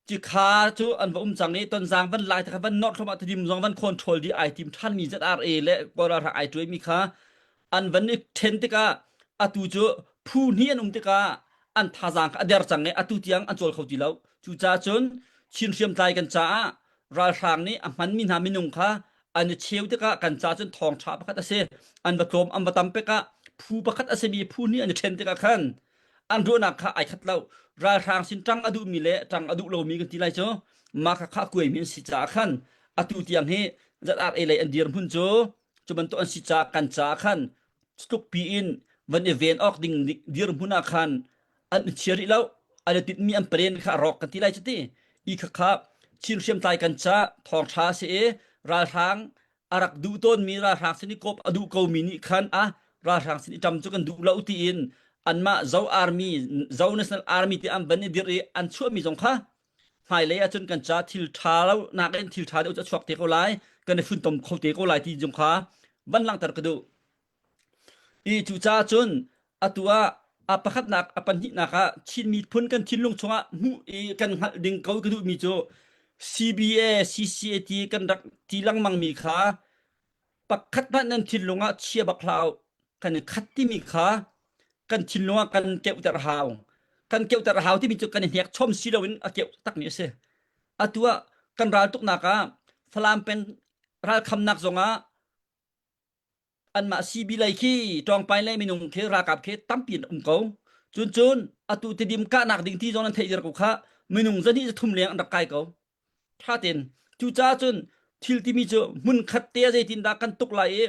Cikha cu an va um cang i tonzaang van lai te kha van nawr thluahmah tidim zong van control dih ai tim ṭhanmi ZRA le Kawl ralhrang ai ṭuaimi kha an van i ṭhen tikah atu cu phu hnih an um tikah an thazaang kha a der cang i atu tiang an cawl kho ti lo. Cucaah cun Chin hriamtlai kan caah ralhrang nih a hmanmi hna minung kha an i cheu tikah kan ca cun thawngṭha pakhat a si. An va tlawm an va tam pekah phu pakhat a simi phu hnih an i ṭhen tikah khan an ruahnak kha ai khat lo ralhrang sin ṭang a duhmi le ṭang a duh lomi kan ti lai cu mah kha kha kuaimi an si caah khan atu tiang hi ZRA lei an dirhmun cu cu bantuk an si caah kan caah khan tlukpi in van i ven awk ding dirhmun ah khan an i chia rih lo an i tinhmi an plan kha a rawk kan ti lai cu ti i kha kha Chin hriamtlai kan ca thawngṭha si i ralhrang a rak duh tawnmi ralhrang sin i kawp a duh komi nih khan a ralhrang sin i ṭam cu kan duh lo tiin anmah Zo Army Zo National Army ti an van i dirh i an chuahmi zong kha hmailei ahcun kan ca thil ṭha lo nakin thil ṭha deuh cu a chuak te ko lai kan i funtom kho te ko lai ti zong kha van langhter ka duh. I cucaah cun atu ah a pakhatnak a pahnihnak ah Chin miphun kan thinlung chungah hmuh i kan hngalh ding ko ka duhmi cu CBA CCAT kan rak ti lengmangmi kha pakhat hmanh nan thinlung ah chia bak hlah u. Kan i khat timi kha kan thinlung ah kan keuhter hau. Kan keuhter hau timi cu kan i hnek chom si loin a keuh takmi a si. Atu ah kan raltuknak ah Falam peng ralkhamnak zongah anmah CB lei khi Ṭawngpai lei minung khi ralkap khi tampi an um ko. Cun cun atu Tidim kahnak ding ti zong nan theih dir ko kha minung zahnih zathum leng an rak kai ko. Ṭha tein. Cucaah cun thil timi cu hmun khat te ah zeitindah kan tuk lai i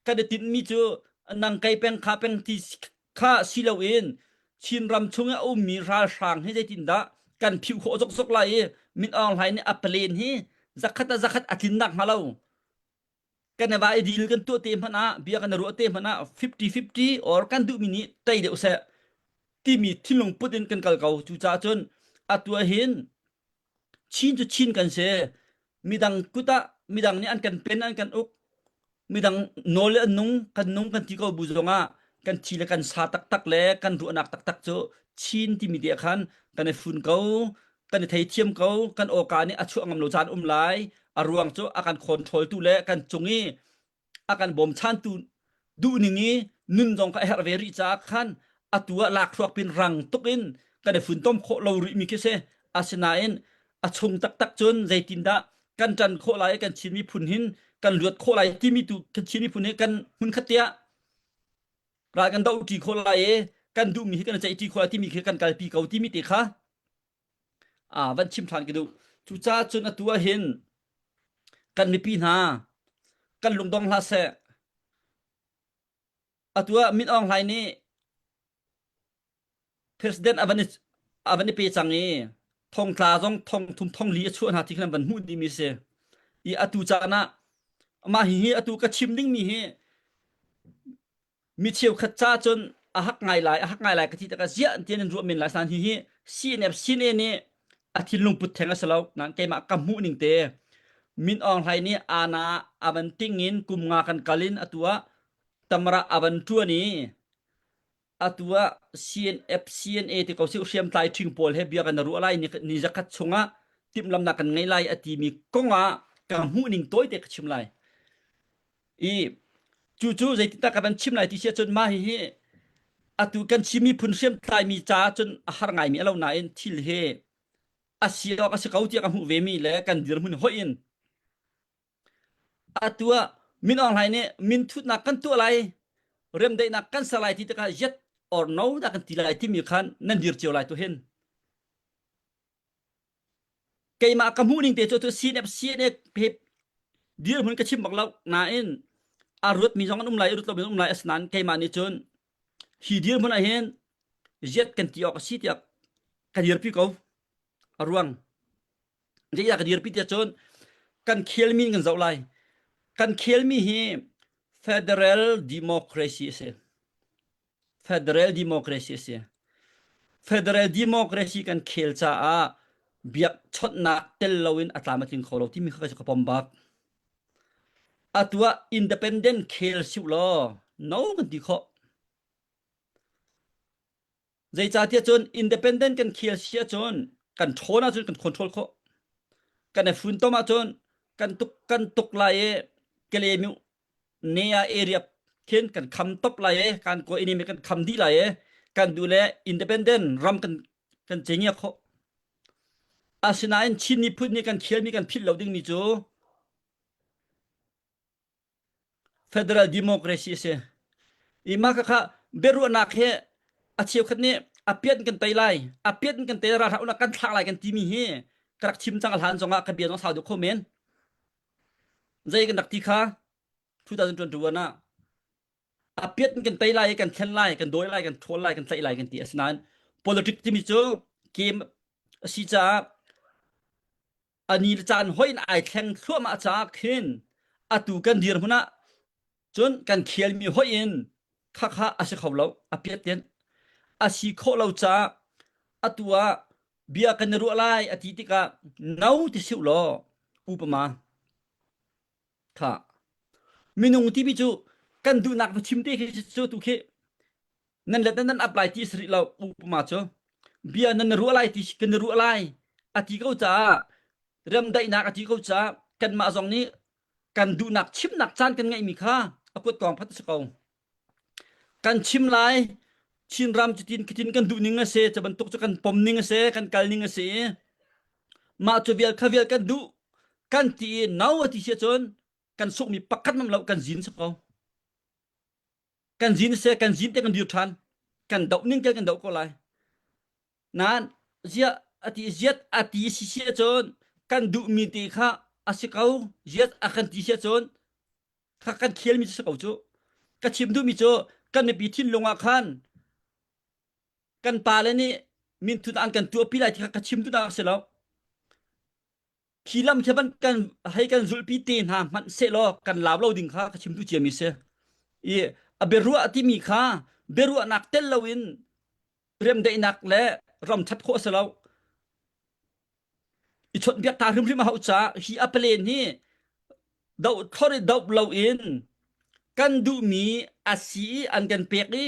kan i tinhmi cu nang kei peng kha peng ti kha si loin Chinram chung i a ummi ralhrang hi zeitindah kan phiuh khawh zokzok lai i Min Aung Hlaing nih a plan hi zakhat ah zakhat a tlin nakhnga lo kan i va i deal kan tuah te hmanh ah bia kan i ruah te hmanh ah 50-50 or kan duhmi nih tei deuh seh timi thinlung put in kan kal ko cucaah cun atu ah hin Chin cu Chin kan si midang kut ah midang nih an kan pen an kan uk midang nawl le an nung kan nung kan ti ko bu zong ah kan thi le kan sa taktak le kan ruahnak taktak cu Chin timi te ah khan kan i fun ko kan i theithiam ko kan awka nih a chuah ngam lo caan um lai a ruang cu a kan control tu le kan cung i a kan bawmchantu duhning i nun zong kha a herh ve rih caah khan atu ah lakhruak pin rang tuk in kan i funtom khawh lo rih mi khi si asinain a chung taktak cun zeitindah kan ṭan khawh lai kan Chin miphun hin kan luat khawh lai timi tu kan Chin miphun hi kan hmun khat tiah ral kan doh ṭi khawh lai i kan duhmi hi kan ceih ṭi khawh lai timi khi kan kalpi ko timi te kha ah van chim ṭhan ka duh. Cucaah cun atu ah hin kan mipi hna kan lungdong hlah seh. Atu ah Min Aung Hlaing nih president a van i a van i pe cang i thongtla zong thong thum thong li a chuah hna ti khan van hmuh dihmi si. I atu caan ah mah hihi atu ka chim dingmi hi Mi cheukhat ca cun a hak ngai lai, a hak ngai lai ka ti tikah ziah ti nan ruah men lai san hihi CNF CNA nih a thinlung put theng a si lo. Nain keimah ka hmuh ning te Min Aung Hlaing nih ana a van ting in kum nga kan kal in atu ah tamara a van ṭuan i atu ah CNF CNA ti ko si hriamtlai ṭhing pawl he bia kan ruah lai ni, ni zakhat chungah timhlamnak kan ngei lai a timi kong ah ka hmuh ning tawite ka chim lai. I cucu zeitindah ka van chim lai ti si ahcun mah hihi atu kan Chin miphun hriamtlaimi caah cun a har ngaimi a lo nain thil hi a si awk a si ko tiah ka hmuh vemi le kan dirhmun hoih in atu ah. Min Aung Hlaing nih min thutnak kan tuah lai, remdaihnak kan ser lai ti tikah yes or no dah kan ti lai timi khan nan dir cio lai tu hin. Keimah ka hmuh ning te cu tu CNF CNA he dirhmun ka chim bak lo nain a ruatmi zong an um lai a ruat lomi zong um lai asinain keimah nih cun hi dirhmun ah hin ziat kan ti awk a si tiah ka dirpi ko a ruang zeidah ka dirpi tiah cun kan khelmi in kan zoh lai kan khelmi hi federal democracy a si Federal democracy a si. Federal democracy kan khel caah biakchawnhnak tel loin a tlam a tling kho lo timi kha ka pom bak. Atu ah independent khel siu law no kan ti khawh. Zeicahtiah cun independent kan khel si ahcun kan ṭhawn ahcun kan control khawh. Kan i funtom ahcun kan tuk kan tuk lai i Kalaymyo Nea area khin kan kham top lai i kan ko ini kan kham dih lai i kan duh le independent ram kan kan cengia khawh. Asinain Chin miphun nih kan khelmi kan philh lo dingmi cu federal democracy a si. I mah khakha biaruahnak hi a cheukhat nih a piat in kan tei lai, a piat in kan tei ralhrang unak kan thlak lai kan timi hi ka rak chim cang a hlan zongah ka bia zong sau deuh kho men. Zei kan rak ti kha 2021 ah a piat in kan tei lai, kan thlen lai, kan dawi lai, kan ṭhawl lai, kan tlaih lai kan ti. Asinain politics timi cu game a si caah a ni le caan hoi in ai thleng thluahmah caah khin atu kan dirhmun ah cun kan khelmi hoi in khakha a si kho lo a piat ten a si khawh lo caah atu ah bia kan i ruah lai a ti tikah no ti siu law upama kha minung timi cu kan duhnak va chim te khi cu tu khi nan let nan up lai ti si rih lo upama cu bia nan ruah lai ti kan ruah lai a ti ko caah remdaihnak a ti ko caah kanmah zong nih kan duhnak chimnak caan kan ngeihmi kha a kut kong phat si ko kan chim lai Chinram cutin khitin kan duh ning a si cu bantuk cu kan pom ning a si kan kal ning a si mah cu vial kha vial kan duh kan ti i no a ti si ahcun kan sukmi pakhat mam lo kan zin si ko kan zin se kan zin te kan dir ṭhan kan doh ning kel kan doh ko lai nain zia ati ziat ati si si ahcun kan duhmi te kha a si ko ziat a kan ti si ahcun kha kan khelmi si ko cu ka chim duhmi cu kan mipi thinlung ah khan kan pale nih minthut an kan tuahpi lai ti kha ka chim duhnak si lo Khi lam khi van kan hei kan zulhpi te hna hmanh sehlaw kan lau lo ding kha ka chim duh ciami si. I a biaruah timi kha biaruahnak tel loin remdaihnak le ram ṭhat khawh a si lo. I chawnhbiak ta hrimhrim a hauh caah hi a palen hi doh thlor i doh loin kan duhmi a si i an kan pek i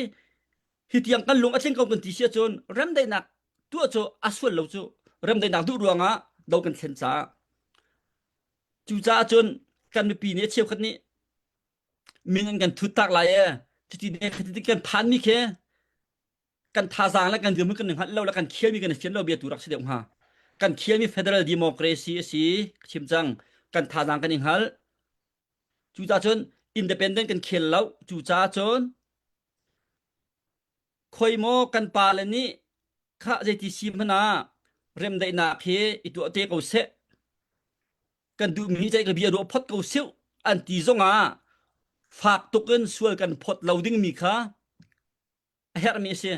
hi tiang kan lung a tling ko kan ti si ahcun remdaihnak tuah cu a sual lo cu remdaihnak duh ruangah do kan thlen caah cucaah cun kan mipi nih a cheukhat nih min an kan thut tak lai e cuti ne khati kan phan mi khi kan thazaang le kan dirhmun kan hngalh lo le kan khialmi kan fian lo bia tu rak si deuh hnga kan khialmi federal democracy a si chim cang kan thazaang kan i hngal cucaah cun independent kan khel lo cucaah cun Khoi maw kan pale nih khah zeiti si hmanh ah remdaihnak hi i tuah te ko seh. Kan duhmi ceih ka bia ruah phot ko siu an ti zongah fak tuk in sual kan phot lo dingmi kha a herhmi a si.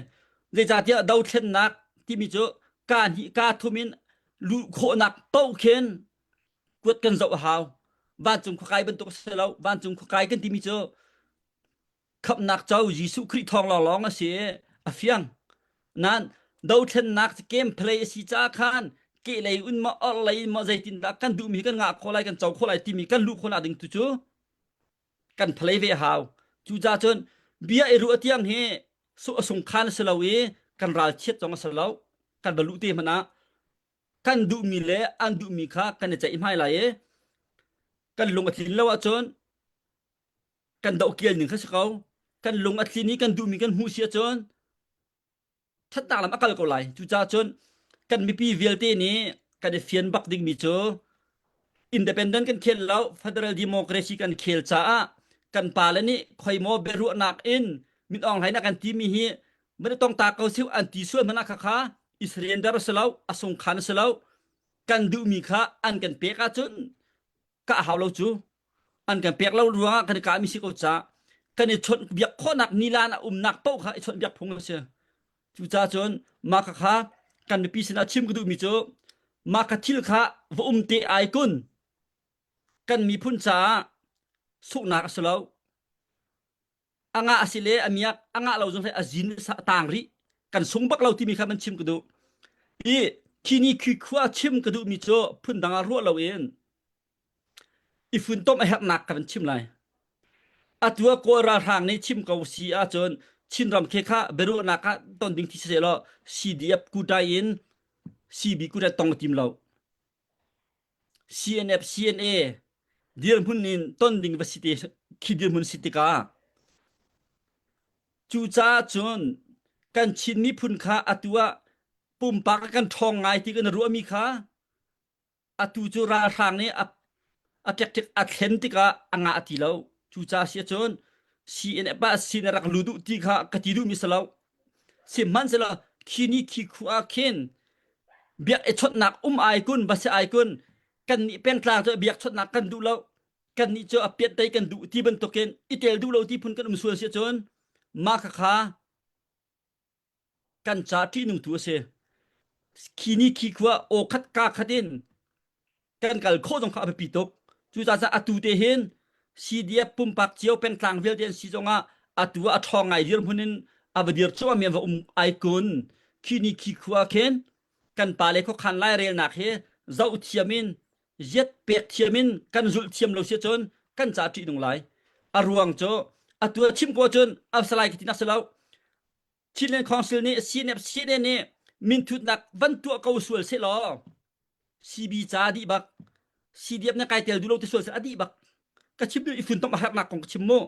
Zeicahtiah dothlennak timi cu ka hnih ka thum in luh khawhnak paoh khin kuat kan zoh a hau. Vancung khuakai bantuk a si lo. Vancung khuakai kan timi cu khamhnak co Jesuh Khrih thawng lawnglawng a si i a fiang. Nain dothlennak game play a si caah khan kehlei un maw orhlei in maw zeitindah kan duhmi kan ngah khawh lai kan co khawh lai timi kan luh khawhnak ding tu cu kan play ve a hau. Cucaah cun bia i ruah tiang hi a sungkhan a si lo i kan ralchiat zong a si lo. Kan va luh te hmanh ah kan duhmi le an duhmi kha kan i ceih hmai lai i kan lung a tlin lo ahcun kan dohkial ning kha si ko kan lung a tlin i kan duhmi kan hmuh si ahcun ṭhatnak lam a kal ko lai cucaah cun kan mipi vialte nih kan i fian bak dingmi cu. Independent kan khel lo, federal democracy kan khel caah kan pale nih khoimaw biaruahnak in Min Aung Hlaing kan timi hi van tong ta ko siu an ti sual hmanh ah khakha i surrender a si lo, a sungkhan a si lo. Kan duhmi kha an kan pek ahcun ka hau lo cu. An kan pek lo ruangah kan i kahmi si ko ca kan i chawnh biak khawhnak nilan a umnak paoh kha i chawnh biak phung a si. Cucaah cun mah kha kan mipi sinah chim ka duhmi cu mah kha thil kha va um te ai kun kan miphun caah sunghnak a si lo. A ngah a si le a miak a ngah lo zong a zin a tang rih kan sung bak lo timi kha man chim ka duh. I khi ni khi khua chim ka duhmi cu phundang ah ruah loin i funtom a herhnak ka van chim lai. Atu ah Kawl ralhrang nih chim ko si ahcun Chinram khe kha biaruahnak ah ton ding thi siseh law CDF kutai in CB kutai tong a tim lo. CNF CNA dirhmun in ton ding va si te khi dirhmun si tikah cucaah cun kan Chin miphun kha atu ah pumpak kan ṭhawng ngai ti kan ruahmi kha atu cu ralhrang nih a a ṭekṭek a thlen tikah a ngah ti lo. Cucaah si ahcun CNF ah sin a rak lu duh ti kha ka ti duhmi si lo. Sihmanhsehlaw khi ni khi khu ah khin biak i chawnhnak um ai kun va si ai kun kannih pengtlang cu biak chawnhnak kan duh lo kannih cu a piattei kan duh ti bantukin i tel duh lo ti phun kan um sual si ahcun mah khakha kan ca ṭihnungtu a si. Khi ni khi khua aw khat ka khat in kan kal khawh zong kha a biapi tuk. Cucaah atu te hin CDF pumpak cio pengtlang vialte an si zongah atu ah a ṭhawng ngai dirhmun in a va dir cuahmah mi an va um ai kun. Khi ni khi khua khin kan pale khuakhan lairelnak hi zoh thiam in ziat pek thiam in kan zulh thiam lo si cun kan ca ṭihnung lai. A ruang cu atu a chim ko cun Absalai ka ti nak si lo. Chinland Council nih CNF CNA nih minthutnak van tuah ko sual sehlaw CB ca dih bak CDF na kai tel duh lo ti sual seh a dih bak ka chim i funtom a hernak kong ka chim mu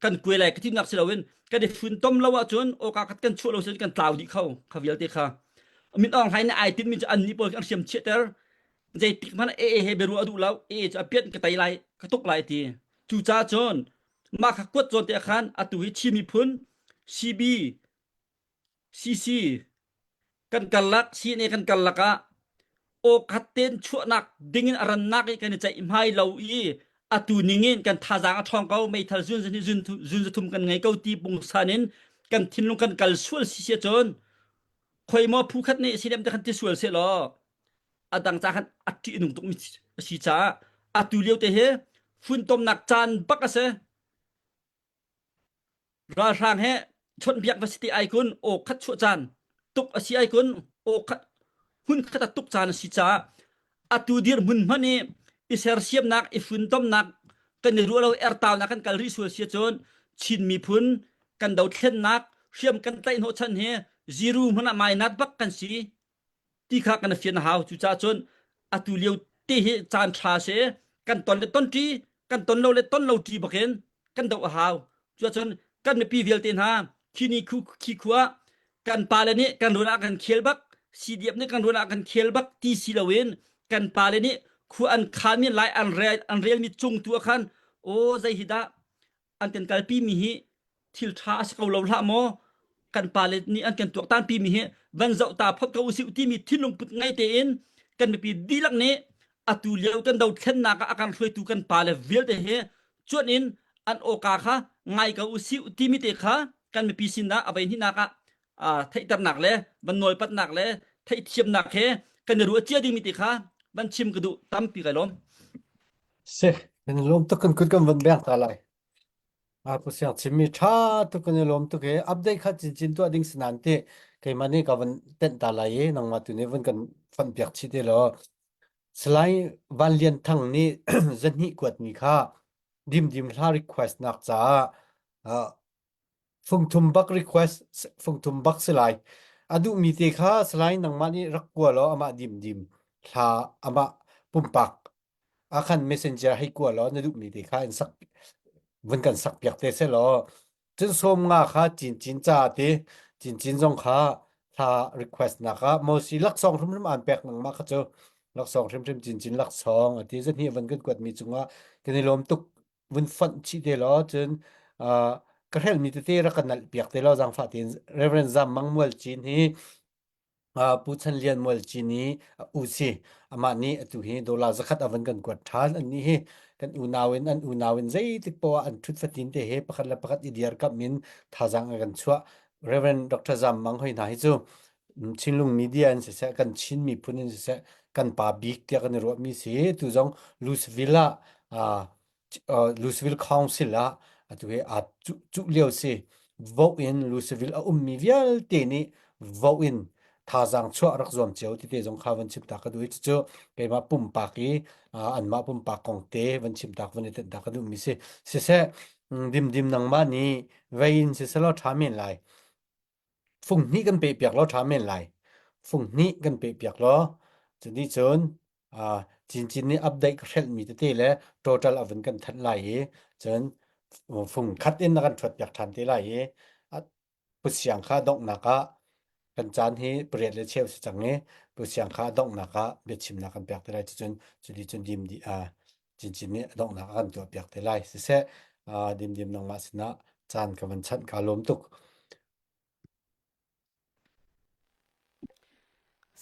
kan kuai lai ka timnak si loin kan i funtom lo ahcun awka khat kan chuah lo sin kan tlau dih kho kha vialte kha min Aung Hlaing nih ai tinh mi cu an nih pawl an hriam chiahter zeitik hmanh AA he biaruah a duh lo AA cu a piat ka tei lai ka tuk lai ti cucaah cun mah kha kuat zawn te ah khan atu hi Chin miphun CB CC kan karlak CNA kan karlak ah aw khat ten chuahnak ding in a rannak i kan i ceih hmai lo i atu ning in kan thazaang a ṭhawng ko meithal zun zun zun zun zathum kan ngei ko ti pungsan in kan thinlung kan kal sual si si cun khoi maw phu khat nih silem te khan ti sual se law a dang ca khan a ṭih nung tuk mi a si caah atu lio te hi funtomnak caan bak a si Ralhrang he chawnhbiak va si ti ai kun aw khat chuah caan tuk a si ai kun aw khat hmun khat a tuk caan a si caah atu dirhmun hmanh i i sersiamnak i funtomnak kan i ruah lo ertaunak kan kal rih sual si ahcun Chin miphun kan dothlennak hriam kan tlaih hnawhchan hi zero hmanh ah mainat bak kan si ti kha kan fian a hau cucaah cun atu lio te hi caan ṭha si kan ton le ton ṭi kan ton lo le ton lo ṭi bakin kan doh a hau cuacun kan mipi vialte hna khi ni khu khi khua kan pale nih kan run ah kan khel bak CDF nih kan run ah kan khel bak ti si loin kan pale nih khua an khanmi lai an rel an relmi cung tu ah khan aw zei hi dah an kan kalpi mi hi thil ṭha a si ko lo hlah maw kan pale nih an kan tuaktanpi mi hi van zoh ta phot ko usih timi thinlung put ngei tein kan mipi dihlak nih atu lio kan dothlennak ah a kan hruaitu kan pale vialte hi cuan in an awka kha ngai ko usih timi te kha kan mipi sinah a vei hnihnak ah theihternak le van nawlpatnak le theihthiamnak he kan i ruah cia dingmi te kha van chim ka duh tampi kai lawm. Si, kan i lawm tuk kan kut kan van beng ta lai. A pu siang chimmi ṭha tuk kan i lawm tuk i update kha cincin tuah ding si nain ti keimah nih ka van tenh ta lai i nangmah tu nih van kan fonh piak chih te law Salai Van Lian Thang nih zahnih kuatmi kha dimdim hla request nak caah uh, fungthum bak request fungthum bak si lai. A duhmi te kha Salai nangmah nih rak kua law amah dimdim hla amah pumpak ah khan messenger hei kua law na duhmi te kha in sak vun kan sak piak te seh law cun sawm nga kha cincin ca te cincin zong kha hla request nak ah mosi laksawng hrimhrim aan pek nangmah kha cu. Laksawng hrimhrim cincin laksawng a ti. Zahnih van kan kuatmi cungah kan i lawm tuk. Vun fonh chih te law cun uh, ka hrelmi tete rak ka nalh piak te law zaangfah tein Reverend Zam Mang Mual Cin hi Pu Chan Lian Mualci nih a u si. Amah nih atu hi dollar zakhat a van kan kuat ṭhan. Annih hi kan unau in an unau in zeitik poah an ṭhut fatin te he pakhat le pakhat i dirkamh in thazaang a kan chuah. Reverend Dr. Zam Mang hoi hna hi cu Chinlung media in siseh, kan Chin miphun in siseh, kan pa bik tiah kan i ruahmi si. Tu zong Louisville ah Louisville Council ah atu hi aa cuh, cuh lio si. Vote in Louisville a ummi vialte nih vote in thazaang chuah rak zuam cio tite zong kha van chim ta ka duh i cucu keimah pumpak i anmah pumpak kong te van chim ta van i tenh ta ka duhmi si. Siseh, dimdim nangmah nih vei in siselaw ṭha men lai. Fung hnih kan peh piak law ṭha men lai. Fung hnih kan peh piak law cuti cun uh, cincin nih update ka hrelhmi tete le total a vun kan thanh lai i cun fung khat in na kan ṭhuat piak ṭhan te lai i pusiang kha donghnak ah kan caan hi pariat le cheu si cang i pusiang kha donghnak ah biachimnak kan pek te lai cucun cuti cun dim di uh, cincin nih donghnak a kan tuah piak te lai siseh uh, dimdim nangmah sinah caan ka van chanh ka lawm tuk.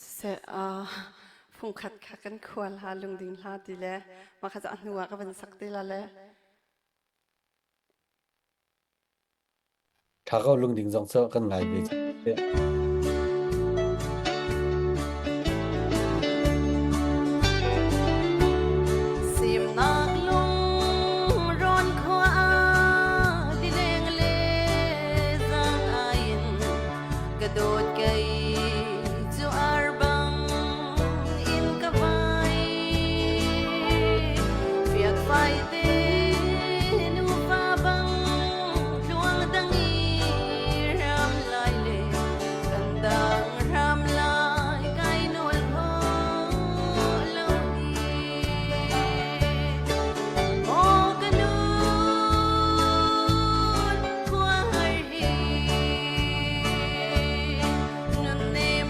Siseh, uh, fungkhat kha kan khual ha lungding hla ti le mah kha cu a hnu ah ka van sak te la le. Ṭha ko lungding zong cu kan ngai ve. Simnak lung rawn khua lileng le zang ai in ka dawt kei cu ar bang in ka vai fiak fai te nufa bang tluang dang i ram lai le kan dang ram lai kai nawl kho lo hi Maw ka nu khua har hi nun nem.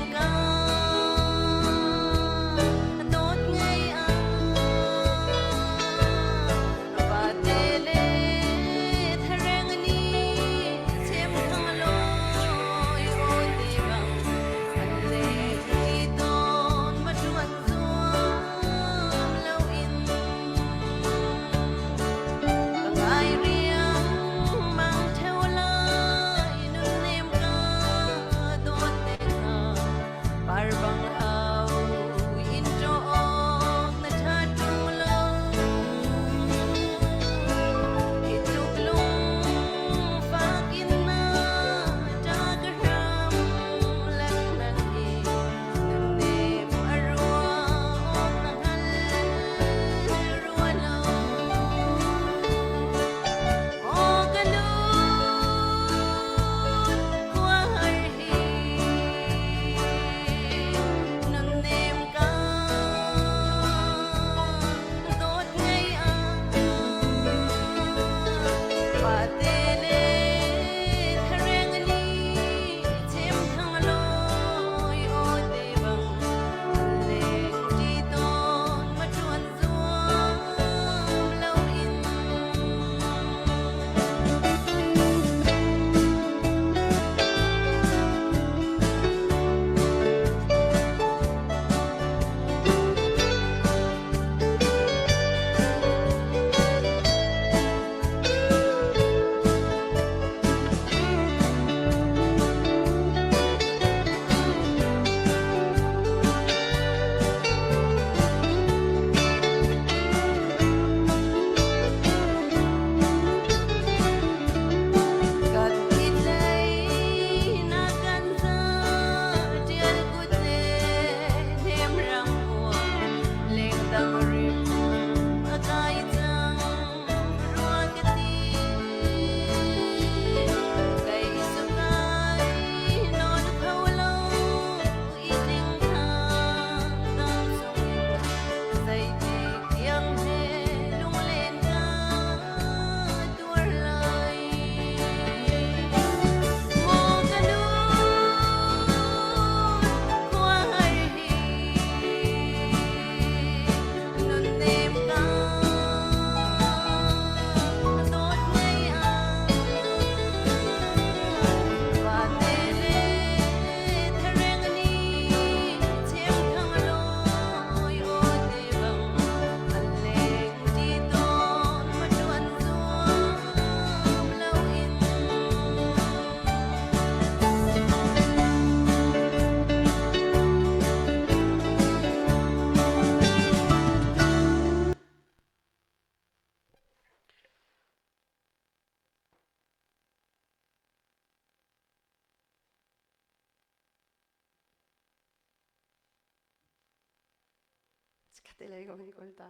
Te lei ko hin kawl ta.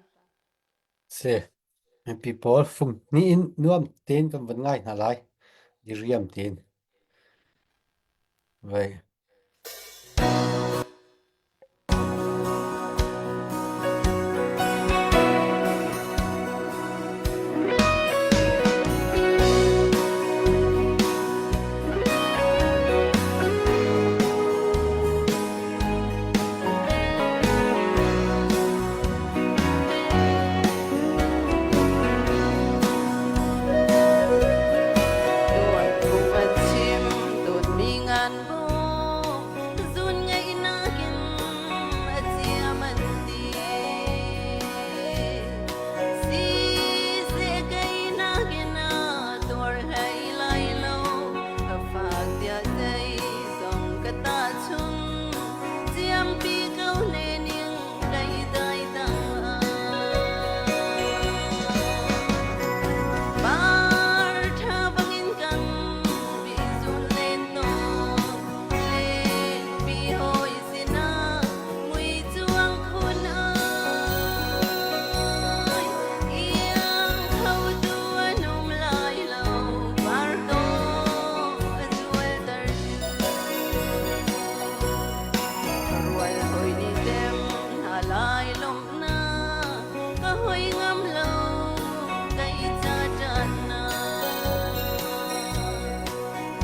Si. Mipi pawl fung hnih in nuam tein kan van ngai hna lai. Diriam tein. Vai. Tuan phung a chim dawtmi ngan bu zun ngaihnak in a ciam an ti. Siseh keinak in a tuar hlei lai lo a fak tiah zeizong ka tahchun ciampi ko ne ning dai dai tang Par tha bangin kan bi zun len tawn len pi hoi sinah mui chuang khun ai iang kho tu an um lai lo par to a zual tar Rual hoi ni tem hna lai lawmhnak ka hoi ngam lo kai ca ṭan na.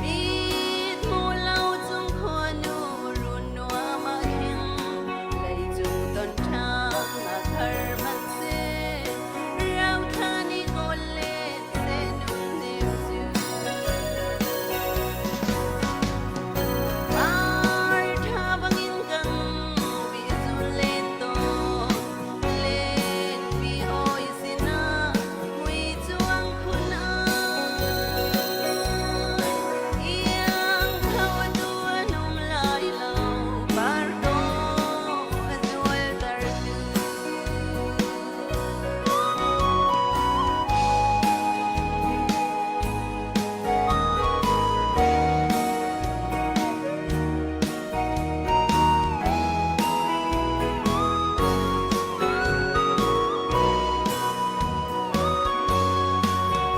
Mit hmu lo cung khuanu run nuam ah khin leicung ton ṭhan nak har hmanh seh rauthla ni kawl len seh nung nem cu. Par ṭha bangin kan bihzun len tawn, lenpi hawi sinah mui cuang khun ai. Iang kho tu an um lai lo, par dawh a zualter tu.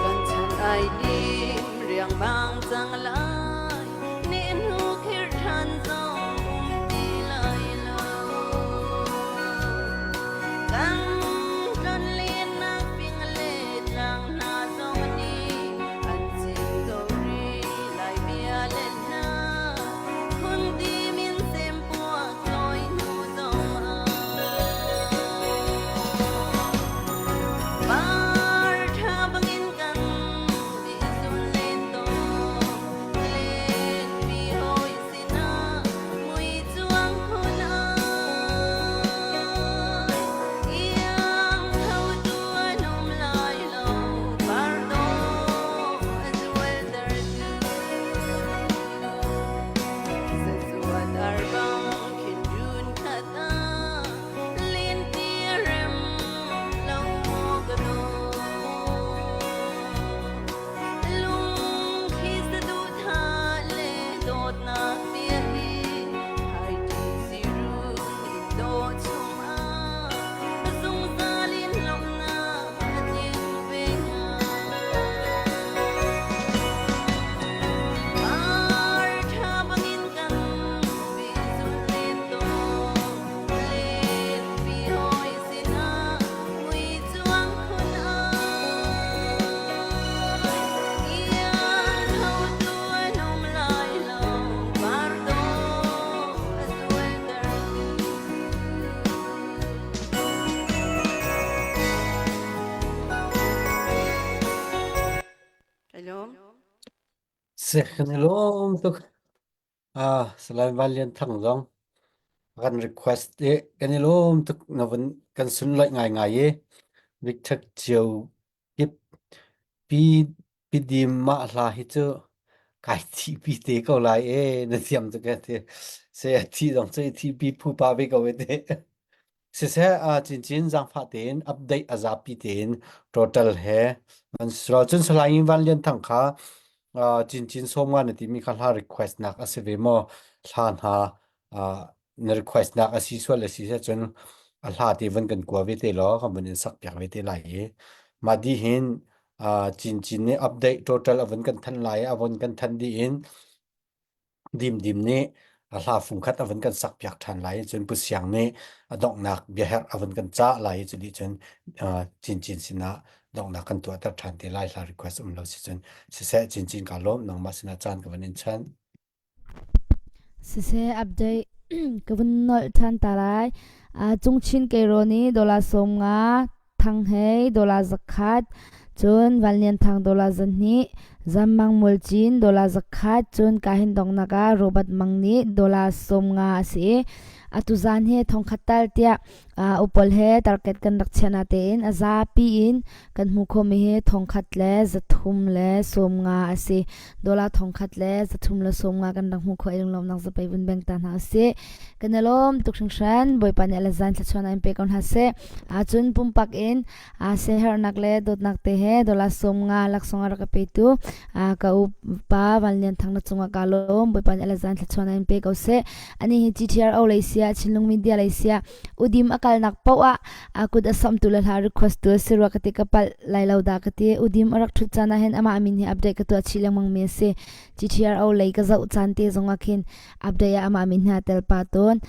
Kan chan ai lim riangmang cang lai, ni hnu khir ṭhan zong um ti lai lo. Kan tlonlennak ping le tlang hna zong nih an chim ko rih lai bia le hla. Khun dim in sempuak lawi hnu zong ah. Par ṭha bangin kan bihzun len tawn, lenpi hawi sinah mui cuang khun ai. Iang tho tu an um lai lo, par dawh a zualter tu. Zazuat arbang khin run khat ah, len ti rem lo ka daw. Lungthli saduhthah le dawtnak bia hi haiṭi sirun in dawh chungah zungzal in lawmhnak a tling ve hnga. Par ṭha bangin kan bihzun len tawn, lenpi hawi sinah mui cuang khun ai. Iang khotu an um lai lo, par dawh a zualter tu. Kai lawm. Sek kan i lawm tuk. Ah, Salai Van Lian Thang zong kan request i kan i lawm tuk na vun kan sunlawih ngaingai i Victor Cio kip pi pidim mah hla hi cu kai thihpi te ko lai e na thiam tuk e ti se a thi zong cu i thihpi phupa ve ko e ti. Siseh uh, cincin zaangfah tein update a zapi tein total he an silo cun Salai Van Lian Thang kha uh, cincin sawm nga na timi kha hla request nak a si ve maw hla hna uh, na request nak a si sual a si cun. a hla te van kan kua ve te law kan van in sak piak ve te lai i mah di hin uh, Cin Cin nih update total a vun kan than lai a vun kan than dih in Dimdim nih a hla fungkhat a vun kan sak piak ṭhan lai cun Pu Siang nih a donghnak biaherh a vun kan cah lai i cu dih cun uh, Cincin sinah donghnak kan tuahter ṭhan te lai hla request um lo si cun siseh Cincin ka lawm nangmah sinah caan ka vun in chan. Siseh update ka vun nolh ṭhan ta lai. Uh, Cungchin Keiro nih dollar 50 Thang Hei dollar 100, cun Van Lian Thang dollar 200, Zam Mang Mual Cin dollar 100, cun kahin donghnak ah Robert Mang nih dollar 50 a si i atu zan hi thongkhat tal tiah uh, upol he target kan rak chiah na tein a zapi in kan hmu khomi hi thongkhat le zathum le 50 a si. Dollar thongkhat le zathum le 50 kan rak hmu kho i lunglawmnak zapei vun beng ta hna usih. Kan i lawm tuk hringhran. Bawipa nih a le zan thluachuah in pe ko hna seh. Ahcun pumpak in aa siaherhnak le dawtnak te he dollar 50 laksawng a rak ka petu ka upa Van Lian Thang na cungah kaa lawm. Bawipa nih a le zan thluachuah in pe ko seh. Ani hi GTRO lei sia, Chinlung Media lei sia, udim a kalnak paoh ah a kut a samtu le hla request tu a si rua ka ti ka palh lai lo dah ka ti. Udim a rak ṭhut caan ah hin amah min hi update ka tuah chih lengmang mi a si. GTRO lei ka zoh caan te zong ah khin update ah amah min hi aa tel pah tawn.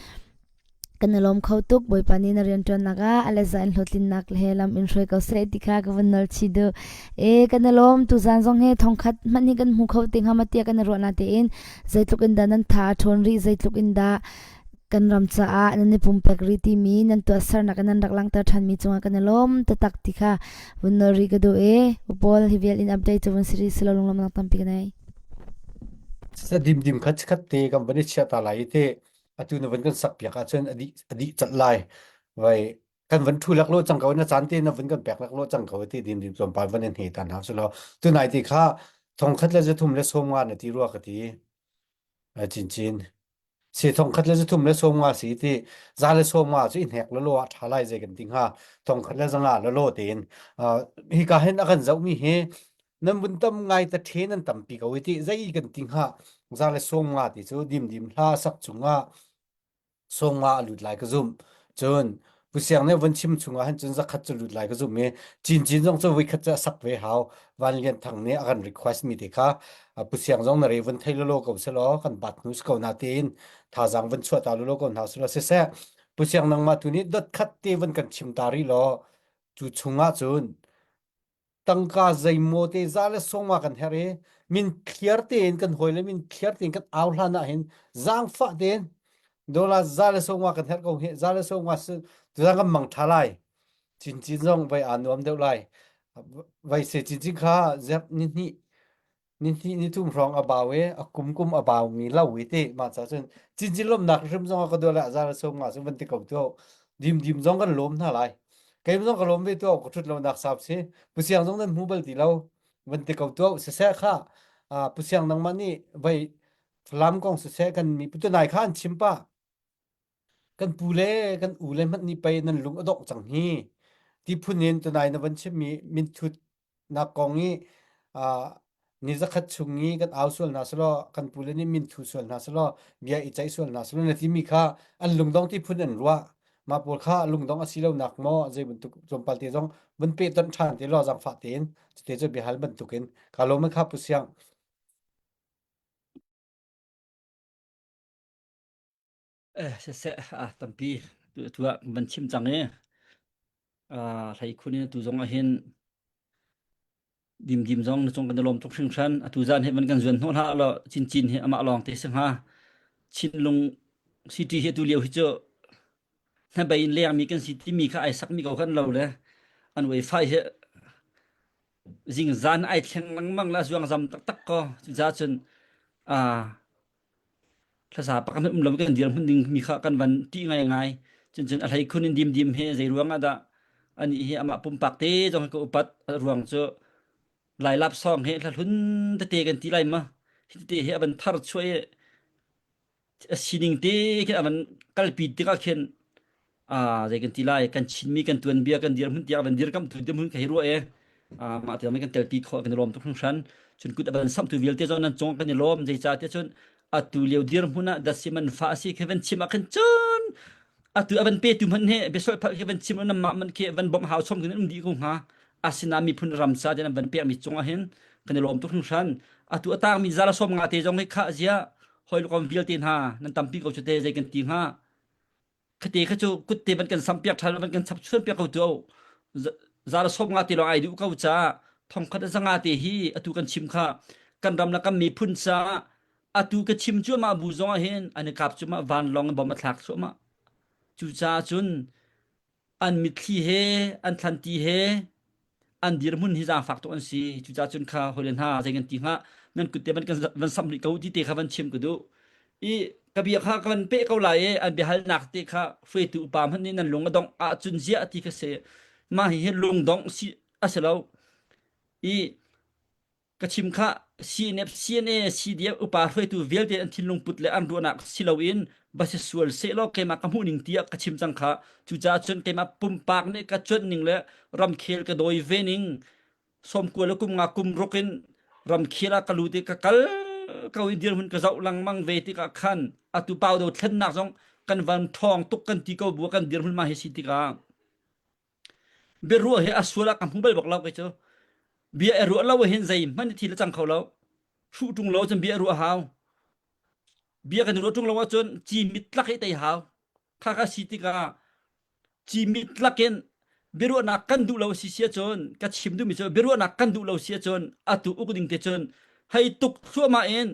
Kan i lawm kho tuk. Bawipa nih na rianṭuannak ah a leza in hlawhtlinnak he lam in hruai ko seh ti kha ka vun nawl chih duh. E kan i lawm. Tuzaan zong hi thongkhat hmanh hi kan hmu kho te hnga ma tiah kan i ruah natein zeitluk in dah nan tha a ṭhawn rih, zeitluk in dah kan ram caah nan i pumpek rih timi nan tuahsernak in nan rak langhter ṭhanmi cungah kan i lawm taktak ti kha vun nawl rih ka duh e. Paul hi vial in update cu vun si rih silo lunglawmnak tampi ka nei. Dim dim khat khat te kan van i chiah ta lai i te atu na van kan sak piak ahcun a dih a dih colh lai vai kan van thu lak lo cang ko na caan te na van kan pek lak lo cang ko ti din din tlawmpal van in he ta hna su lo tunai ti kha thong khat le zathum le 50 na ti rua ka ti cin cin si thong khat le zathum le 50 si ti za le 50 cu i hnek lo lo ah tha lai zei kan ti hnga thong khat le zanga lo lo tein hi ka hin a kan zoh mi hi Nan vun tam ngai ta ṭhen an tampi ko i ti zei kan ti hnga za le 50 ti cu dimdim hla sak chungah 50 a lut lai ka zumh. Cun Pu Siang nih von chim chungah han cun zakhat cu lut lai ka zumh i Cincin zong cu voikhat cu a sak ve hau. Van Lian Thang nih a kan request mi te kha Pu Siang zong na re vun thei lolo ko selaw kan bat hnu si ko na tein thazaang vun chuah ta lolo ko hna selaw siseh Pu Siang nangmah tu nih dot khat te vun kan chim ta rih law cu chungah cun tangka zeimaw te za le sawma kan herh i min thliar tein kan hawi le min thliar tein kan au hlan ah hin zaangfah tein dollar za le sawma kan herh ko hi za le sawma tuzang kan mang tha lai cincin zong vai aa nuam deuh lai vai se cincin kha zep ni hnih ni hnih ni thum hrawng a bau i a kum kum a bau mi lo i ti mah ca cun cincin lawmnak hrim zong a ka duah le a za le som nga cu van ti ko tu dim dim zong kan lawm hna lai keim zong ka lawm ve tu ka thut lo nak sap si pusiang zong nan hmu bal ti lo van ti ko tu siseh kha pusiang nangmah nih vai Falam kong siseh kan mi putunai kha an chim pa kan pu le kan u le hmanh nih pei nan lung a dongh cang hi ti phun in tunai na van chimmi minthut nak kong i uh, ni zakhat chung i kan au sual hna selaw kan pu le nih minthu sual hna selaw bia i ceih sual hna selaw na timi kha an lungdong ti phun an ruah mah pawl kha lungdong a si lo nak maw zei bantuk tlawmpal te zong vun pe ton ṭhan te law zaangfah tein cute cu biahal bantukin ka lawm kha pu siang Eh, siseh, ah, tampi tu tu ah van chim cang i ah hlei khun in tu zong ah hin dimdim zong na cung kan i lawm tuk hringhran atu zan hi van kan zuan hnawh hlah law cincin hi amah lawng te si hnga Chinlung city hi atu lio hi cu hnabei in lengmi kan si timi kha ai sakmi ko kan lo le an wifi hi zingzan ai thleng lengmang la zuang zam taktak ko cucaah cun ah Thlasa pakhat hmanh um lo kan dirhmun ding mi kha kan van ṭih ngaingai. Cuncun a hleikhun in dimdim he zei ruang ah dah anih hi amah pumpak te zong hi ka upat. A ruang cu Lai lapsawng he hla hlun tete kan ti lai ma. Hi tete hi a van thar chuah i a sining te khin a van kalpi tikah khin ah zei kan ti lai kan Chinmi kan tuanbia kan dirhmun tiah van dirkamh tu dirhmun ka hei ruah e ah mah tiang kan telpi khawh kan i lawm tuk hringhran cun kut a van samhtu vialte zong nan cung kan i lawm zeicahtiah cun atu lio dirhmun ah dasi man fa a si khi van chim ah khin cun. Atu a van petu hmanh hi biasolh phalh khi van chim nan mah man khi van bawmh hau chom kin um dih ko hnga. Asinain miphun ram ca tin an van pekmi cung ah hin kan i lawm tuk hringhran. Atu a tangmi zala som nga te zong hi khah zia hoi lukom vialte hna nan tampi ko cu te zei kan ti hnga. Khate kha cu kutte van kan sam piak ṭhan van kan chap chuan piak ko tu zala som nga te lawng ai duh ko ca thongkhat zanga te hi atu kan chim kha kan ram le kan miphun ca atu ka chim cuahmah bu zong ah hin an i kap cuahmah vanlawng in bom a thlak cuahmah cucaah cun an mitthli he an thlanti he an dirhmun hi zaangfak tuk an si cucaah cun kha hawile hna zei kan ti hnga nan kut te van kan van samh rih ko ti te kha van chim ka duh i ka bia kha ka van peh ko lai i an biahalnak te kha hruaitu upa hmanh nih nan lung a dongh ahcun ziah ti kha si mah hi lungdongh si a si lo i Ka chim kha CNF, CNA, CDF upa hruaitu vialte an thinlung put le an ruahnak si loin va si sual sehlaw keimah ka hmuh ning tiah ka chim cang kha. Cucaah cun keimah pumpak nih ka cuanh ning le ramkhel ka dawi ve ning sawmkua le kum nga kum ruk in ramkhel ah ka lut i ka kal ko i dirhmun ka zoh lengmang ve tikah khan atu pau do thlennak zong kan van ṭhawng tuk kan ti ko bu kan dirhmun ma hi si tikah Biaruah hi a sual ah ka hmu bal bak lo kei cu. Bia i ruah lo hin zeihmanh thil a cang kho lo. Hruh ṭung lo cun bia i ruah hau. Bia kan i ruah ṭung lo ahcun ci mit lak i tei hau. Kha kha si tikah ci mit lak in biaruahnak kan duh lo si si ahcun ka chim duhmi cu biaruahnak kan duh lo si ahcun atu uk ding te cun hei tuk thluahmah in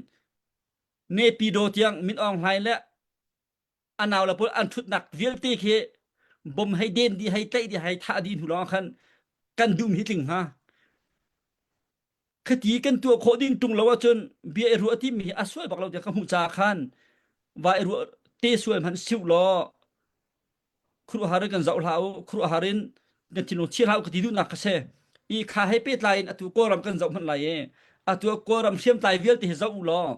Nepido tiang Min Aung Hlaing le a nau le pawl an ṭhutnak vialte khi bom hei den dih hei tlaih dih hei thah dih hnu lawng khan kan dum hi tling hnga khati kan tuah khawh ding ṭung lo ahcun bia i ruah timi hi a sual bak lo tiah ka hmuh caah khan va i ruah te sual hmanh siu law khuaruahhar in kan zoh hlah u khuaruahhar in kan thinlung chia hlah u ka ti duhnak ka si i kha he pehtlai in atu kawlram kan zoh hmanh lai i atu kawlram hriamtlai vialte hi zoh u law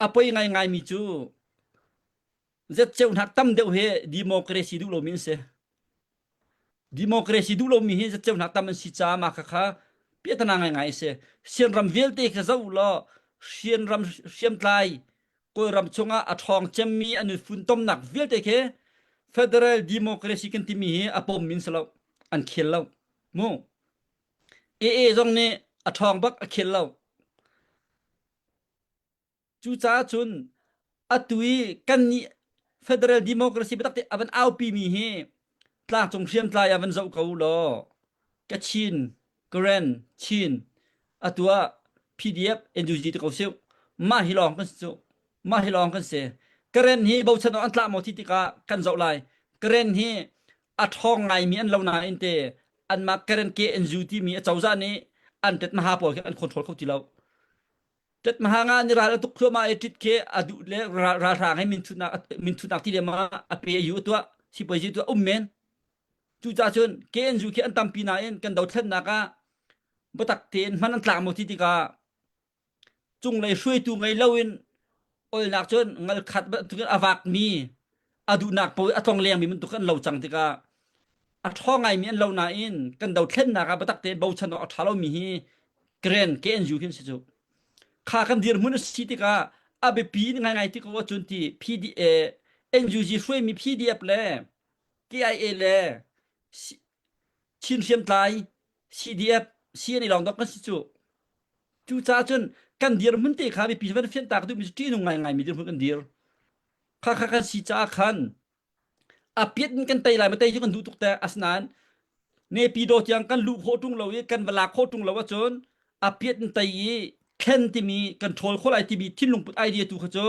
A poi ngaingaimi cu zetceu hnak tam deuh hi democracy duh lomi an si. Democracy duh lomi hi zetceu hnak tam an si caah mah khakha piahtana ngaingai a si. Sianram vialte kha zoh law hrianram hriamtlai Kawlram chungah a ṭhawng cemmi an i funtomnak vialte khi federal democracy kan timi hi a pommi an si lo. An khel lo. Mu. AA zong nih a ṭhawng bak a khel lo. Cucaah cun atu i kannih federal democracy biatak te a van aupi mi hi tlangcung hriamtlai ah van zoh ko law Kachin, Karen, Chin atu ah PDF, NUG ti ko siu mah hi lawng kan si cu mah hi lawng kan si Karen hi bochan awk an tla maw ti tikah kan zoh lai Karen hi a ṭhawng ngaimi an lo nain te anmah Karen KNU timi a cozah nih an tet-maha pawl khi an control kho ti lo. Tet-maha nga ni ral a tuk thluahmah i tit khi a duh le ralhrang he minthutnak minthutnak ti le ma a pe yu tuah sipuazi tuah um men. Cucaah cun KNU khi an tampi nain kan dothlennak ah biatak tein hman an tlak maw ti tikah cunglei hruaitu ngei loin olnak cun ngal khat bantukin a vakmi a duhnak paoh a tlonglengmi bantuk an lo cang tikah a ṭhawng ngaimi an lo nain kan dothlennak ah biatak tein bochan awk a ṭha lomi hi Karen KNU hin si cu kha kan dirhmun a si tikah a biapi ngaingai ti ko ahcun ti PDA NUG hruaimi PDF le KIA le Chin hriamtlai CDF CNA lawng dok kan si cu Cucaah cun kan dirhmun te kha mipi van fianhtak duhmi cu ṭihnung ngaingaimi dirhmun kan dir. Kha kha kan si caah khan a piat in kan tei lai ma tei cu kan duh tuk te asinain Nepidaw tiang kan luh khawh ṭung lo i kan va lak khawh ṭung lo ahcun a piat in tei i thlen timi kan ṭhawl khawh lai timi thinlung put idea tu kha cu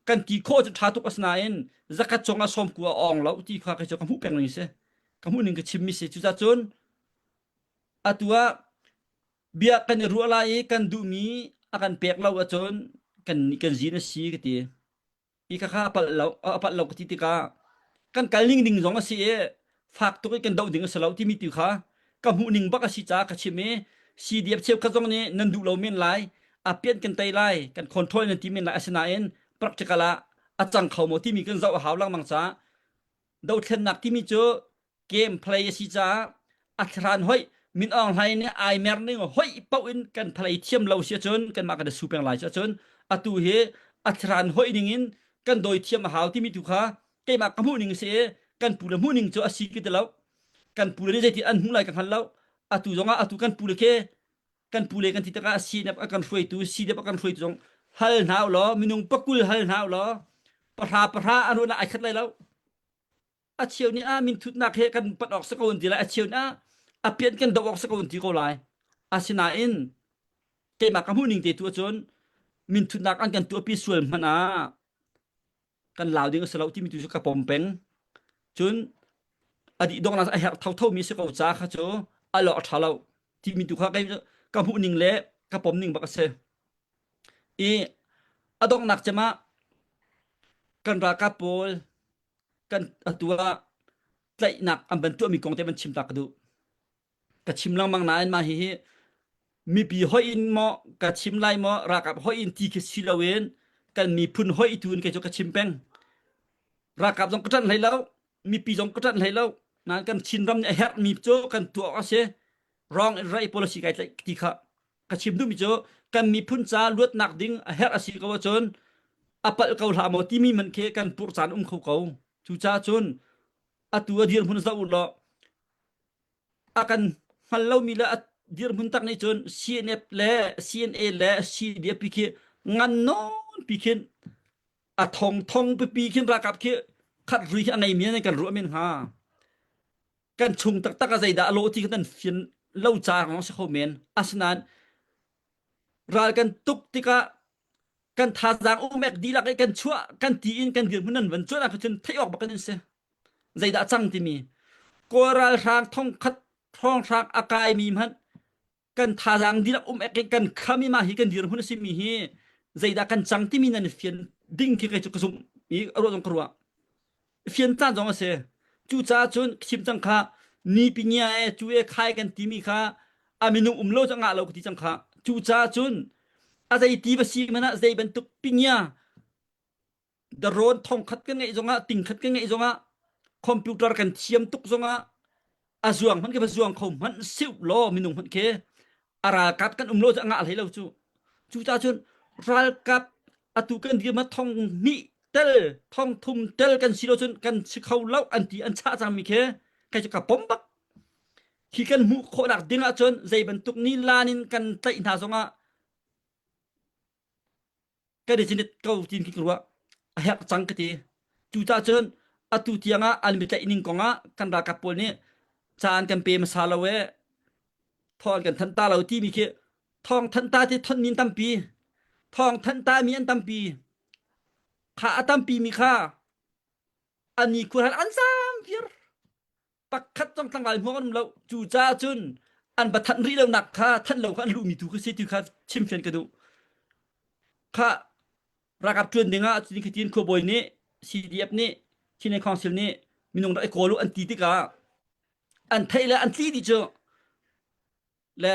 kan ti khawh cu ṭha tuk asinain zakhat cungah sawmku a awng lo ti kha kei cu ka hmuh peng ning si ka hmuh ning ka chimmi si cucaah cun atu ah bia kan i ruah lai i kan duhmi a kan pek lo ahcun kan kan zin a si ka ti. Hi kha kha a palh lo a palh lo ka ti tikah kan kal ning ding zong a si i fak tuk i kan doh ding a si lo timi tu kha ka hmuh ning bak a si caah ka chim i CDF cheukhat zong nih nan duh lo men lai a pian kan tei lai kan control nan ti men lai asinain practical ah a cang kho maw timi kan zoh a hau lengmang caah dothlennak timi cu game play a si caah a thlan hoih Min Aung Hlaing nih ai mer ning hoih paoh in kan play thiam lo si ahcun kanmah kan i su peng lai si ahcun atu hi a thlan hoih ning in kan dawi thiam a hau timi tu kha. Keimah ka hmuh ning si i kan pu le hmuh ning cu a si ka ti lo. Kan pu le nih zeiti an hmuh lai ka hngal lo. Atu zongah atu kan pu le khi kan pu le kan ti tikah CNF a kan hruaitu CDF a kan hruaitu zong hal hna u law minung pakul hal hna u law pahra pahra an ruahnak ai khat lai lo. A cheu nih ah minthutnak he kan pat awk si ko an ti lai. A cheu nih ah a pian kan doh awk si ko an ti ko lai. Asinain keimah ka hmuh ning te tu ahcun minthutnak an kan tuahpi sual hmanh ah kan lau ding a si lo timi tu cu ka pom peng. Cun a dih donghnak a herh thotho mi si ko ca kha cu a lawh a ṭha lo timi tu kha kei ka hmuh ning le ka pom ning bak a si. I a donghnak cem ah kan ralkap pawl kan atu ah tlaihnak an van tuahmi kong te van chim ta ka duh. Ka chim lengmang nain mah hihi mipi hoih in maw ka chim lai maw ralkap hoih in ti khi si loin kan miphun hoih tu in kei cu ka chim peng. Ralkap zong ka ṭanh hlei lo, mipi zong ka ṭanh hlei lo. Nain kan Chinram nih a herhmi cu kan tuah awk a si. Wrong and right policy kai tlaih ti kha ka chim duhmi cu kan miphun ca luatnak ding a herh a si ko ahcun a palh ko hlah maw timi man khi kan purh caan um kho ko. Cucaah cun atu a dirhmun zoh u law a kan hngal lomi le a dirhmun tak nih cun CNF le CNA le CDF pi khi ngan nawn pi khin a thong thong pipi khin ralkap khi khat rui khi a ngeimi an kan ruah men hnga. Kan chung taktak a zeidah a lawh ti kan fian lo ca lawng si kho men. Asinain ral kan tuk tikah kan thazaang umek dihlak i kan chuah kan ti in kan dirhmun an van cuan ah cun theih awk bak kan si. Zeidah cang timi Kawl ralhrang thongkhat hrawnghrang a kaimi hmanh kan thazaang dihlak um ek in kan kham i mah hi kan dirhmun a simi hi zeidah kan cang timi nan fian ding khi kei cu ka zumh i a ruah zong ka ruah fian caan zong a si cucaah cun chim cang kha ni pinya e cu e khai kan timi kha a minung um lo cu ngah lo ka ti cang kha cucaah cun a zei ti va si mana zei bantuk pinya darawn thongkhat ka ngeih zongah tingkhat ka ngeih zongah computer kan thiam tuk zongah a zuang hmanh ke va zuang kho hmanh siu law minung hmanh ke a ralkap kan um lo cu a ngah hlei lo cu cucaah cun ralkap atu kan dir ma thong hnih tel thong thum tel kan si lo cun kan si kho lo an ti an chah cangmi khi kai cu ka pom bak khi kan hmuh khawhnak ding ahcun zei bantuk ni lan in kan tlaih hna zongah kan i zinit ko tin khi ka ruah a herh cang ka ti cucaah cun atu tiang ah an mitlaih ning kong ah kan ralkap pawl nih caan kan pe hmasa lo e thawng kan thanh ta lo timi khi thawng thanh ta ti thon min tampi thawng thanh ta mi an tampi kha a tampi mi kha an i khur an zam viar pakhat zong tlangval hmuak an um lo cucaah cun an va thanh rih lonak kha thanh lo kha an luhmi tu khi si tu kha chimfian ka duh kha ralkap ṭuan ding ah cutin khatin khuabawi nih CDF nih Chinland Council nih minung rak i kawl u an ti tikah an theih le an tli dih cu le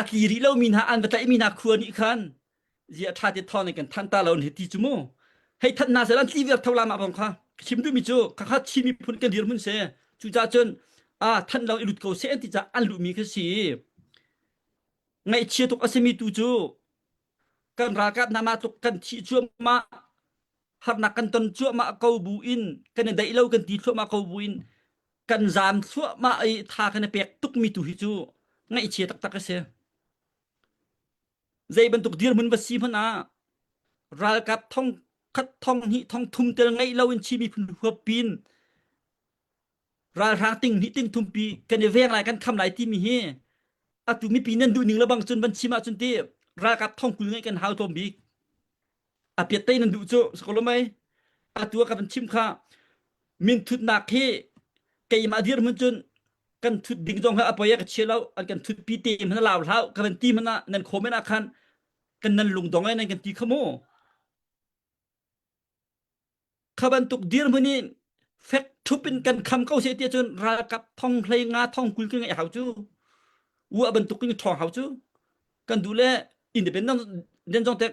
a tli rih lomi hna an va tlaihmi hna khua nih khan zia ṭha te thawng in kan thanh ta lo hei ti cu mu hei thanh hna seh an tli viar tho la mah bang kha chim duhmi cu khakha Chin miphun kan dirhmun si cucaah cun a thanh lo i lut ko seh an ti caah an luhmi kha si ngaihchia tuk a simi tu cu kan ralkap hna mah tluk kan thih cuahmah harnak kan ton cuahmah ko bu in kan i daih lo kan ti thluahmah ko bu in kan zaam thluahmah i tha kan i pek tukmi tu hi cu ngaihchia taktak a si. Zei bantuk dirhmun va si hmanh ah ralkap thong khat thong hnih thong thum tel ngeih lo in Chin miphun huap pin ralhrang ting hnih ting thum pi kan i veng lai kan kham lai timi hi atu mipi nan duh ning le bang cun van chim ahcun ti ralkap thong 20 ngeih kan hau tlawm bik a piat tei nan duh cu sakolomai atu ah ka van chim kha min thutnak hi keimah dirhmun cun kan thut ding zong ha a poi ka chia lo an kan thut pi te hmana lau hlau ka van ti hmana nan comment ah khan kan nan lungdong ai nan kan ti kha mu Kha bantuk dirhmun in fek ṭhup in kan kham ko seh tiah cun ralkap thong hlei nga thong 20 kan ngeih hau cu. Ua bantuk in ṭhawng hau cu. Kan duh le independent den zong tek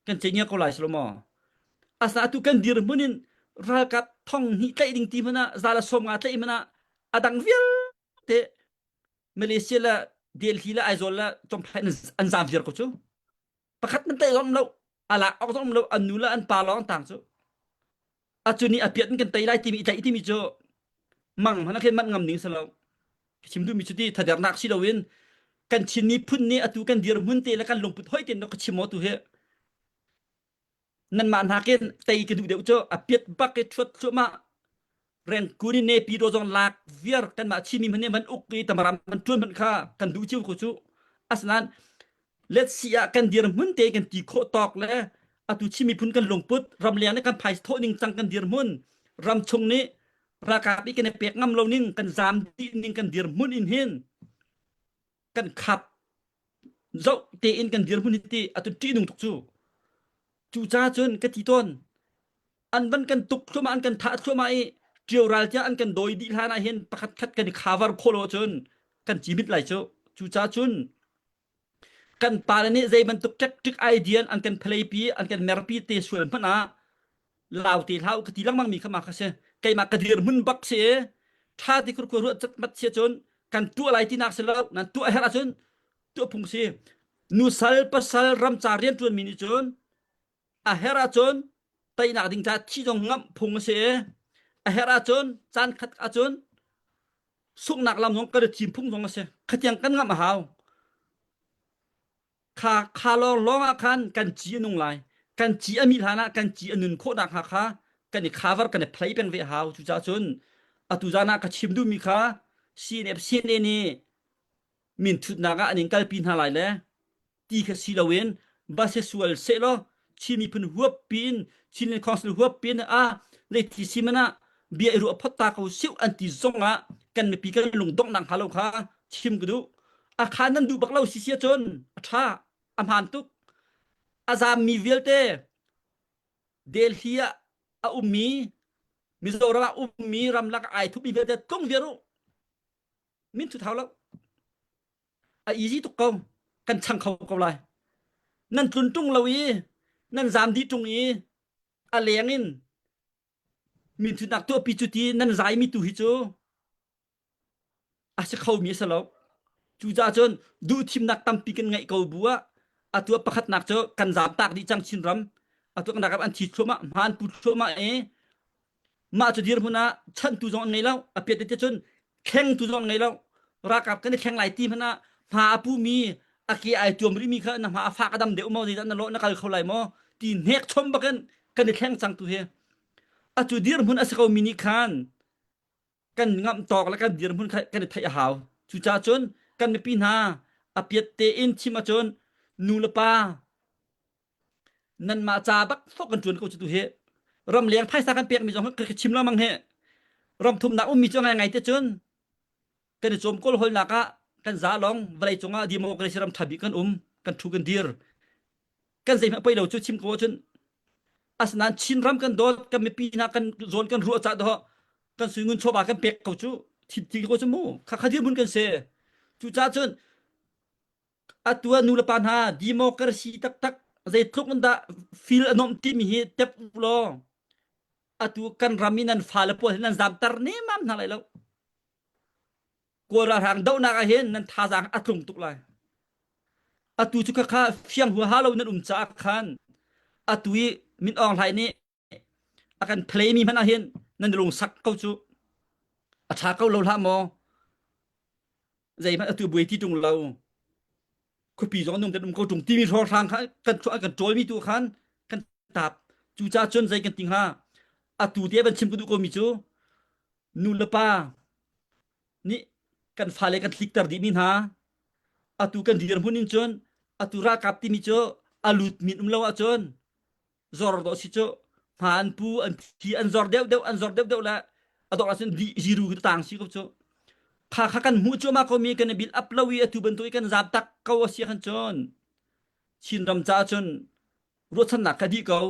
kan ce ngia ko lai silo maw. Asa tu kan dirhmun in ralkap thong hnih tlaih ding ti hmanh ah zala sawm nga tlaih hmanh ah a dang vialte Malaysia le Delhi le Aizawl le Chomphai an zam viar ko cu. Pakhat man tlaih zong um lo. A lak awk zong um lo. An nu le an pa lawng an tang cu. Atu ni a piat in kan tei lai timi i tlaih timi cu mang hmanh ah khin manh ngam ning si lo. Ka chim duhmi cu ti thadernak si loin kan Chin miphun nih atu kan dirhmun te le kan lungput hoi ten ka chim maw tu hi nanmah nakin tei ka duh deuh cu a piat bak i thuat thluahmah rengkun in nepi do zong lak viar kanmah Chinmi hmanh nih man uk i tamaram man tuan hmanh kha kan duh cio ko cu asinain let's see ah kan dirhmun te kan ti khawh tawk le atu Chin miphun kan lungput ramleng nih kan phaisa thawh ning cang kan dirhmun ramchung nih ralkap i kan i pek ngam lo ning kan zam dih ning kan dirhmun in hin kan khap zoh tein kan dirhmun hi ti atu ṭihnung tuk cu cucaah cun ka ti tawn an van kan tuk thluahmah an kan thah thluahmah i ṭio ral tiang an kan dawi dih hlan ah hin pakhat khat kan i cover khawh lo ahcun kan cimit lai cu cucaah cun kan pale nih zei bantuk tactic idea an kan phaleipi an kan merpi te sual hmanh ah lau te hlah u ka ti lengmang mi kha ma kha si keimah ka dirhmun bak si i ṭha ti khurkhur ruah mat si cun kan tuah lai tinak si lo nan tuah herh ahcun tuah phung si nusal pasal ramca rianṭuan mi nih cun a herh ahcun teinak ding ca thi zong ngamh phung a si i a herh ahcun caan khat ahcun sunghnak lam zong kan i thim phung zong a si khatiang kan ngamh a hau kha kha lawng lawng ah khan kan ci a nung lai kan ci a mi hlan ah kan ci a nun khawh nak hnga kha kan i cover kan i play peng ve a hau cucaah cun atu zan ah ka chim duhmi kha CNF CNA nih min thutnak ah an in kalpi hna lai le ti kha si loin va se sual sehlaw Chin miphun huap piin Chinland Council huap piin a leiti si man ah bia i ruah phot ta ko siu an ti zong ah kan mipi kan lung donghnak hnga lo kha chim ka duh a kha nan duh bak lo si sia cun a tha a hmaan tuk a zaammi vialte Delhi ah a ummi Mizoram ah ummi ramlak ai thupmi vialte tlung viar u min thu thau lo a easy tuk ko kan chang kho ko lai nan tlun ṭung lo i nan zam dih ṭung i a leng in min thutnak tuahpi cu ti nan zaimi tu hi cu a si khomi a si lo cucaah cun duhthimnak tampi kan ngeih ko bu ah atu ah pakhatnak cu kan zam tak dih cang Chinram atu kan ralkap an thi thluahmah hma an pu thluahmah i mah cu dirhmun ah chantu zong an ngei lo a piat te cun thlengtu zong an ngei lo ralkap kan i thleng lai ti hmanh ah hma a pumi a ke ai tuam rihmi kha na hma a fak a dam deuh maw zeidah na lawh na kal kho lai maw ti hnek chom bakin kan i thleng cang tu hi atu dirhmun a si ko mi nih khan kan ngamh tawk le kan dirhmun kha kan i theih a hau cucaah cun kan mipi hna a piat tein chim ahcun nu le pa nanmah ca bak fok kan ṭuan ko cu tu hi ramleng phaisa kan pekmi zong ka chim lengmang hi ramthumnak ummi cu ngai ngai te cun kan i cawm kawl holnak ah kan za long vawlei cungah democracy ram ṭha bik kan um kan ṭhu kan dir kan zeihmanh poi lo cu chim ko ahcun asinain Chin ram kan dawt kan mipi hna kan zawn kan ruah cah doh kan suingun chawva kan pek ko cu thi ko cu mu kha kha dirhmun kan si cucaah cun atu ah nu le pa hna democracy taktak zeitluk in dah feel a nuamh timi hi tep u law atu kan ram i nan fale pawl hi nan zamter nemam hna lai lo kawl ralhrang dohnak ah hin nan thazaang a tlung tuk lai atu cu khakha fiang huaha lo nan um caah khan atu i Min Aung Hlaing nih a kan play mi hmanh ah hin nan lungsak ko cu a ṭha ko lo hlah maw zeihmanh atu buai ti ṭung lo khuapi zong nung kan um ko ṭung timi hrawnghrang kha kan kan ṭawlmi tu khan kan tap cucaah cun zei kan ti hnga atu te van chim ka duh komi cu nu le pa nih kan fale kan tlikter dihmi hna atu kan dirhmun in cun atu ralkap timi cu a lut min um lo ahcun zor dawh si cu hma an pu an thi an zor deuh deuh an zor deuh deuh le a dawh ahcun di ziru tang si ko cu kha kha kan hmuh cuahmah ko mi kan i bil up lo i atu bantuk i kan zam tak ko a si khan cun Chinram caah cun ruahchannak kha dih ko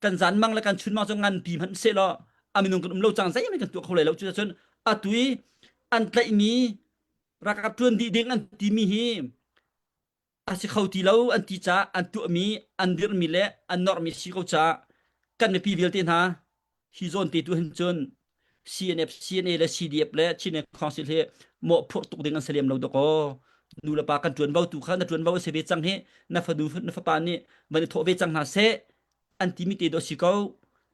kan zan mang le kan chun mang cu ngan pi hmanh seh law a minung kan um lo cang zeihmanh kan tuah kho lai lo cucun atu i an tlaihmi ralkap ṭuan dih ding an timi hi a si kho ti lo an ti caah an tuahmi an dirhmi le an norhmi si ko caah kan mipi vialte hna hi zawn te tu hin cun CNF CNA le CDF le Chin Council hi mawh phurh tuk ding an si lem lo dawkaw nu le pa kan ṭuanvo tu kha na ṭuanvo a si ve cang hi na fanu na fapa nih van i thawh ve cang hna seh an timi te dawh si ko.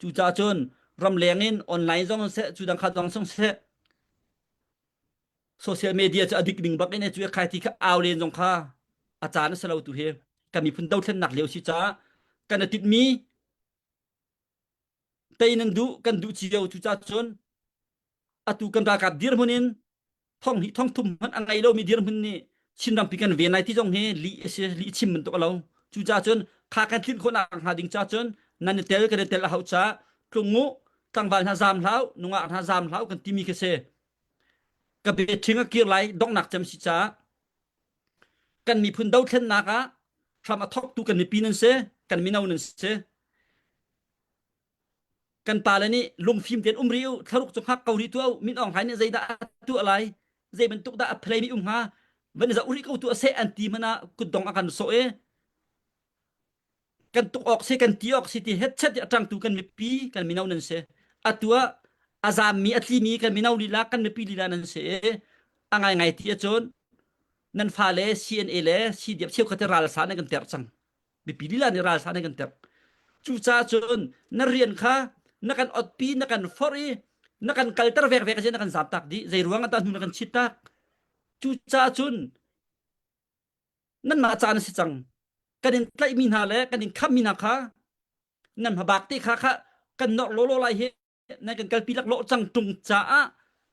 Cucaah cun ramleng in online zong seh cu dang kha zong song seh social media cu a dik ning bak in cu khai ti kha au len zong kha a caan a si lo tu hi kan miphun dothlennak lio si caah kan i tinhmi tei nan duh kan duh cio cucaah cun atu kan ralkap dirhmun in thong hnih thong thum hmanh a ngei lomi dirhmun nih Chin rampi kan ven lai ti zong hi lih a si lih chim bantuk a lo cucaah cun kha kan tlinh khawhnak hnga ding ca cun nan i tel kan i tel a hau ca tlung u tlangval hna zaam hlah nungak hna zaam hlah kan timi khi si ka be ṭhing a kir lai donghnak cem si caah kan miphun dothlennak ah hram a thawktu kan mipi nan si kan mino nan si kan pale nih lungfim tein um rih u thlaruk cu hngak ko rih tuah u min Aung Hlaing nih zeidah a tuah lai zei bantuk dah a phlei mi um hnga van i zoh rih ko tuah seh an ti hmanh ah kutdong a kan sawh i kan tuk awk si kan ti awk si ti hetchet a ṭangtu kan mipi kan mino nan si atu ah a zaammi a tlimi kan mino lila kan mipi lila nan si i a ngaingai ti ahcun nan fale CNA le CDF cheukhat ral sa nan kan terh cang mipi lila nih ral sa nan kan terh cucaah cun na rian kha na kan otpi na kan forh i na kan kalter vekvek a na kan zaamtak dih zei ruang ah dah hnu na kan chit tak cucaah cun nanmah caan a si cang kan in tlaihmi hna le kan in khammi hna kha nan hmabak te kha kha kan norh lawlaw lai hi nan kan kalpi laklawh cang ṭung caah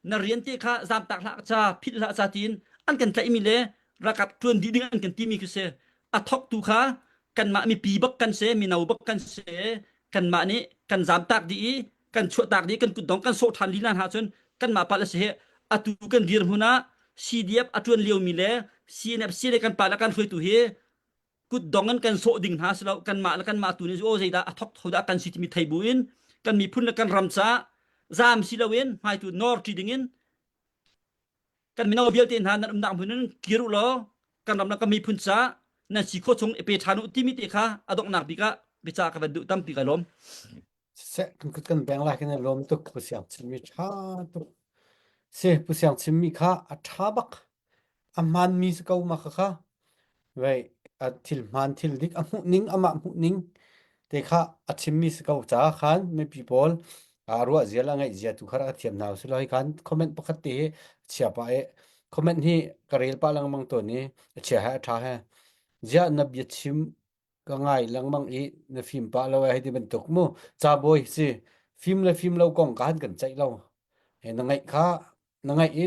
na rian te kha zamtak hlah ca philh hlah ca tiin an kan tlaihmi le ralkap ṭuan dih ding an kan timi khi si a thawktu kha kanmah mipi bak kan si mino bak kan si kanmah nih kan zamtak dih i kan chuahtak dih kan kutdong kan sawh ṭhan lila hna cun kanmah palh a si hi atu kan dirhmun ah CDF a ṭuan liomi le CNF le kan pa le kan hruaitu hi kutdong in kan sawh ding hna si lo kanmah le kanmah tu nih aw zeidah a thok tho dah kan si timi thei bu in kan miphun le kan ram caah zaam si loin hmaitu nawr ṭi ding in kan mino vialte hna nan umnak hmun in kir u law kan ram le kan miphun caah nan si khawh chung i pe ṭhan u timi te kha a donghnak bik ah bica ka van duh tampi ka lawm. Siseh kan kut kan beng lai kan i lawm tuk Pu Siang chimmi ṭha tuk. Si Pu Siang chimmi kha a ṭha bak. A hmaanmi si ko ma kha kha. Vei a thil hmaan thil dik a hmuh ning amah hmuh ning te kha a chimmi si ko caah khan mipi pawl a ruah zia le a ngaih zia tu kha rak ka thiam hna usih law hi khan comment pakhat te hi chia pah i comment hi ka rel pah lengmang tawn i a chia he a ṭha he ziah na bia chim ka ngai lengmang i na fim pah lo ai hei ti bantuk mu cabawi si fim le fim lo kong ka han kan ceih lo e na ngaih kha na ngaih i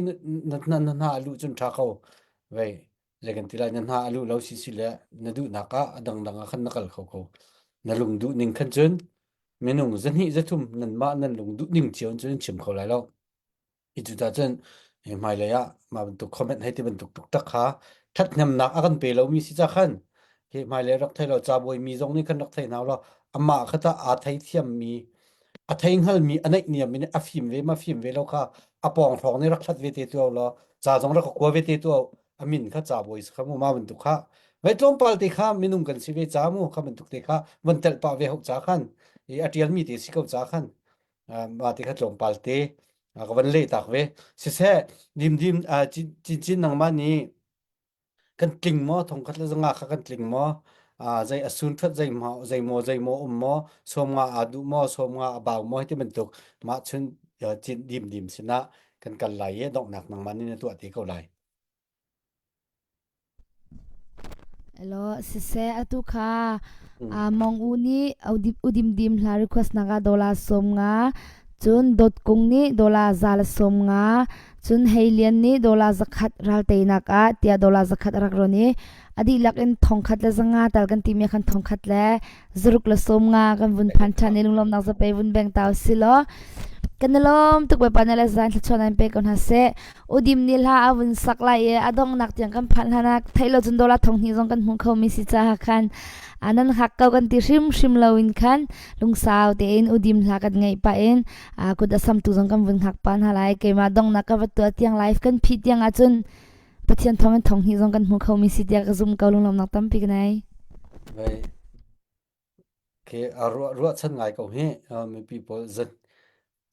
na na na hna a luh cun ṭha ko vei zei kan ti lai na hna a luh lo si si le na duhnak ah a dangdang ah khan na kal kho ko na lung duh ning khan cun minung zahnih zathum nanmah nan lung duh ning cio cun chim kho lai lo Hi cucaah cun hmailei ah mah bantuk comment hei ti bantuk tuktak kha ṭhathnemnak a kan pe lomi si ca khan hi hmailei rak thei lo cabuai mi zong nih khan rak thei hna law amah kha tah aa theithiammi a thei hngalmi a naihniam in a fim ve ma fim ve lo kha a pawng hrawng nih rak hlat ve te tu law ca zong rak ka kua ve te tu a min kha cabuai si kha mu ma bantuk kha vai tlawmpal te kha minung kan si ve ca mu kha bantuk te kha van telh pah ve hau ca khan i a ṭialmi te si ko ca khan mah ti kha tlawmpal te ka van leh tak ve siseh dimdim cincin nangmah nih kan tling maw thongkhat le zanga kha kan tling maw zei a sun ṭhat zei maw zei maw zei maw um maw sawm nga aa duh maw sawm nga a bau maw ti bantuk mah chun cin dim dim sinah kan kal lai i donghnak nangmah nih na tuah te ko lai Elaw, siseh atu kha Mong U nih Udimdim hla request nak ah dollar 50, cun Dawt Kung nih dollar 150, cun Hei Lian nih dollar 100 ralteinak ah tiah dollar 100 a rak rawn i a dihlak in thongkhat le zanga tal kan timi ah khan thongkhat le zaruk le 50 kan vun phan ṭhan i lunglawmnak zapei vun beng ta usih law kan i lawm tuk Bawipa nih le zan thluachuah nan pe ko hna seh. Udim nih hla a vun sak lai i a donghnak tiang kan phanh hlan ah theih lo cun dollar thong hnih zong kan hmu kho mi si caah khan nan hak ko kan ti hrimhrim lo in khan lungsau tein udim hla kan ngeih pah in kut a samtu zong kan vun hngak pah hna lai keimah donghnak ka va tuah tiang live kan phih tiang ahcun Pathian thawng in thong hnih zong kan hmu kho mi si tiah ka zum ko lunglawmnak tampi ka nei. Okay, a ruah ruahchan ngai ko hi mipi pawl zan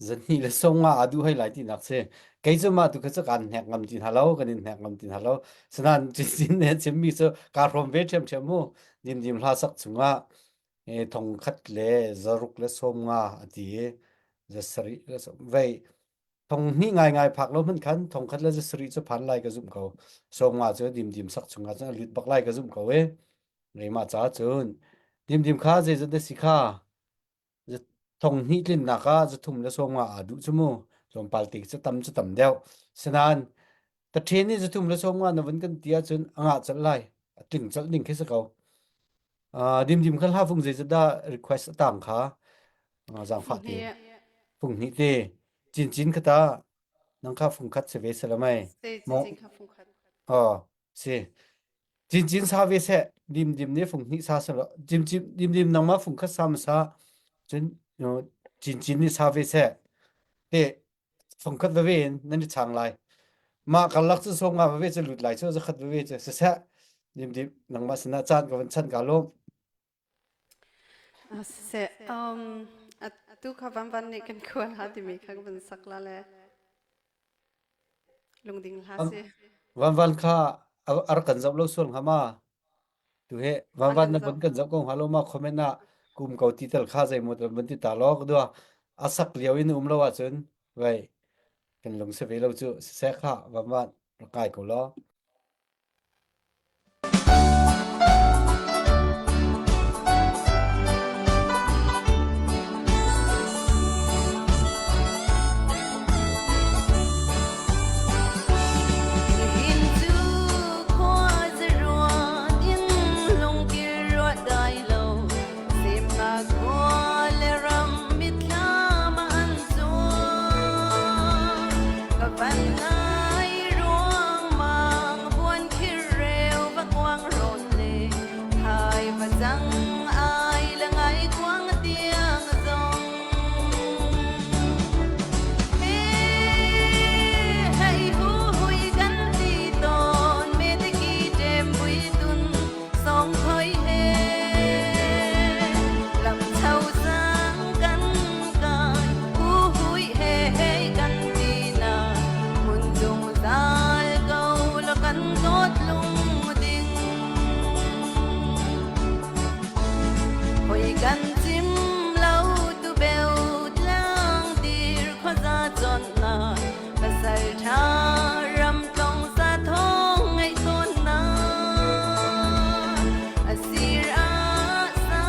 zan hnih le sawm nga aa duh hei lai tinak si. Kei cu mah tu kha cu kaan hnek ngam ti hna lo, kan in hnek ngam ti hna lo. Sinain cincin ne chimmi cu kaa hrawm ve ṭhiamṭhiam mu. Dimdim hla sak chungah. Thong khat le zaruk le 50 a ti i 7 le sawm vei thong hnih ngaingai phak lo hmanh khan thong khat le 7 cu phan lai ka zumh ko. 50 cu dimdim sak chungah cun a lut bak lai ka zumh ko i keimah caah cun dimdim kha zeizat na si kha thong hnih tlinnak ah 3 le 50 aa duh cu mu. Tlawmpal te cu tam cu tam deuh. Sinain Taṭhen i 3 le 50 na vun kan ti ahcun a ngah colh lai. A tling colh ding khi si ko. Dimdim kha hla fung zeizat dah request a tang kha zaangfah te fung hnih te cincin kha ta nang kha fung khat si ve se la mei Se cincin kha fung khat. Oh si cincin sa ve se dimdim nih fung hnih sa se lo dimdim dimdim nangmah fung khat sa ma sa cun cincin nih sa ve se te fung khat veve in nan i chang lai mah karlak cu 50 veve cu lut lai cu 100 veve cu siseh dimdim nangmah sinah caan ka van chan ka lawm. Siseh atu kha van van nih kan khual ha timi kha ka van sak la le lungding hla si. Van van kha a rak kan zoh lo sual hnga ma? Tu he van van na van kan zoh ko hnga lo ma comment ah kum ko ti tel kha zei maw van ti ta lo ka dua a sak lio in um lo ahcun vei kan lung si ve lo cu siseh kha van van rak kai ko law. Nihin cu khua zaruat in lungkil ruat dai lo semnak khua le ram mitthlam ah an cuang ka van ngai ruangmang buan khirreu va kuang rawn le thai va cang ai la ngai kuang tiang zong Hei hu hui kan ti tawn me te ki ṭem bui tun song khoi he lam chau sang kan kai hu hui he he kan ti na mun dung zal ko lo kan dawt lung ding Hoi kan chim lo tu beu tlang dir khuaza chon na pasal tha ram tlong sa thong ngai ton na asir a sa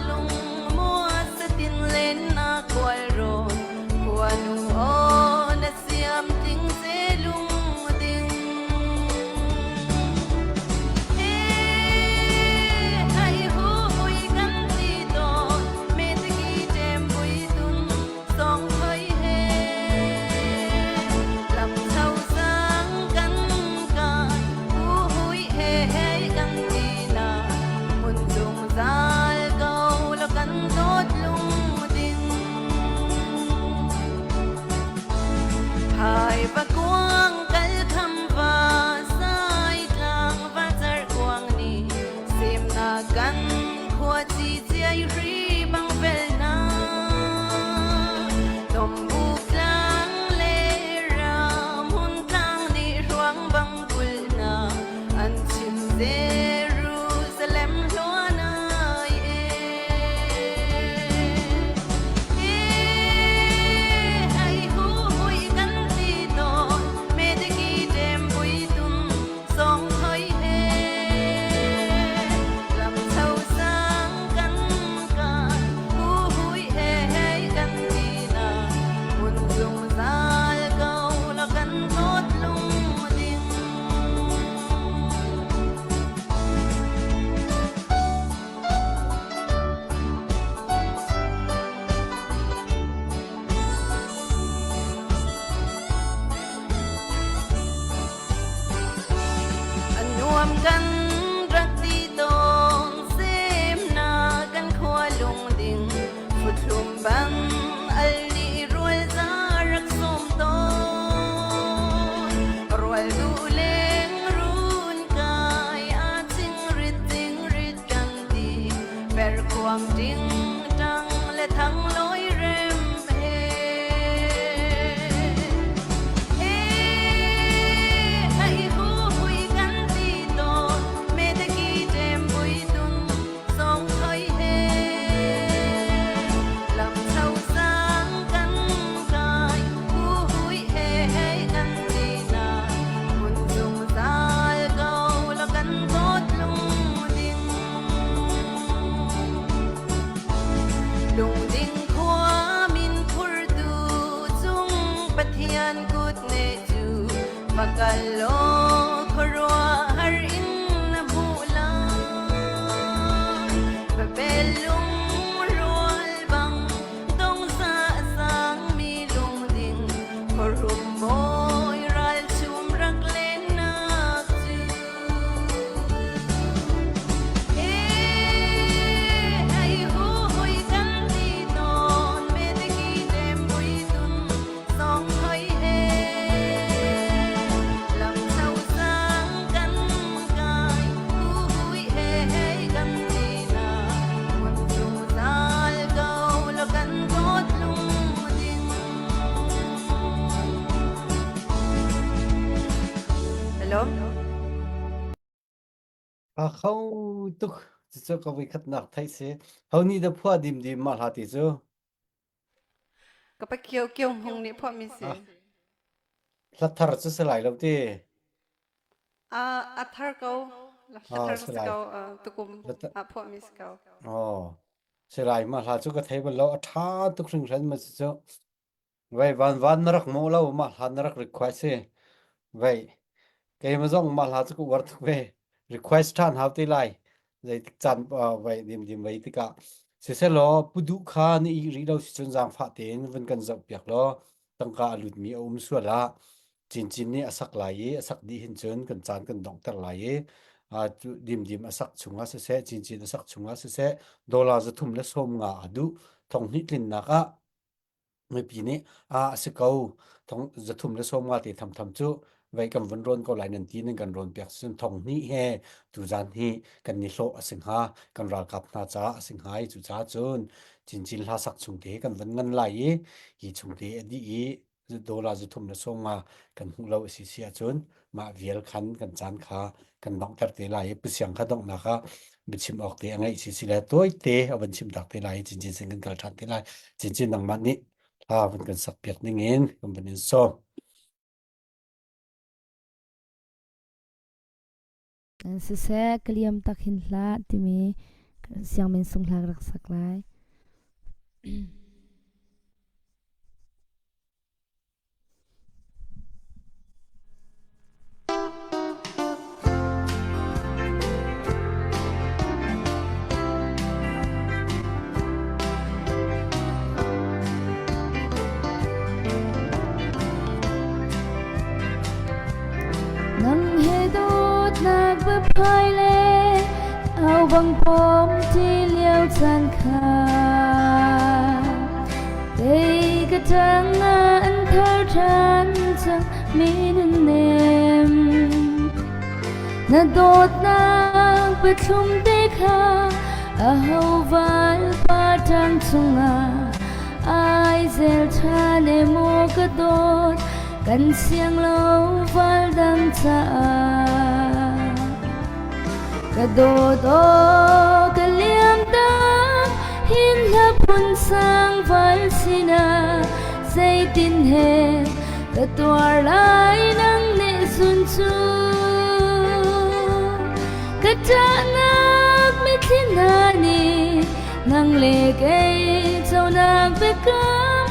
lung mua sa tin len na kual ron khua nu o na siam ting se lung ding Hei hu hui kan ti tawn me te ki ṭem bui tun song khoi he lam chau sang kan kai hu hui he he kan ti na mun chung zal ko lo kan dawt lung ding Hai va kuang kal kham va sai tlang va char kuang ni semnak kan khua chi chiai ri bang vel na tom bu tlang le ram hun tlang ni ruang bang kul na an chim Jerusalem hluan ai e Hei hu hui kan ti tawn me te ki ṭem pui tum song thoi he lam chau sang kan kai hu hui he he kan ti na mun zungzal ko la kan dawt lung ding. A nuam kan rak ti tawn semnak kan khua lungding futhlum bang al nih rual za rak sawm tawn rual duh leng run kai a ching rit ting rit kan ti per khuang ding tang le thang loi rem he he hei hu hui kan ti tawn me te ki ṭem bui tung song thoi he. Pathian kutneh cu pakal law khuaruahhar in na hmuh lai. Babel lungrual bang dongza a sangmi lungding khuarum bawi ralchum rak lennak cu. Hello. A kho tuk cucu ka voikhatnak theih si. Ho nih dah phuah dimdim mah hla ti cu? Ka pa kio kio hmung nih phuah mi si. Ah, hla thar cu si lai lo ti. A a thar ko. Hla Ah, thar si si lai. ko. Tukum ah phuah mi si ko. Oh, si lai mah hla cu ka thei bal lo. A ṭha tuk hringhran ma cucu. Vei van van na rak mawh lo mah hla na rak request hi. Vei keimah zong mah hla cu ka uar tuk ve. Request ṭhan hau te lai. Zeitik caan vei dimdim vei tikah. Siselaw pu duh kha na ih rih lo sicun zaangfah tein vun kan zoh piak law tangka a lutmi a um sual ah Cincin nih a sak lai i a sak dih hin cun kan caan kan donghter lai i dimdim a sak chungah siseh cincin a sak chungah siseh dollar 350 a duh thonghnih tlinnak ah mipi nih a a si ko thong 350 te thamtham cu vei kan vun rawn ko lai nan ti nan kan rawn piak cun thong hnih he tuzan hi kan ni hlawh a si hnga kan ralkap hna caah a si hnga i cucaah cun cincin hla sak chung te kan vun ngan lai i hi chung te a dih i dollar 350 kan hmuh lo a si si ahcun mah vial khan kan caan kha kan donghter te lai i pusiang kha donghnak ah biachim awk te a ngeih si si le tawite a van chim tak te lai i cincin sin kan kal ṭhan te lai cincin nangmah nih hla van kan sak piak ning in kan van in sawm. Siseh ka liam tak hin hlah timi siangmin sung hla ka rak sak lai. Nang he dawtnak biaphai le au bang pawm ti lio caan kha Kei ka ṭang ah an thar ṭhan cang mi nunnem. Na dawtnak biathlum te kha aho valpa ṭang chungah ai zel ṭhan e maw ka dawt kan siang lo val dang caah. Ka dawt aw ka liam tak hin hla phun sang val sinah zeitin he ka tuar lai nang nih sun cu ka ṭahnak mitthli hna nih nang le kei conak biakam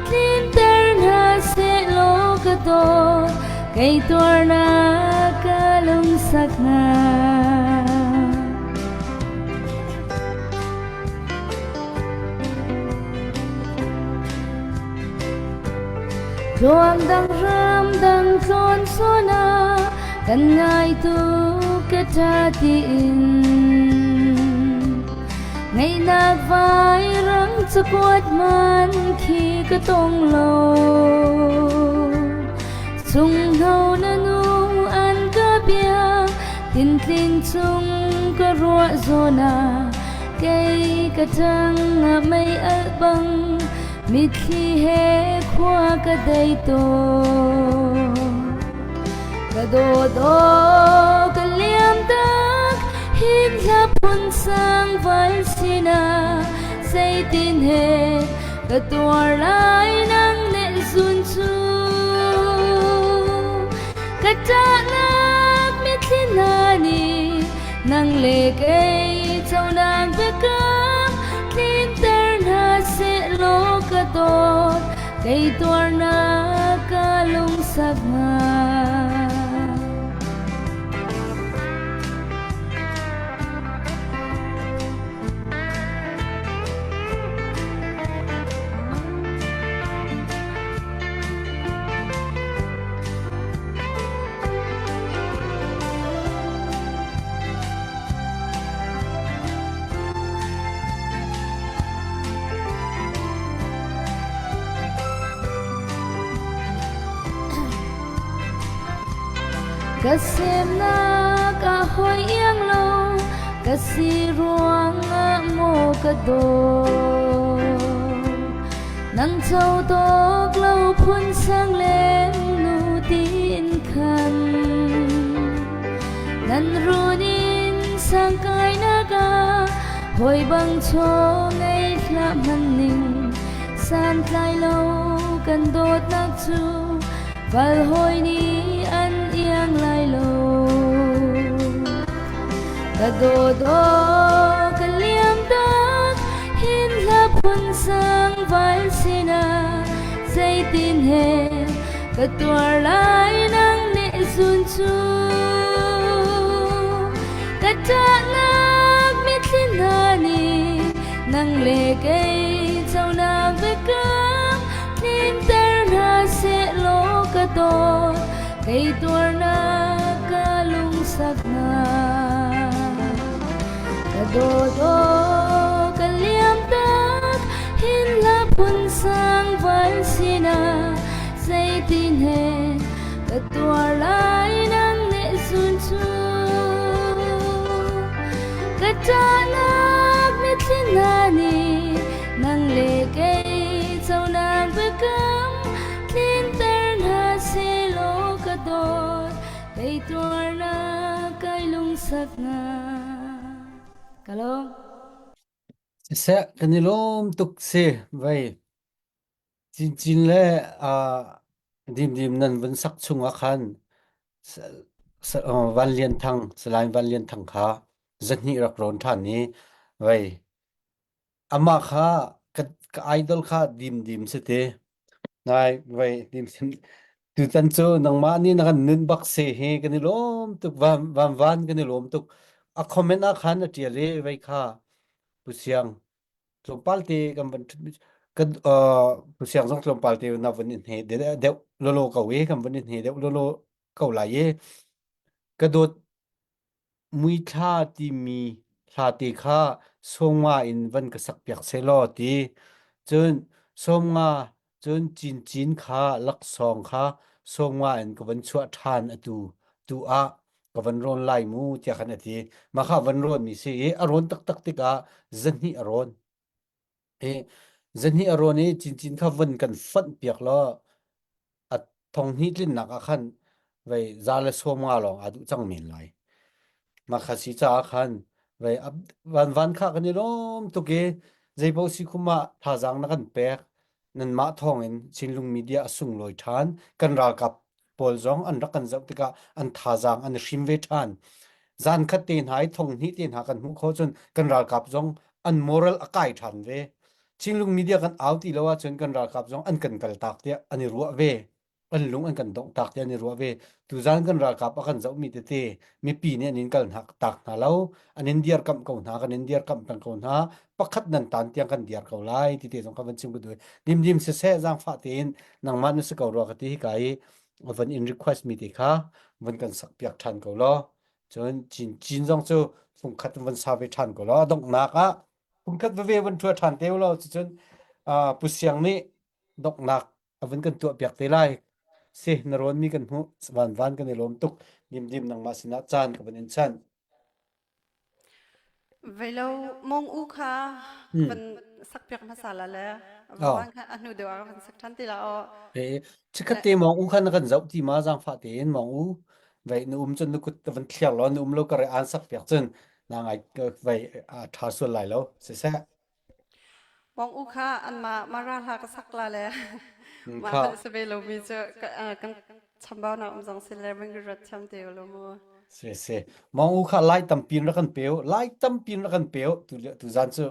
tlinter hna sehlaw ka dawt kei tuarnak ka lungsak hna. Tluang dang ram dang tlawn sona kan ngai tu ka ṭha tiin Ngaihnak vairang cakuat man khi ka tong lo. Sunghno na nu an ka bia tintling chung ka ruah zawn ah kei ka ṭang ah mei alh bang mitthli he khua ka dei tawn. Ka dawt aw ka liam tak hin hla phun sang val sinah zeitin he ka tuar lai nang nih zun cu ka ṭahnak mitthli hna nih nang le kei conak biakam tlinter hna sehlaw ka dawt kei tuarnak ka lo. lungsak hnga? Ka semnak a hoi iang lo ka si ruangah maw ka dawt Nang co tawk lo phun sang len nu tin khan Nan run in sang kai nak ah hoi bang chaw ngei hlah hman ning santlai lo kan dawtnak cu val hoi nih an iang lai lo. Ka dawdaw ka liam tak hin hla phun sang vai sinah zeitin he ka tuar lai nang nih zun cu ka ṭahnak mitthli hna nih nang le kei conak biakam tlinter hna sehlaw ka dawt kei tuarnak ka lungsak hna. Ka dawt aw ka liam tak hin hla phun sang vai sinah zeitin he ka tuar lai nang nih sun cu ka ṭahnak mitthli hna nih nang le kei conak biakam tlinter hna sehlaw ka dawt kei tuarnak kai lungsak hnga. Ka lawm. Siseh kan i lawm tuk si vei cincin le uh, dimdim nan vun sak chung ah khan Van Lian Thang Salai Van Lian Thang kha zahnih rak rawn ṭhan i vei Amah kha ka, ka idol kha dimdim si ti. Nai vei dimdim. Tutan cu nangmah nih na kan nun bak se hi kan i lawm tuk van van van kan i lawm tuk. A comment ah khan a ṭial i vei kha Pu Siang tlawmpal te kan van ṭhut kan uh, Pu Siang zong tlawmpal te na van in hne deuh lolo ko i kan van in hne deuh lolo ko lai i ka dawt Muithla timi hlate kha sawmnga in van ka sakpiak sehlaw ti. Cun sawmnga cun cincin kha laksawng kha sawmnga in ka van chuah ṭhan atu tu ah ka van rawn lai mu tiah khan a ti. Mah kha van rawnmi si i a rawn taktak tikah zahnih a rawn. I zahnih a rawn i cincin kha van kan fonh piak law a thonghnih tlinnak ah khan vei za le sawm nga lawng aa duh cang men lai. Mah kha si caah khan vei van van kha kan i lawm tuk i zeipaoh si khum ah thazaang na kan pek nanmah thawngin Chinlung media a sunglawi ṭhan kan ralkap pawl zong an rak kan zoh tikah an thazaang an i hrim ve ṭhan. Zan khat te hna i thong hnih te hna kan hmuh khawh cun kan ralkap zong an moral a kai ṭhan ve. Chinlung media kan au ti lo ahcun kan ralkap zong an kan kaltak tiah an i ruah ve. An lung an kan dongh tak tiah an i ruah ve. Tuzan kan ralkap a kan zohmi tete mipi nih an in kal hna tak hna lo. An in dirkamh ko hna, kan in dirkamh peng ko hna. Pakhat nan tan tiang kan diar ko lai ti te zong ka van chim ka duh. Dimdim siseh zaangfah tein nangmah na si ko rua ka ti hi ka i van in request mi te kha van kan sak piak ṭhan ko law. Cun cin cin zong cu fungkhat van sa ve ṭhan ko law. Donghnak ah Phungkhat veve van ṭhua ṭhan te ulaw cucun uh, Pu Siang nih donghnak a vun kan tuah piak te lai. Si na rawnmi kan hmuh van van kan i lawm tuk dimdim nangmah sinah caan ka van in chan. Velo mong u kha Hmm. van sak piak hmasa la le Oh. van kha a hnu deuh ah ka van sak ṭhan ti la aw. E, chikhat te mong u kha na kan zoh ti ma zaangfah tein mong u vei na um cun na kut van thliar law na um lo ka re aan sak piak cun na ngai vei a ṭha sual lai lo siseh Mong u kha anmah mara hla ka sak la le mah kha hal se ve lo mi cu kan chambau na um zong si le man rat cham te lo mu se se mong u kha lai tampin ra kan peu lai tampin ra kan peu tu tu zan cu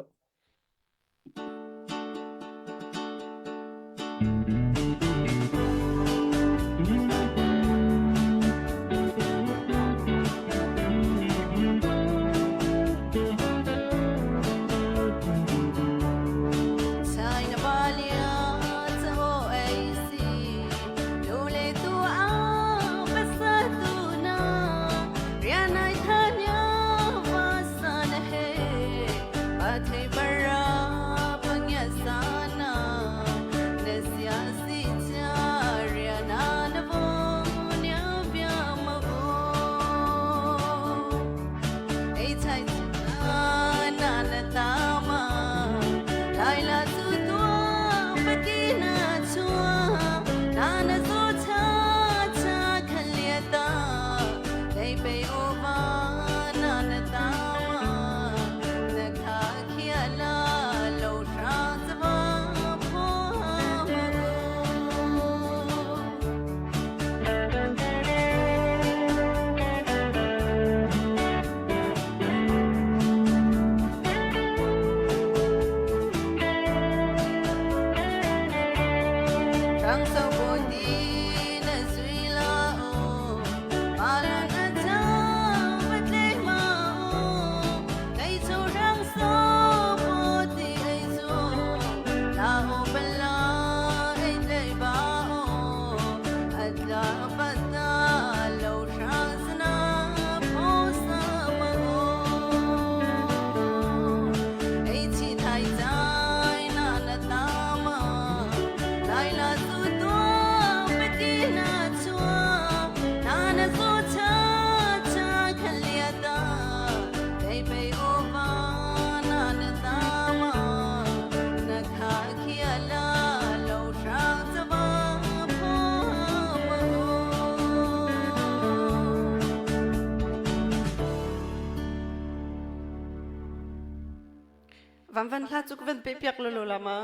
Van van hla cu ka van pe piak lolo la ma.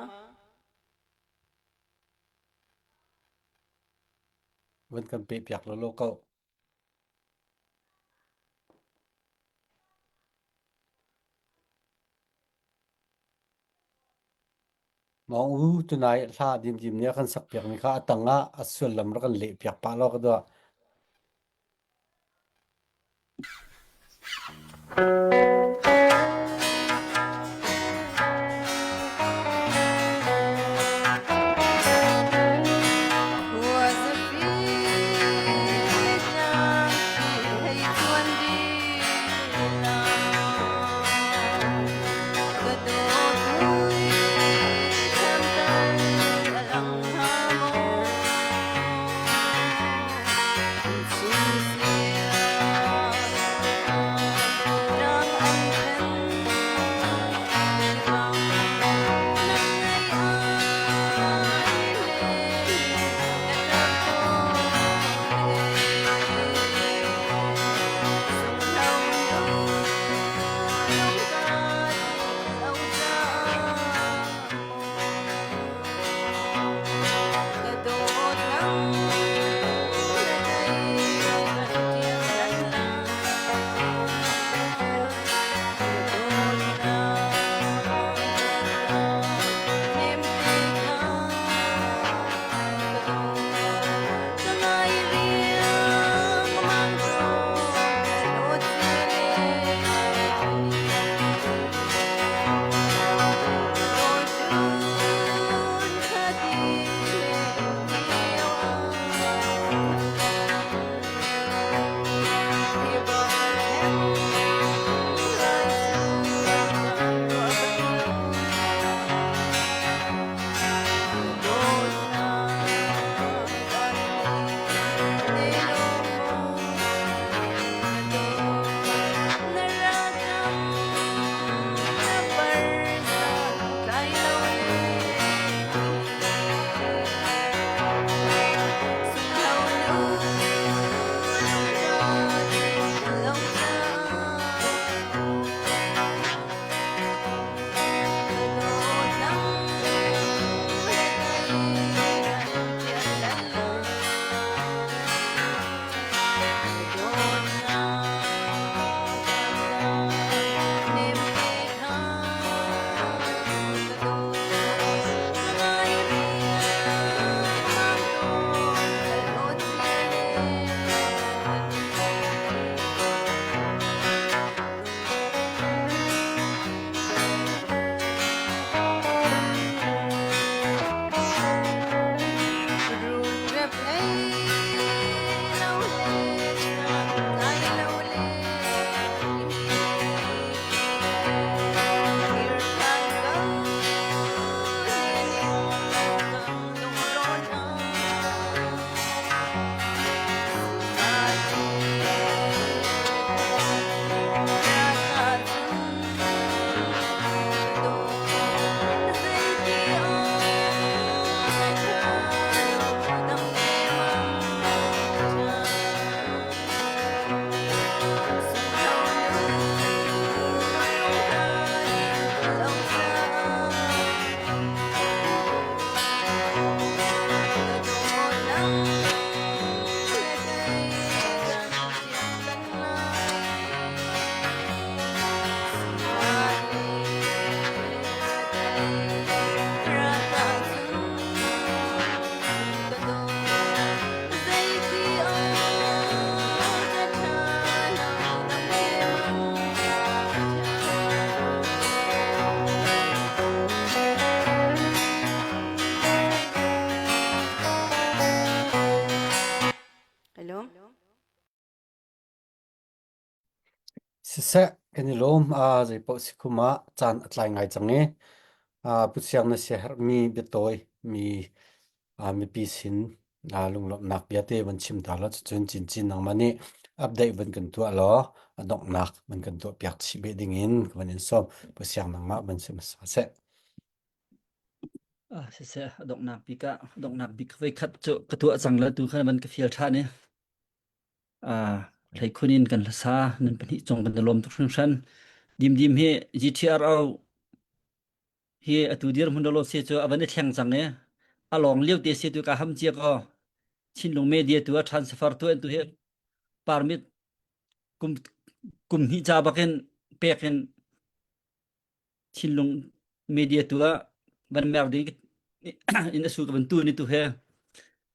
Van kan pe piak lolo ko. Mawng u tunai hla dimdim nih a kan sak piakmi kha a tang ah a sullam rak kan leh piak pah law ka dua. Siseh, kan i lawm. Aa zeipaoh si kum ah caan a tlai ngai cang i aa Pu Siang na siaherhmi biatawi mi aa mipi sin aa lunglawmhnak bia te van chim ta law cucun cincin nangmah nih update van kan tuah law a donghnak van kan tuah piak chih beh ding in ka van in sawm. Pu Siang nangmah van sim hmasa seh. Ah, siseh, a donghnak bik ah donghnak bik voi khat cu ka tuah cang la tu khan van ka fial ṭhan i ah hleikhun in kan hlasa nan pahnih cung kan i lawm tuk hringhran. Dimdim hi GTRO hi atu dirhmun lo se cu a van i thleng cang i a lawng lio te se tu ka ham cia ko Chinlung media tu a transfer tu an tu hi permit kum kum hnih ca bakin pek in thinlung media tu ah van mer ding in asu ka van tu ni tu he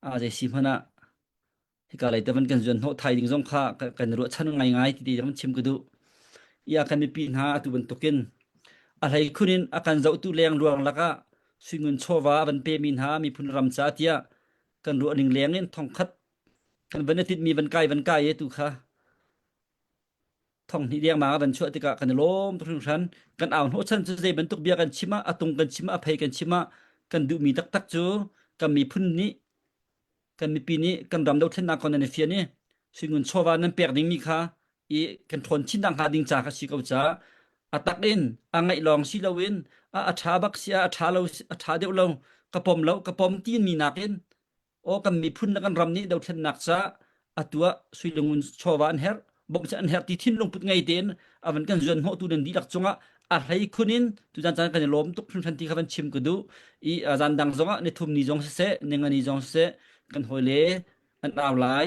a zei si hmana hika lei te van kan zuan hnawh thai ding zong kha kan ruah chan ngai ngai ti ti zong chim ka duh ia kan mipi hna atu bantukin a hlei khun in a kan zohtu leng ruang lakah suingun chawva van pe mi hna miphun ram ca tiah kan ruah ning leng in thongkhat kan van tit mi van kai van kai e tu kha thonghnih dengmang a van chuah tikah kan i lawm tuk hringhran. Kan au hnawhchan cu zei bantuk bia kan chim ah, a tung kan chim ah, a phei kan chim ah, kan duhmi taktak cu kan miphun nih kan mipi nih kan ram dothlennak kong nan i fian i suingun chawva nan pek dingmi kha i kan ṭhawn chin nak hnga ding ca kha si ko ca a tak in a ngaih lawng si loin a a ṭha bak si ah a ṭha lo a ṭha deuh lo ka pom lo ka pom ti mi nakin Aw kan miphun le kan ram nih dothlennak ca atu ah suilungun chawva an herh bawmh an herh ti thinlung put ngei tein a van kan zuan hnawhtu nan dihlak cungah a hlei khun in tuzan caan kan i lawm tuk hringhran ti kha van chim ka duh i zan dang zongah ni thum ni zong siseh ninga ni zong siseh kan hawile an au lai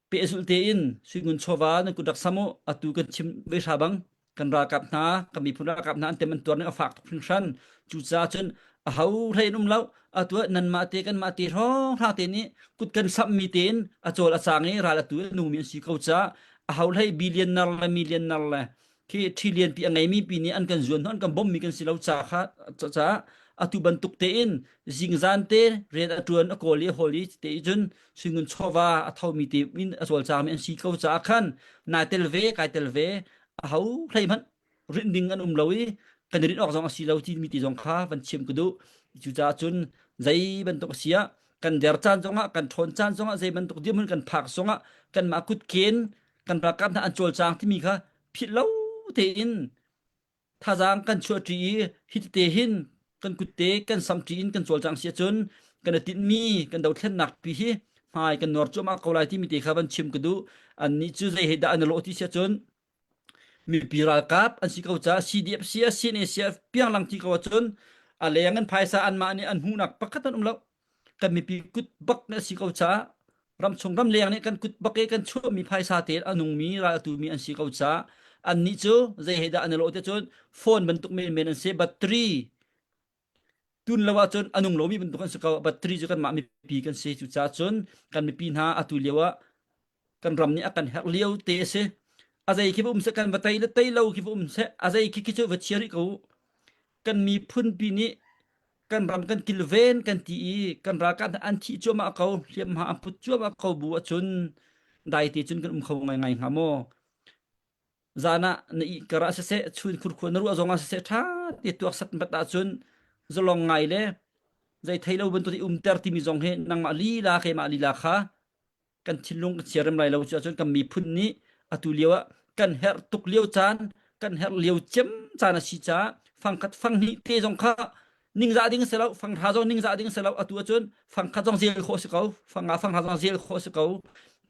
Pehzulh tein suingun chawva nan kut rak sam u. Atu kan chim ve hra bang kan ralkap hna, kan miphun ralkap hna an tem an tuar ning a fak tuk hringhran. Cucaah cun a ho hlei in um lo. Atu ah nanmah te kanmah te hrawnghrang te nih kut kan samhmi tein a cawl a cang i ral atu a nungmi an si ko caah a ho hlei billionaire le millionaire le khi trillion pi a ngeimi pi nih an kan zuan an kan bawmhmi kan si lo ca kha caah atu bantuk tein zingzan te rian a ṭuan a kawl i a hawl i te cun suingun chawva a thomi te in a cawlcangmi an si ko caah khan nai tel ve kai tel ve a ho hlei hmanh rinh ding an um lo i kan rinh awk zong a si lo timi ti zong kha van chim ka duh cucaah cun zei bantuk a si ah kan der caan zongah kan ṭhawn caan zongah zei bantuk dirhmun kan phak zongah kanmah kutken kan ralkap hna an cawlcang timi kha philh lo tein thazaang kan chuahṭi i hi tete hin kan kutte kan samṭi in kan cawlcang si ahcun kan i tinhmi kan dothlennak pi hi hmai kan nuar cuahmah ko lai timi te kha van chim ka duh. Annih cu zei he dah an i lawh ti si ahcun mipi ralkap an si ko caah CDF si ah CNA si ah pianglang ti ko ahcun a leng in phaisa anmah nih an hmuhnak pakhat an um lo. Kan mipi kut bak nih a si ko caah ramchung ramleng nih kan kut bak i kan chuahmi phaisa te a nungmi ral a tumi an si ko caah annih cu zei he dah an i lawh ti cun phone bantuk menmen an si battery tun lo ahcun a nung lomi bantuk an si ko battery cu kanmah mipi kan si cucaah cun kan mipi hna atu lio ah kan ram nih a kan herh lio te a si a zei khi va um seh kan va tei le tei lo khi va um seh a zei khi khi cu va chia rih ko kan miphun pi nih kan ram kan kilven kan ti i kan ralkap hna an thih cuahmah ko hliamhma an put cuahmah ko bu ahcun dai te cun kan um kho ngaingai hnga maw zan ah na ih kar ah siseh chun khurkhua na ruah zong ah siseh ṭha te tuak sat bat ahcun zalong ngai le zei thei lo bantuk i umter timi zong hi nangmah lila keimah lila kha kan thinlung kan siarem lai lo cu ahcun kan miphun nih atu lio ah kan herh tuk lio caan kan herh lio cem caan a si caah fangkhat fanghnih te zong kha ningzah ding si lo fanghra zong ningzah ding si lo atu ahcun fangkhat zong zel khawh si ko fanga fanghra zong zel khawh si ko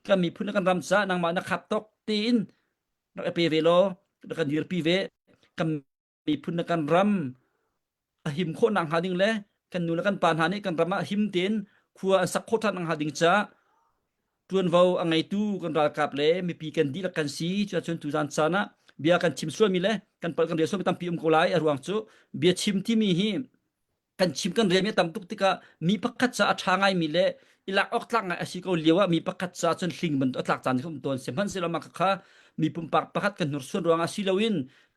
kan miphun le kan ram caah nangmah na khap tok tein rak i pe ve law rak kan dirpi ve kan miphun le kan ram a him khawh nak hnga ding le kan nu le kan pa hna nih kan ram ah him tein khua an sak khawh ṭhan hnga ding caah ṭuanvo a ngeitu kan ralkap le mipi kan dihlak kan si cuahcun tuzan caan ah bia kan chim sualmi le kan palh kan rel sualmi tampi um ko lai a ruang cu bia chim timi hi kan chim kan rel mi a tam tuk tikah mi pakhat ca a ṭha ngaimi le i lak awk tlak ngai a si ko lio ah mi pakhat ca cun hling bantuk a tlak caan kha um tawn sihmanhsehlaw mah kha mi pumpak pakhat kan hnursuan ruangah si loin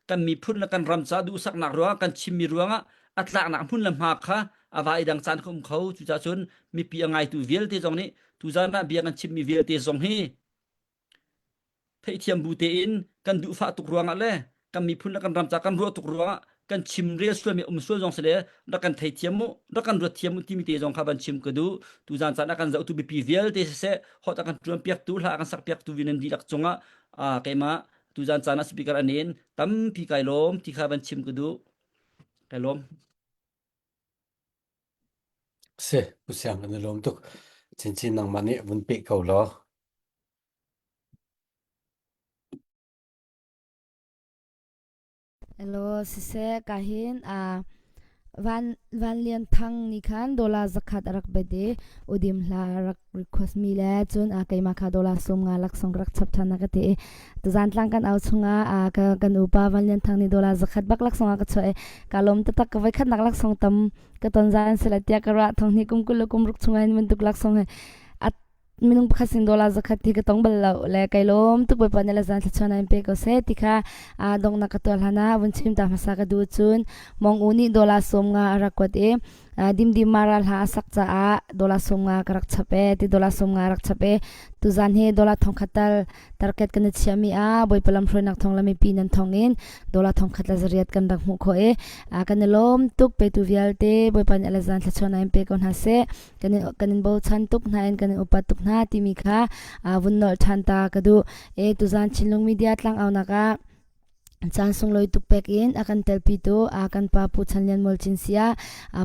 kan miphun le kan ram ca duhsaknak ruangah kan chimmi ruangah a tlaknak hmun le hma kha a va i dang caan kha um kho cucaah cun mipi a ngaitu vialte zong nih tuzan ah bia kan chimmi vialte zong hi. Theihthiam bu tein kan duhfah tuk ruangah le kan miphun le kan ram ca kan ruah tuk ruangah kan chim rel sualmi um sual zong si le rak kan theithiam mu rak kan ruat thiam mu timi te zong kha van chim ka duh. Tuzan caan a kan zohtu mipi vialte siseh hot a kan tuan piaktu hla a kan sak piaktu vi nan dihlak cungah keimah tuzan caan ah speaker anin tampi kai lawm ti kha van chim ka duh. Kai lawm. Si, Pu Siang kan i lawm tuk. Chinchin nangmah nih vun peh ko law. Hello, siseh ka hin a Van Van Lian Thang nih khan dollar zakhat a rak bet i udim hla a rak request mi le cun a keimah kha dollar 50 laksawng ka rak chap ṭhan a ka ti i tuzan tlang kan au chungah a ka kan upa Van Lian Thang nih dollar zakhat bak laksawng a ka chuah i ka lawm taktak ka voikhatnak laksawng tam ka ton zan sila tiah ka ruah thong hnih kum 20 le kum ruk chungah hin bantuk laksawng hi a minung pakhat sin dollar zakhat ti ka tong bal lo le kai lawm tuk bawipa nih le zan thluachuah in pe ko seh ti kha a donghnak ka tuah hlan ah vun chim ta hmasa ka duh cun mong u nih dollar 50 a rak kuat i dimdim mara hla a sak caah dollar 50 ka rak chap e ti dollar 50 rak chap e tuzan hi dollar thongkhat tal target kan i chiahmi ah bawipa lam hruainak thong le mipi nan thong in dollar thongkhat le zariat kan rak hmuh khawh i kan i lawm tuk petu vialte bawipa nih le zan thluachuah in pe ko hna seh kan in kan in bochan tuk hna in kan in upat tuk hna timi kha vun nolh ṭhan ta ka duh. E tuzan Chinlung Media tlangaunak ah caan sunglawi tuk pek in a kan telpitu a kan pa Pu Chan Lian Mual Cin sia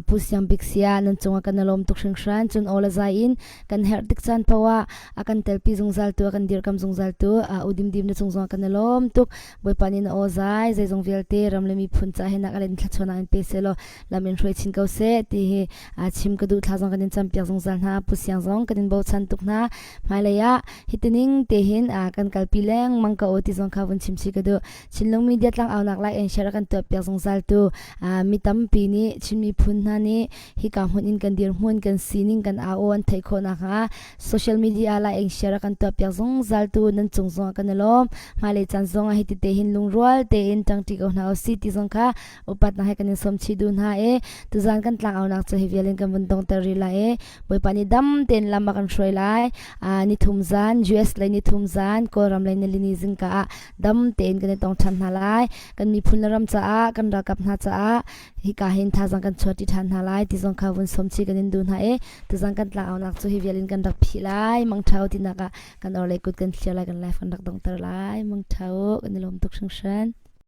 Pu Siang Bik sia nan cungah kan lawm tuk hringhran cun aw le zai in kan herh tik caan poah a kan telpi zungzal tu a kan dirkam zungzal tu u dim dim na cung zongah kan lawm tuk Bawipa nih na aw zai zeizong vialte ram le miphun ca he nak a len thlachuan in pe selaw lam in hruai chin ko seh ti hi chim ka duh thla zong kan in campiak zungzal hna Pu Siang zong kan in bochan tuk hna hmailei ah hitining te hin kan kalpi lengmang ka o ti zong kha vun chim chi ka duh Chinlung media tlang aunak like and share kan tuah piak zungzal tu mi tampi nih Chin miphun hna nih hika hmun in kan dirhmun kan sining kan au an theih khawh nakhnga social media like and share kan tuah piak zungzal tu nan cung zong kan i lawm hmailei caan zong ah hiti te hin lungrual tein ṭangṭi ko hna usih ti zong kha upatnak he kan in sawm chih duh hna i tuzan kan tlangaunak cu hi vial in kan vun dongter rih lai i Bawipa nih dam tein lam a kan hruai lai ni thum zan US lei ni thum zan Kawlram lei nilini zingka ah dam tein kan i tong ṭhan hna lai kan miphun le ram caah kan ralkap hna caah hika hin thazang kan chuahṭi ṭhan hna lai ti zong kha vun sawm chih kan in duh hna i tuzan kan tlangaunak cu hi vial in kan rak phih lai mangṭha u tinak ah kan orhlei kut kan thlir lai kan life kan rak dongter lai mangṭha u kan i lawm tuk hringhran.